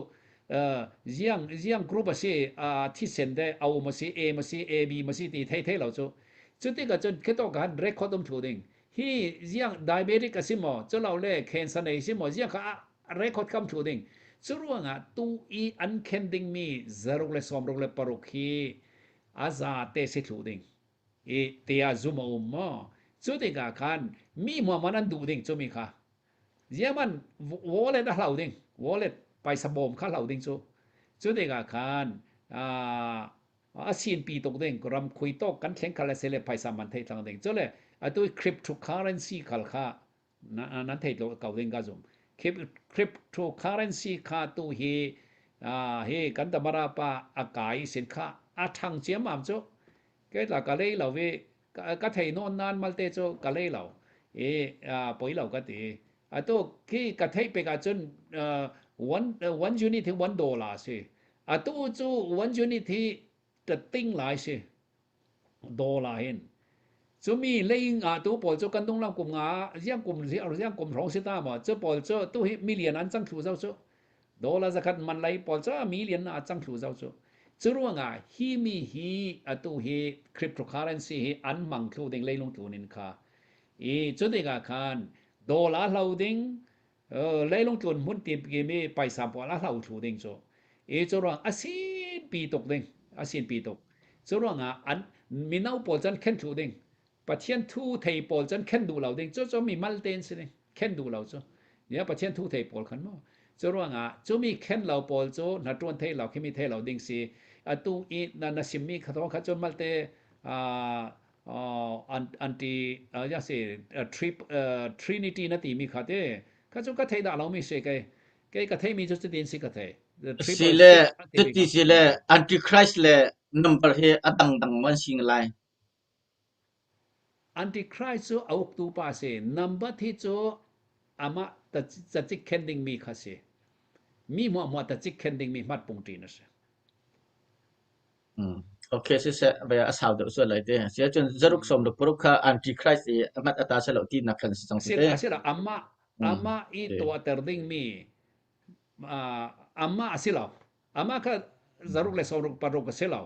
ziang ziang group a si thisen de a um a si A ma si AB ma si ti thei thei lo cu cu tikah cun khito khan record um thlu ding hi ziang diabetic a si maw culo le cancer nei si maw ziang kha record kam thlu ding cu ruangah tu i an khen dingmi zaruk le sawmruk le paruk hi a za te si thlu ding i tiah zum a um maw? Cu tikah khan mi hmuahman an duh ding cu mi kha ziaman wallet a hlo ding wallet paisa bawm kha hlo ding cu cu tikah khan a sinpi tuk ding ram khui tawk kan thleng khal a si le phaisa man thei tlang ding cule atu cryptocurrency khal kha nan thei ko ding ka zum cryptocurrency kha tu hi hi kan tamara pa a kai sin kha a thang chiam am cu ke tla ka lei lo i ka thei nawn nan malte cu ka lei lo i poi lo ka ti atu khi ka thei pek ahcun one one unit hi one dollar si atu cu one unit hi ka ting lai si dollar hin cumi lei nga tu pawl cu kan dunglam kum nga ziang kum ziang kum hrawng si ta maw cu pawl cu tu hi million an cang thlu zo cu dollar zakhat man lei pawl cu million a cang thlu zo cu cu ruangah hi mi hi atu hi cryptocurrency hi an mang thlu ding leilung tlun in kha i cu tikah khan dollar hlo ding leilung tlun hmun ti mi paisa pawl a hlo thlu ding cu i cu ruang a sinpi tuk ding a sinpi tuk cu ruangah an mino pawl cun khen thlu ding pathian thu thei pawl cun khen duh lo ding cu cu mi mal ten si ding khen duh lo cu ya pathian thu thei pawl khan mo cu ruangah cu mi khen lo pawl cu na tuan thei lo khimi thei lo ding si atu i na na simmi kha kha cun malte anti ya si trip trinity na timi kha te kha cu ka thei dah lo mi se ke ke ka thei mi cu cutin si ka thei Si le cuti si le antichrist le number hi a dangdang man si lai. Antichrist cu a uktu pa si number thi cu amah tacik khen ding mi kha si mi hmuahhmuah tacik khen ding mi hmat pungṭin a si Mm. Okay, siseh, vai a sau deuh sual lai te. Si ahcun zaruk sawm le paruk kha Antichrist i a hmat ata selo ti nak khan si cang si te. Asila amma amma i tuahter ding mi amma a si lo. Amma kha zaruk le sawmruk paruk a si lo.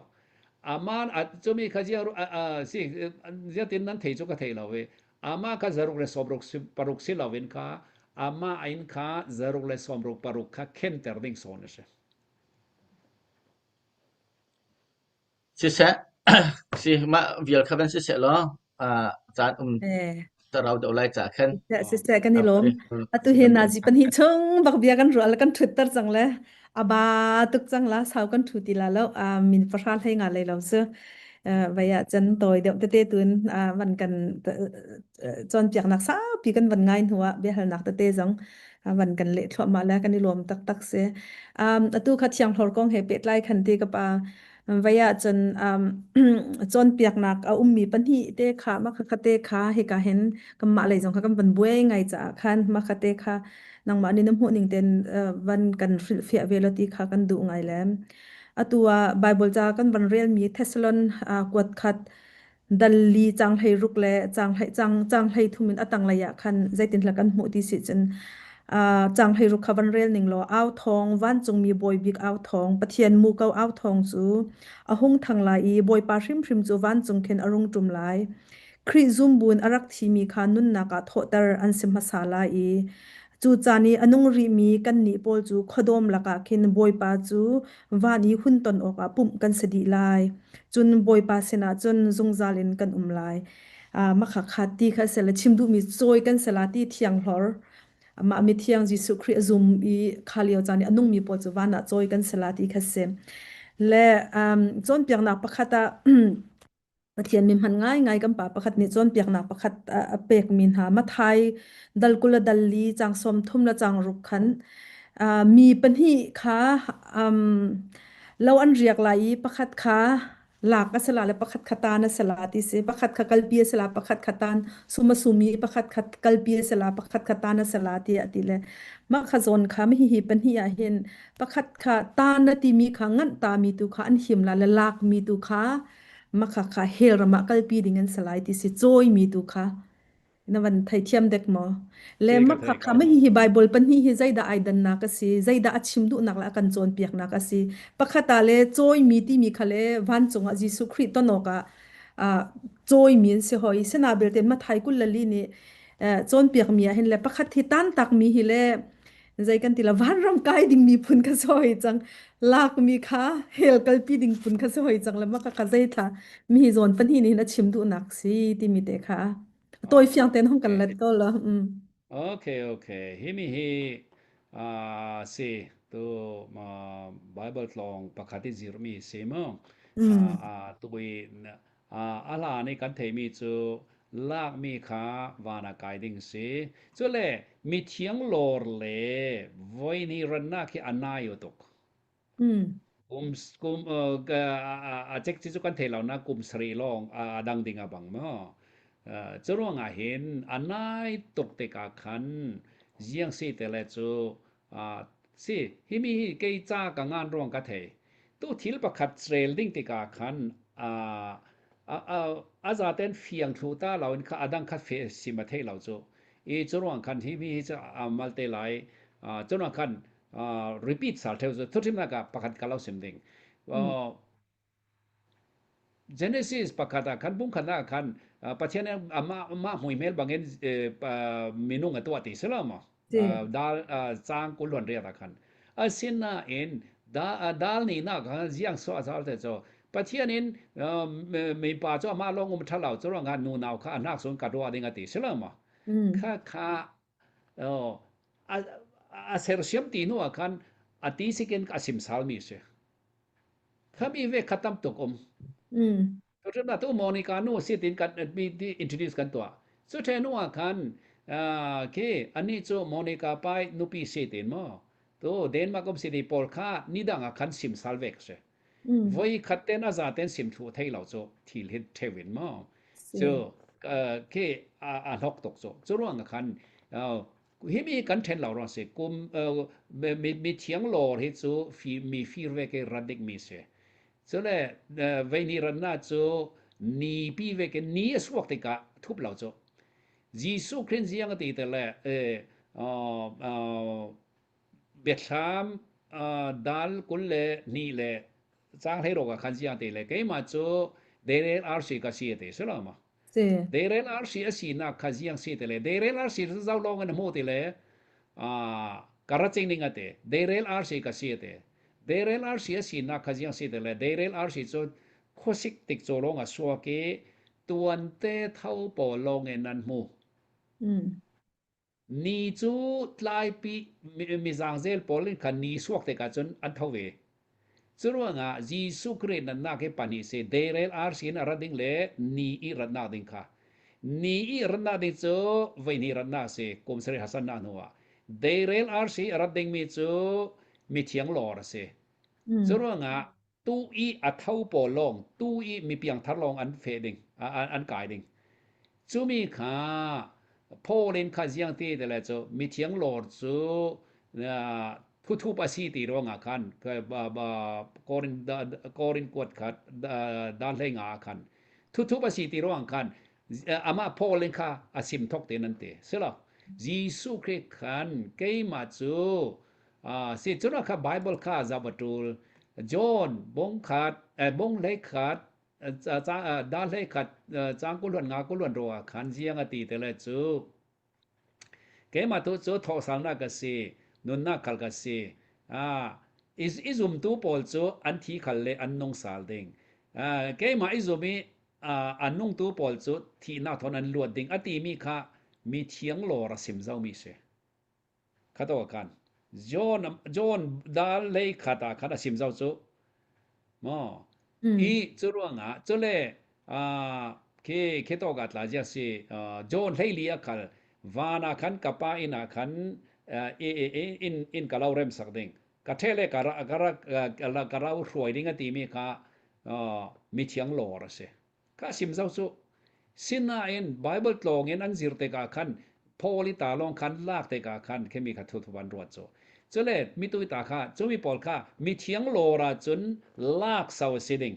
Amma cumi kha zia si ziatin nan thei cu ka thei lo i ama kha zaruk le sawmruk paruk si lo in kha ama in kha zaruk le sawmruk paruk kha khenter ding sawn a si. Siseh, si mah vial kha van siseh law uh, caan um Eh, tarau deuh lai ca khan siseh, siseh kan i lawm. Atu si hi kan nazi pahnih chung bak bia kan ruah le kan ṭhutter cang le aba tuk cang la sau kan ṭhu ti la lo a min pahra hlei nga lei lo su vai ah cun tawi deuh tete tun van kan cawnpiaknak saupi kan van ngai hnu ah biahalnak tete zong van kan leh thluahmah le kan i lawm taktak si. Um, atu kha thianghlor kong he pehtlai khan ti ka pa vai ah cun um, cawnpiaknak a ummi pahnih te kha ma kha te kha hika hin kanmah lei zong kha kan van buai ngai caah khan ma kha te kha nangmah nih na hmuh ning ten uh, van kan hrilhfiah ve lo ti kha kan duh ngai le atu ah Bible ca kan van relmi Thessalon uh, kuat khat Dal li caang 16 le caang hlei caang caang 13 in a tanglei ah khan zeitinhla kan hmuh ti si cun uh, caang 16 kha van rel ning law au thawng vancungmi bawi bik au thawng Pathian muko au thawng cu a hung thang lai i Bawipa hrimhrim cu vancung khin a rung ṭum lai. Khrih zum buin a rak thimi kha nunnak ah thawhter an si hmasa lai i. Cu caan i a nung rihmi kannih pawl cu khuadawm lakah khin Bawipa cu van i hun ton awkah pumh kan si dih lai. Cun Bawipa sinah cun zungzal in kan um lai. Uh, makhakha ti kha se le chim duhmi cawi kan se la ti thiang hlor. Amah mithiang Jesuh Khrih a zum i kha lio caan i a nungmi pawl cu van ah cawi kan se la ti kha si. Le um, cawnpiaknak pakhat ah Pathian mi hman ngaingai kan pa pakhat nih cawnpiaknak pakhat a pekmi hna Mathai dal 20 le dal li cang 30 le cang ruk khan mi pahnih kha um, lo an riak lai i pakhat kha lak a si la le pakhat kha tan a si la ti si pakhat kha kalpi a si la pakhat kha tan suma sumi pakhat kha kalpi a si la pakhat kha tan a si la ti a ti le mah kha zawn kha mi hi pahnih ah hin pakhat kha tan na timi kha nganh ta mi tu kha an him la le lak mi tu kha Makha kha hell ram ah kalpi ding an si lai ti si cawimi tu kha na van theithiam dek maw? Le Si ka makha thei kha ko. ma hihi Bible pahnih hi zeidah ai dannak a si, zeidah a chim duhnak le a kan cawnpiaknak a si. Pakhat ah le cawimi timi kha le vancung ah Jesuh Khrih ton awkah ah cawimi an si hoi. Sina belte Mathai 24 nih eh, cawnpiakmi ah hin le pakhat hi tantakmi hi le zei kan ti la vanram kai ding mi phun kha si hoi cang lakmi kha hell kalpi ding phun kha si hoi cang le maka kha zei thla mi hi zawn pan hi ni hin a chim duhnak si timi te kha tawi fiang ten hong kan Okay. let ko la mm Okay, okay. Hi mi hi uh, si tu ma Bible tlong pakhat i zirmi si mo. mm Uh, uh, tu i A hlan i kan theihmi cu lakmi kha van ah kai ding si. Cule mithiang lawr le voihnih rannak hi a nai tuk. Mm. Kum, kum, uh, a cek cu kan thei lo na kum sarih lawng a dang ding a bang maw. Uh, cu ruangah hin a nai tuk tikah khan ziang si te le cu Uh, si, himi hi kei ca ka ngan ruang ka thei. Tu thil pakhat rel ding tikah khan uh, a, a, a zaten fiang thlu ta lo in kha adang kha fe sim a thei lo cu. I cu ruang khan hi mi hi cu a mal te lai. Uh, cu ruang khan uh, repeat sal theu cu thuthimnak ah pakhat ka lo sim ding. Mm. Uh, Genesis pakhat ah khan bungkhat ah khan Pathian nih amah amah hmuihmel bangin minung a tuah ti si lo maw? Si. Dal caang kul riat ah khan. Asinain dal nih nak khan ziang so a zal te cu Pathian in mipa cu amah lawng um ṭha lo cu ruangah nunau kha a hnak sun ka ruah ding a ti si lo maw? Mm. Kha kha a a sersiam ti hnu ah khan a ti sikin a sim salmi si. Khami ve kha tam tuk um. Mm. Tuṭum tu Monica nu si tin kan mi introduce kan tuah. Cu the nu ah khan khi ani cu Monica pai nupi si tin mo. Tu Denmark um city pawl kha nidang ah khan sim sal ve ka si. Mm. Voi khat ten a za ten sim thlu thei lo cu thil hin thewin mo. Si. Cu khi a hlok tuk cu. Cu ruang ah khan Himi kan ṭhen lo ruang si kum mi mi thiang lawr hi cu fi mi fir ve ke rat dik mi si. Cule veini ranna cu ni pi ve ke ni a suak tikah thup lo cu. Jesuh Khrih ziang a ti te le biathlam dal 20 le ni le cang hlei rok ah khan ziang te le keimah cu deirel arsi ka si te si lo ma. Si. Deirel arsi a sinak kha ziang si te le deirel arsi cu zau lawng in a hmu ti le ka ra cing ning a ti. Deirel arsi ka si a ti. Deirel arsi a sinak kha ziang si te le deirel arsi cu khuasik tik caw lawng a suak i tuante tho pawl lawng in an hmu. Mm. Ni cu tlaipi mizangzel pawl in khan ni suak tikah cun an tho ve. Curuangah Jesuh Khrih nannak hi pahnih si deirel arsi in a ra ding le ni i ratnak ding kha. Ni i ratnak ding cu voihnih ratnak si kum sarih hasannak hnu ah. Deirel arsi a rat dingmi cu mithiang lawr a si. Mm. Curuangah tu i a tho pawl lawng tu i mi piangthar lawng an feh ding an kai ding cumi kha Paul in kha ziang ti te le cu mithiang lawr cu thuthup a si ti ruangah khan Korin Korin kuat khat dal hlei nga ah khan thuthup a si ti ruang khan amah Paul in kha a sim thok te nan ti silo Jesuh Khrih khan keimah cu Si cun kha Bible kha zoh a ṭul. John bung khat, bung hlei khat, da hlei khat, cang kul huan nga kul huan ro ah khan ziang a ti te le cu. Keimah tu cu thawhsalnak ka si, nunnak khal ka si. Ah, i zumtu pawl cu an thi khal le an nung sal ding. Ah, keimah i zum i a nungtu pawl cu thihnak thawng an luat ding a timi kha mi thiang lawr a sim zomi si. Khat awk khan John John dal lei khat ah khan a sim zo cu maw i cu ruangah cule khi khi tawk ah tla zia si John hleili a khal van ah khan ka pa inn ah khan in in ka lo rem sak ding ka the le ka ra ka ra ka rau hruai ding a timi kha mithiang lawr a si Kha sim zau cu. Sinain Bible tlawng in an zir tikah khan Paul i ta lawng khan lak tikah khan khimi kha thu an ruat cu. Cule mitui ta kha cumi pawl kha mithiang lawr ah cun lak sau a si ding.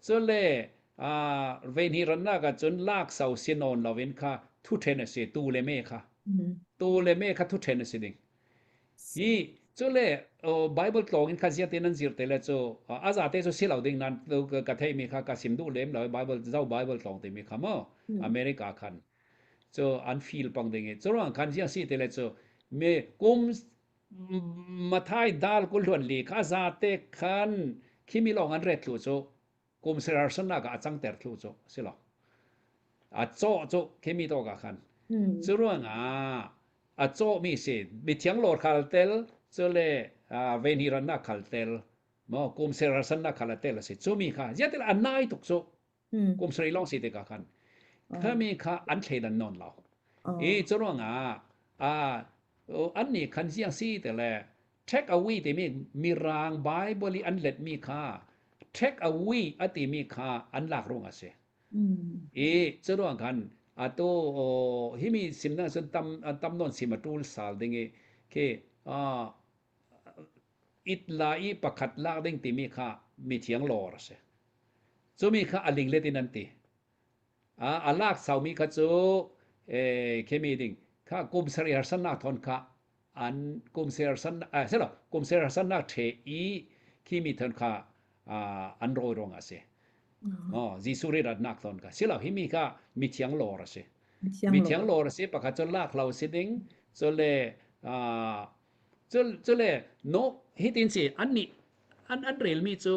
Cule vei rannak ah cun lak sau si nawn loin kha thu then a si tu le me kha. Tu le me kha thu then a si ding. Hi cule Bible tlawng in kha zia te nan zir te le cu a za te cu si lo ding nan ka thei mi kha ka sim duh lem lo Bible zo Bible tlawng te mi kha mo America khan cu an feel pang ding i curuang khan zia si te le cu me kum mathai dal kul hluan li kha za te khan khimi lawng an ret thlu cu kum serarsannak ah a cangter thlu cu si lo a cawh cu khimi tawk ah khan cu ruangah a cawhmi si mithiang lawr khal tel cu le vehni rannak khal tel maw kum serarsannak khal a tel a si cumi kha ziatil a nai tuk cu kum sarih lawng si tikah khan khami kha an thleidan nawn lo i cu ruangah an nih khan ziang si te le Take away timi Mirang Bible i an letmi kha take away a timi kha an lak ruang a si. I curuang khan atu himi simnak cun tam tam nawn sim a tul sal ding i khi it la i pakhat lak ding timi kha mi thiang lawr a si. Cumi kha a linglet in an ti. A lak saumi kha cu khemi ding kha kum sarih harsannak thon kha an kum sersan selo kum sersannak the i khi mi thon kha an rawi ruang a si oh Jesuh ri ratnak thon kha silo hi mi kha mi thiang lawr a si mi thiang lawr a si pakhat cu lak lo si ding cu le cu le no hi tin si an nih an an rel mi cu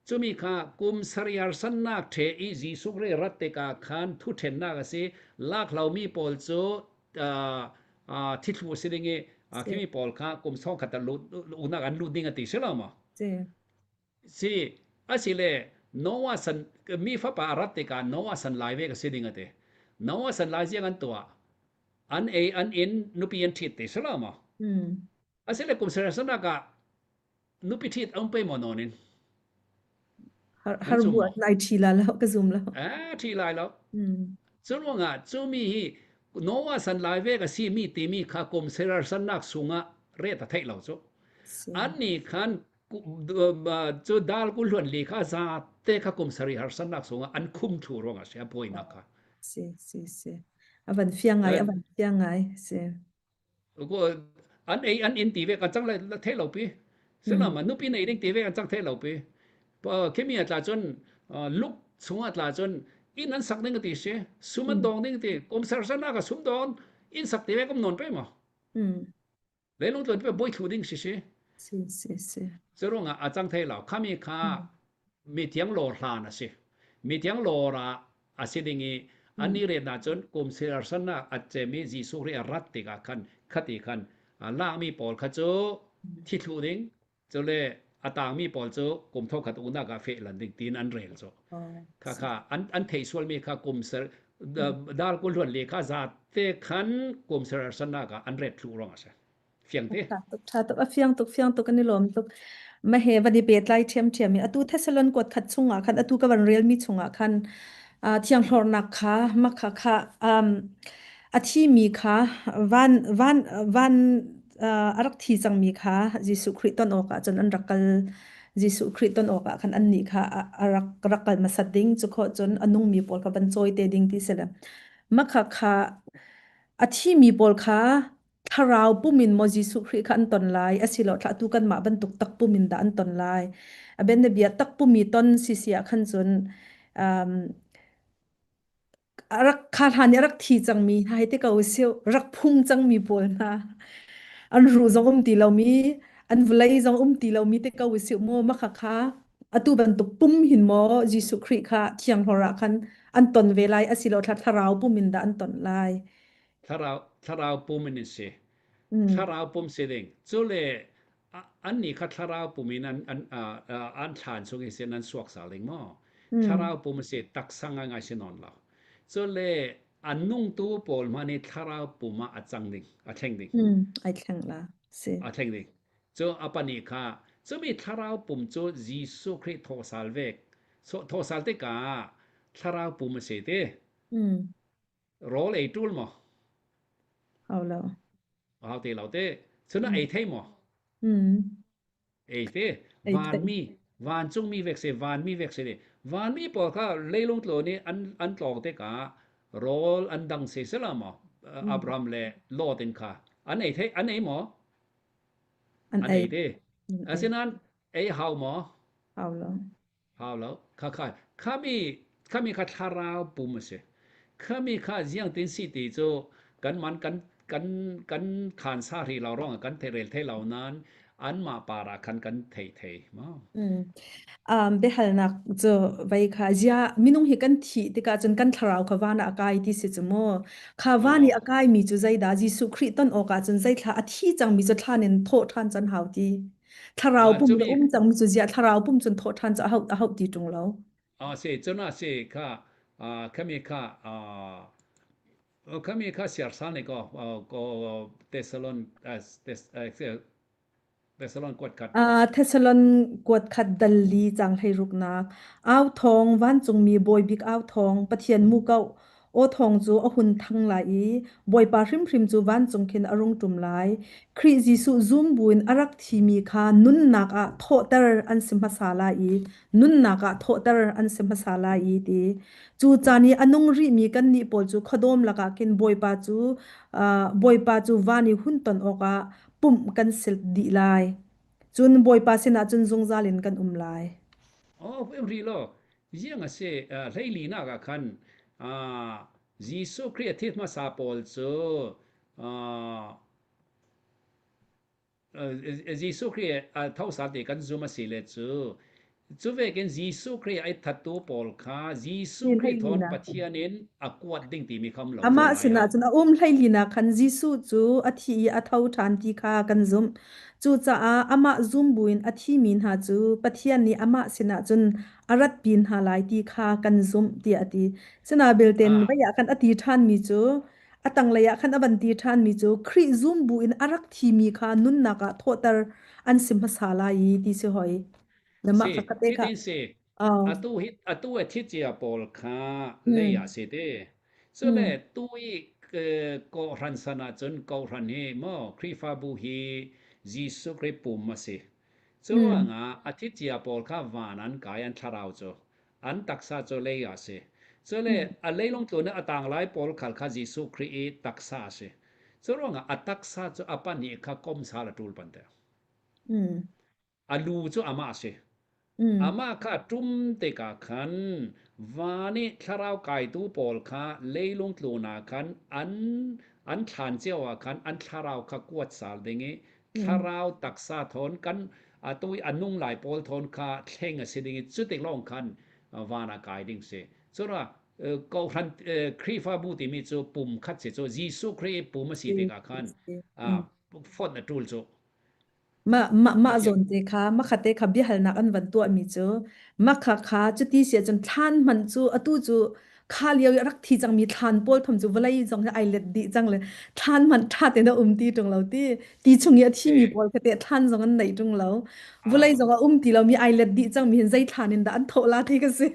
cumi kha kum sariar sannak the i Jesuh ri rat tikah khan thu thennak a si lak lo mi pawl cu thithlu a si ding i khimi pawl kha kum sawng khat lut unak an lut ding a ti si lo maw? Si asile Noah san mi fapa a rat tikah Noah san lai ve ka si ding a ti. Noah san lai ziang an tuah an ei an in nupi an ṭhit ti si lo maw? Asile kum sanak ah nupi ṭhit a um pe maw nawn in? Har har bu lai ṭhi la lo ka zum lo. Eh ṭhi lai lo. Cu ruangah cu mi hi Noah san lai vek a si mi timi kha kum serar sannak sungah ret a theih lo cu. An nih khan cu dal ku hluan li kha za te kha kum sari har sannak sungah an khum thlu ruangah si a buainak kha. Si si si. A van fiang ngai a van fiang ngai si. An ei an in ti ve kan cang le thei lo pi sila ma nupi nei ding ti ve kan cang thei lo pi khimi atla cun luk chung atla cun inn an sak ding ti si sum an dong ding ti kom ser sana ka sum don inn sak ti ve kom non pe ma leilung tlon pe boi thlu ding si si si si si churunga achang thei lo khami kha mi thiang lor hlan a si mi thiang lor ah a si ding i an i ret ahcun kum siarsannak a cem i Jesuh Khrih a rat tikah khan khati khan lakmi pawl kha cu thi thlu ding cule a tangmi pawl cu kum thongkhat uknak ah feh lan ding tiin an rel cu kha kha an an theih sualmi kha kum ser dal kul hluan li kha zate khan kum sersannak ah an ret thlu ruang a si Fiang te. Tha tuk, tha tuk, a fiang tuk, fiang tuk, an i lawm tuk. Ma he van i pehtlai ṭhiamṭhiam i atu Thessalon kuat khat chungah khan atu ka van relmi chungah khan uh, thianghlornak kha makha kha um, a thimi kha van van van uh, a rak thi cangmi kha Jesuh Khrih ton awkah cun an rak kal Jesuh Khrih ton awkah khan annih kha a rak rak kal hmasat ding cu khawh cun a nungmi pawl kha van cawi te ding ti si le makha kha a thimi pawl kha thlarau pum in maw Jesuh Khrih kha an ton lai asiloah thlahtu kanmah bantuk takpum in dah an ton lai a bianabia takpum i ton si si ah khan cun um, rak kha hlan i a rak thi cangmi hna hei ti ko usih rak phung cangmi pawl hna an ruh zong um ti lomi an vawlei zong um ti lomi te ko usih mu mah kha atu bantuk pum hin maw Jesuh Khrih kha thianghlor ah khan an ton ve lai asilo thlarau pum in dah an ton lai Thlarau thlarau pum in si. Mm. Thlarau pum si ding. Cu le annih kha thlarau pum in an an an thlan chung i sin an suak sal ding maw? Mm. Thlarau pum si taksa ngaingai si nawn lo. Cu le an nungtu pawl hmanh hi thlarau pum ah a cang ding, a thleng ding. Mm. Ai thleng la. Si. A thleng ding. Cu a pani kha cumi thlarau pum cu Jesuh Khrih thawhsal vek. So thawhsal tikah thlarau pum a si ti. Mm. Rawl ei ṭul maw? Hau lo. Hau te lo te. Cun a Mm. ei thei maw? Mm. Ei te. Ei thei. Vanmi, vancungmi vek se, vanmi vek se ne. Vanmi pawl kha leilung tlawn i an an tlawng tikah rawl an dang se sela maw? Mm. Abraham le Lot in kha an ei thei an ei maw? An An ei. ei te. An ei. Asinain ei hau maw? Hau lo. Hau lo. Kha kha khami khami kha thlarau pum a si. Khami kha ziangtin si ti cu kan man kan kan kan khan sa ri lo rong kan thei rel thei lo nain anmah par ah khan kan thei thei ma. Mm. Um, biahalnak cu vai kha zia minung hi kan thih tikah cun kan thlarau kha van ah a kai ti si cu mu kha van i Oh. a kai mi cu zeidah Jesuh Khrih ton awkah cun zeithla a thi cang mi cu thlan in thawh ṭhan can hau ti Thlarau Ah pum cumi le um cang mi cu ziah thlarau pum cun thawh ṭhan cu a hauh a hauh ti ṭung lo. ah si cun ah si kha ah khami kha ah khami kha siarsal ne ko ko Thessalon Thessalon kuat khat Uh, Thessalon kuat khat dal li cang hlei ruknak au thawng vancungmi bawi bik au thawng Pathian mu ko Aw thawng cu a hun thang lai i Bawipa hrimhrim cu vancung khin a rung ṭum lai. Khrih Jesuh zum buin a rak thimi kha nunnak ah thawhter an si hmasa lai i nunnak ah thawhter an si hmasa lai i ti. Cu caan i a nung rihmi kannih pawl cu khuadawm lakah khin Bawipa cu uh, Bawipa cu van i hun ton awkah pumh kan si dih lai. Cun Bawipa sinah cun zungzal in kan um lai. Oh, ri lo. Ziang a si, hleilinak ah khan Jesuh Khrih a thi hmasa pawl cu Jesuh Khrih a thosal ti kan zum a si le cu cu vekin Jesuh Khrih ai thattu pawl kha Jesuh Khrih thawn Pathian in a kuat ding timi kham lo Amah sinah cun a um hleilinak khan Jesuh cu a thi i a tho ṭhan ti kha kan zumh. Cucaah amah zum buin a thimi hna cu Pathian nih amah sinah cun a ratpi hna lai ti kha kan zumh tiah a ti. Sina belten Ah, vei ah khan a ti ṭhanmi cu a tanglei ah khan a van ti ṭhanmi cu Khrih zum buin a rak thimi kha nunnak ah thawhter an si hmasa lai i ti si hoi. Na mah Si, kha ka te kha. hitin si. Oh. Atu hi atu a thi cia pawl kha lei Mm. ah si te. Cule Mm. tu i kawhhran san ahcun kawhhran hi maw Khrihfabu hi Jesuh Khrih pum a si. Cu Mm. ruangah a thi cia pawl kha van an kai an thlarau cu an taksa cu lei ah si. Cule Mm. a leilung tlun i a tanglai pawl khal kha Jesuh Khrih i taksa a si. Cu ruangah a taksa cu a pahnih kha komsal a ṭul pante. Mm. A lu cu amah a si. Mm. Amah kha a ṭum tikah khan van i thlarau kaitu pawl kha leilung tlun ah khan an an thlan cio ah khan an thlarau kha kuat sal ding i Mm. thlarau taksa thawn kan atu i a nung lai pawl thawn kha thleng a si ding i cutik lawng khan van ah kai ding si. Cura kawhhran Khrihfabu timi cu pum khat si cu Jesuh Khrih i pum a si tikah khan Mm. fonh a ṭul cu. Mah mah Na mah fiang. zawn te kha makha te kha biahalnak an van tuahmi cu makha kha cuti si ahcun thlan hmanh cu atu cu kha lio i a rak thi cangmi thlan pawl tham cu vawlei zong hi ai let dih cang le thlan hmanh ṭha tein a um ti ṭung lo ti ti chung i a Si. thimi pawl kha teh thlan zong an neih ṭung lo vawlei Ah, zong a um ti lomi ai let dih cangmi hin zei thlan in dah an thawh la ti ka si.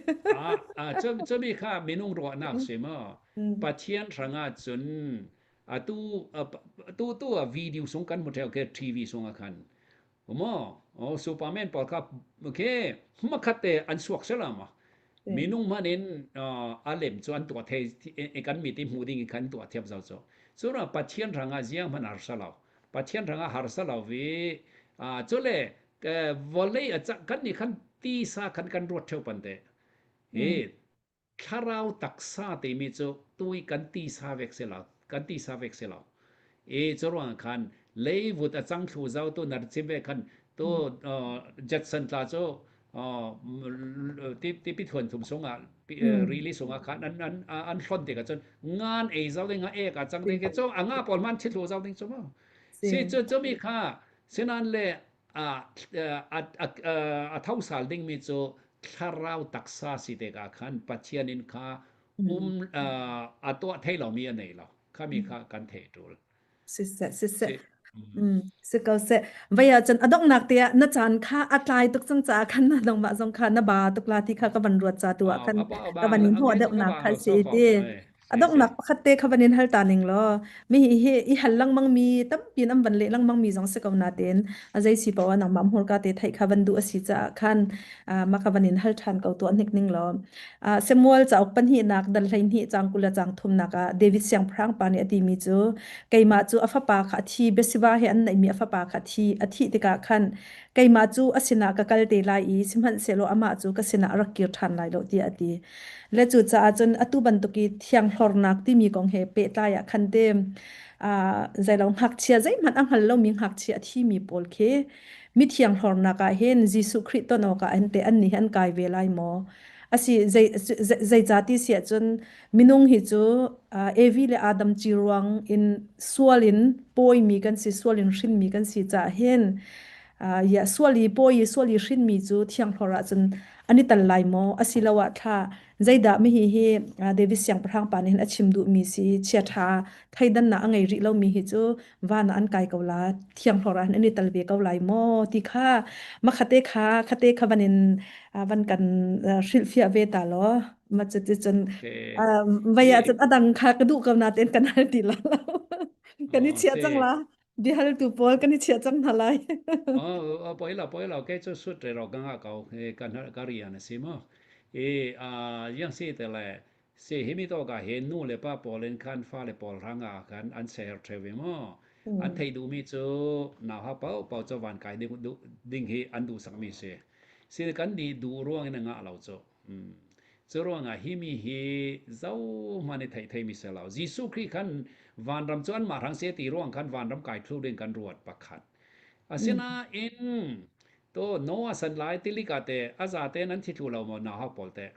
ah, ah, cu, cumi kha minung ruahnak si maw? Mm. Pathian hrangah cun atu tu tu a video sung kan hmu theo ke TV sung a khan maw oh Superman pawl kha okay hmakhat te an suak sela ma minung man in a lem chu an tua the kan mi ti hmu ding khan tua thiap zau cho chu ra pathian ranga jiang man har sa lo pathian ranga har sa lo vi a chule vawlei kan ni khan ti sa khan kan ruat theu pan te e. Thlarau taksa timi cu tui kan tisa vek si lo, kan tisa vek si lo. I cu ruang khan leivut a cang thlu zau tu nar chim ve khan tu Jetson tla cu tipi thuan thum sungah rili sungah khan an an an hlon tikah cun ngan ei zau ding a ek a cang ding ke cu a nga pawl man thithlu zau ding cu mu si cu cu mi kha sinan le a a a thosal ding mi cu thlarau taksa si tikah khan Pathian in kha um a tuah thei lomi a nei lo khami kha kan thei tul Siseh, siseh. Mm, si ko seh. Vai ah cun a donghnak te ah na caan kha a tlai tuk cang caah khan na nangmah zong kha na ba tuk la ti kha ka van ruat ca tu ah khan ka van in hnawh deuhnak kha si ti. A donghnak pakhat te kha van in hal ta ning law mi hi hi i hal lengmang mi tampi in an van leh lengmang mi zong si ko na tein a zei si paoh ah nangmah hmurka te theih kha van duh a si caah khan ma ka van in hal ṭhan ko tuah hnik ning law Samuel cauk pahnihnak dal 12 caang 20 le caang thumnak ah David siangpahrang pa nih a timi cu keimah cu a fapa kha a thi Bathsheba he an neihmi a fapa kha a thi a thih tikah khan keimah cu a sinah ka kal te lai i sihmanhsehlaw amah cu ka sinah a rak kir ṭhan lai lo tiah a ti. Le cucaah cun atu bantuk i thianghlornak timi kong he pehtlai ah khan te zeilo ngakchia zeihmanh a hngal lomi ngakchia a thimi pawl khi mithiang hlornak ah hin Jesuh Khrih ton awkah an te annih hi an kai ve lai maw? Asi zei zeicati si ahcun minung hi cu Evi le Adam ci ruang in sual in pawimi kan si sual in hrinmi kan si caah hin ya sual i pawi i sual i hrinmi cu thianghlor ahcun an i tal lai maw asiloah thla zeidah mihi hi David siangpahrang pa nih hin a chim duhmi si chiaṭha thleidannak a ngei rih lomi hi cu van ah an kai ko la thianghlor ah an i tal ve ko lai maw ti kha ma khate kha khate kha van in van kan hrilhfiah ve ta law ma cuti cun vai ah cun adang kha ka duh ko na ten kan hal ti la lo kan i chia cang la bihal tu pawl kan i chia cang hna lai Oh, poi lo poi lo ke chu sut re ro ka nga ko kan ka rian a si mo e a yang si te le Si himi tawk ah hin nu le pa pawl in khan fale pawl hrangah khan an ser ṭheo i maw an theih duhmi cu nauha paohpaoh cu van kai ding, ding hi an duhsakmi si. Si kan nih duh ruang in a ngah lo cu. Mm. Cu ruangah hi mi hi zohmanh i theih theimi si lo. Jesuh Khrih khan vanram cu anmah hrang se ti ruang khan vanram kai thlu ding kan ruat pakhat. Asinain to Noah san lai tilik ah te a za tein an thi thlu lo maw nauha pawl te.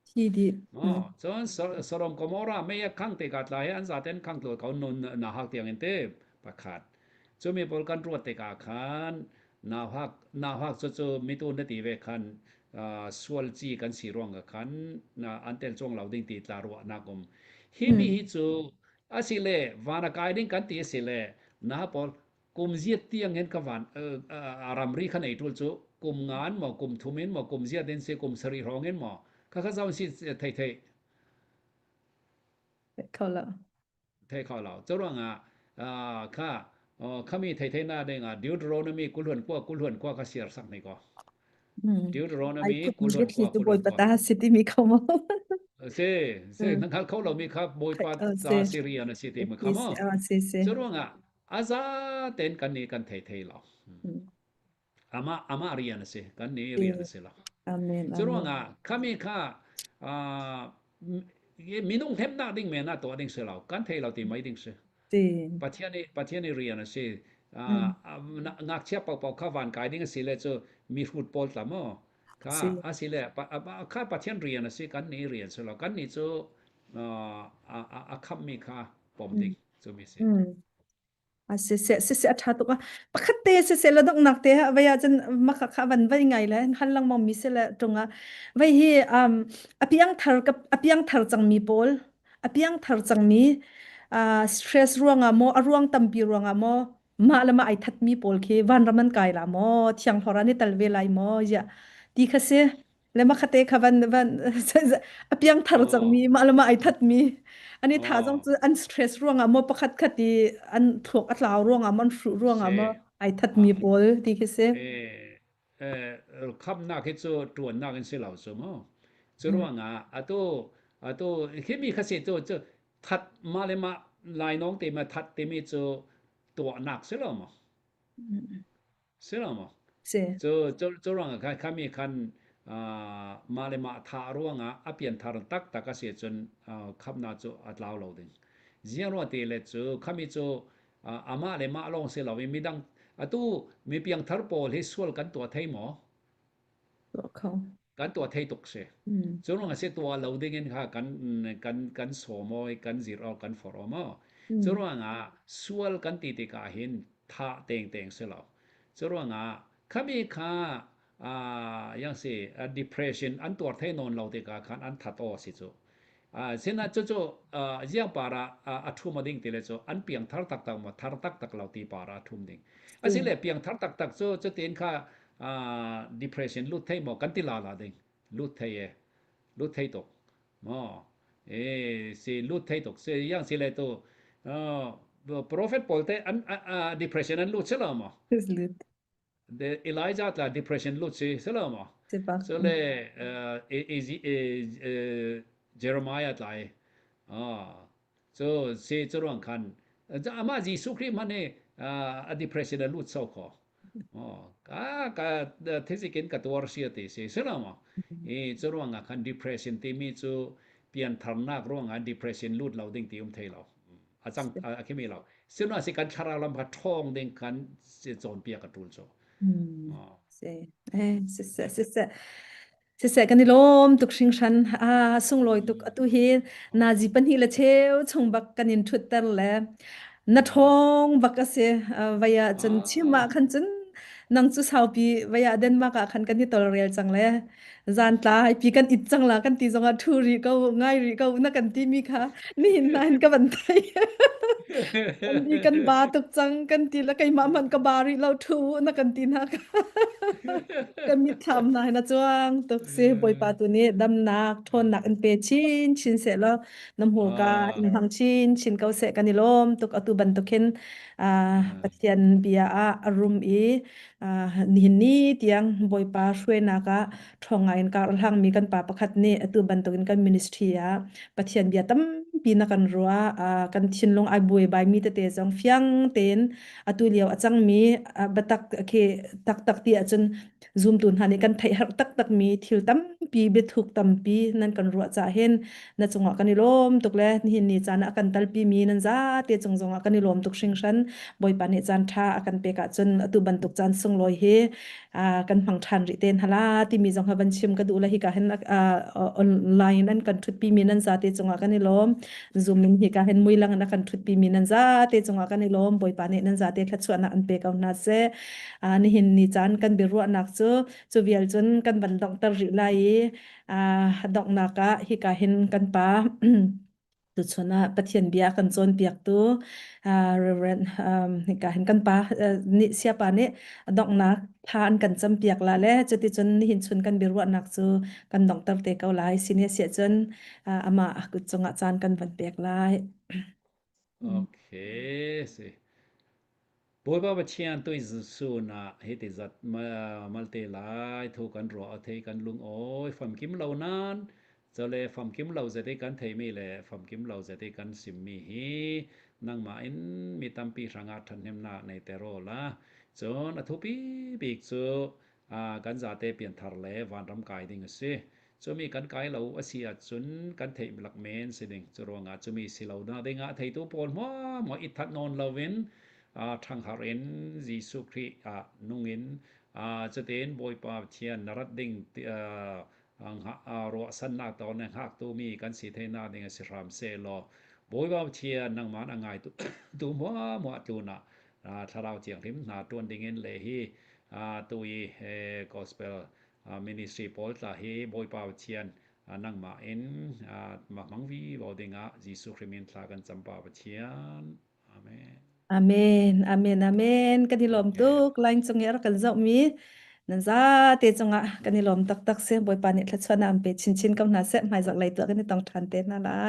Thi dih. Oh, cun Sodom Gomorrah mei a khang tikah tla hi an zaten khang tlual ko nun na hak tiang in te pakhat. Cumi pawl kan ruat tikah khan nauhak nauhak cu cu mitu na ti ve khan sual ci kan si ruang ka khan an tel chuang lo ding ti tla ruahnak um. Hi mi hi cu asile van a kai ding kan ti asile na pawl kum ziat tiang in ka van a ramri khan ei tul cu kum ngan maw kum thum in maw kum ziat in si kum sarih hrawng in maw kha kha zaun si thei thei kho lo thei kho lo cu ruangah kha khami thei thei na ding ah Deuteronomy kulhuan kwa kulhuan kwa kha siar sak ni ko Deuteronomy kulhuan kwa kulhuan kwa si ti mi kho mo se se nang khal kho lo mi kha bawipa ta Syria na si ti mi kha mo cu ruangah A za tein kan nih kan thei thei lo. Amah amah rian a si. Kan nih rian a si lo. Amen. Cu ruangah khami kha minung hnemnak ding men ah tuah ding si lo. Kan thei lo ti mai ding si. Pathian i Pathian i rian a si. Ngakchia paohpaoh kha van kai ding a si le cu mi hrut pawl tla maw? Kha a si le kha Pathian rian a si kan nih rian si lo. Kan nih cu a khammi kha pom ding. Cu mi si. A siseh siseh a ṭha tuk a pakhat te siseh la donghnak te ha vai ah cun makha kha van vai ngai le hal lengmang mi si le ṭung ah vai hi um a piang thar ka a piang thar cangmi pawl a piang thar cangmi uh, stress ruangah maw a ruang tampi ruangah maw mah le mah ai thatmi pawl khi vanram an kai la maw thiang hlor an i tel ve lai maw ya ti kha si le makhate kha van van a piang thar cangmi mah le mah ai thatmi ani tha zong cu an stress ruangah maw pakhat khat i an thluak a tlau ruangah maw an hruh ruangah maw ai thatmi pawl ti khi si khamnak hi cu tuannak in si lo cu mu cu ruangah atu atu khimi kha si cu cu that mah le mah lainawng te ma that timi cu tuahnak si lo maw Si lo maw? Si. Cu cu cu ruangah khan khami khan mah le mah thah ruangah a pianthar taktak a si cun khamnak cu a tlau lo ding. Ziang ruang ti le cu khami cu amah le mah lawng si loin midang atu mi piangthar pawl hi sual kan tuah thei maw? Tuah kho. Kan tuah thei tuk si. Mm. Cu ruang a si tuah lo ding in kha kan kan kan sawm aw kan zir aw kan forh aw maw. Mm. Cu ruangah sual kan ti tikah hin thah tengteng si lo. Cu ruangah khami kha uh, yang si uh, depression an tuar thei nawn lo tikah khan an that aw si cu. Uh, sina cu cu uh, ziang para uh, a thum a ding ti le cu an piang thar taktak maw thar taktak lo ti para a thum ding. Asile piang thar taktak cu cutin kha uh, depression lut thei maw kan ti la la ding lut thei e lut thei tuk maw e si lut thei tuk si yang si le tu uh, prophet pawl te an uh, depression an lut se lo maw Lut. The Elijah tla depression lut si se lo maw Si ba. so le uh, e, Jeremiah tla e ah So se cu ruang khan amah Jesuh Khrih hmanh hi a depression a lut so kho. Oh, ka ka thizik in ka tuar sia ti si si lo maw? I cu ruang ah khan depression timi cu piantharnak ruang ah depression lut lo ding ti um thei lo. A cang a khimi lo. Sino si kan thlarau lam kha ṭhawng ding kan cawnpiak a ṭul cu. Hmm. Si. Eh, si si si. Siseh kan i lawm tuk hringhran. Ah, sunglawi tuk. Atu hi nazi pahnih le cheu chung bak kan in ṭhutter le na ṭhawng bak a si. Ah, Vai ah cun chim ah khan cun nang cu saupi vai ah Denmark ah khan kan i tolrel cang le zan tlai pi kan it cang la kan ti zong ah ṭhu rih ko ngai rih ko na kan ti mi kha nihin nain ka van thei. Kan i kan ba tuk cang kan ti la keimah hmanh ka ba rih lo ṭhu na kan ti hna kha. Kan mitthlam hna hin a cuang tuk si Bawipa tu nih damnak ṭhawnnak in pe chin chin seh law na hmurka in hmang chin chin ko seh kan i lawm tuk atu bantuk hin ah, Pathian bia ah a rum i ah, nihin ni tiang Bawipa hruainak ah ṭhawng ngai in kar a hlangmi kan pa pakhat nih atu bantukin kan ministry ah Pathian bia tampi na kan ruah ah, kan thinlung ai buai bai mi tete zong fiang tein atu lio a cangmi biatak khi taktak ti ahcun zumtu hna nih kan theih har taktakmi thil tampi biathuk tampi nan kan ruah cah hin na cungah kan i lawm tuk le nihin ni caan ah kan talpi mi nan zate cung zongah kan i lawm tuk hringhran Bawipa nih caan ṭha a kan pek ahcun atu bantuk caan sunglawi hi kan hmang ṭhan rih te hna la timi zong ha van chim ka duh le hika hin online an kan ṭhutpi mi nan zate cungah kan i lawm Zoom in hika hin muilang in a kan ṭhutpi mi nan zate cungah kan i lawm. Bawipa nih nan zate thluachuahnak an pe ko hna seh. Uh, nihin ni caan kan biaruahnak cu cu vial cun kan van donghter rih lai i uh, donghnak ah hika hin kan pa tuchun ah Pathian bia kan cawnpiaktu uh, Reverend um, hika hin kan pa uh, nih siapa nih donghnak tha an kan campiak la le cuticun nihin chun kan biaruahnak cu kan donghter te ko lai sini siah cun amah kut cungah caan kan van pek lai. Okay, si. Bawipa Pathian tui sun ah hi ti zat malte lai thu kan ruah a thei kan lung awi famkim lo nan chole famkim lo zet i kan theimi le famkim lo zet i kan simmi hi nangmah in mi tampi hrangah ṭhathnemnak nei te raw la cun a thupi bik cu kan zate pianthar le vanram kai ding a si. Cumi kan kai lo a si ahcun kan theih lak men si ding. Cu ruangah cumi si lo nak dingah theitu pawl hmuahhmuah i that nawn loin ṭhangharh in Jesuh Khrih ah nung in cutin Bawipa Pathian na rat ding ruahsannak tawn le hngaktu mi kan si theinak ding a si hram seh law Bawipa Pathian nangmah a ngaitu tu hmuahhmuah tlun ah thlarau thianghlim hna ṭuan dingin le hi tu i gospel ministry pawl tla hi Bawipa Pathian nangmah in ma hmang vi bo dingah Jesuh Khrih min thla kan cam pa Pathian. Amen. Amen. Amen. Amen. Kan i lawm tuk. Line cung i a rak kan zohmi nan zate cungah kan i lawm taktak si. Bawipa nih thluachuahnak an pe chinchin ko hna seh. Hmaizarh lei tuah kan i tong ṭhan te hna lai.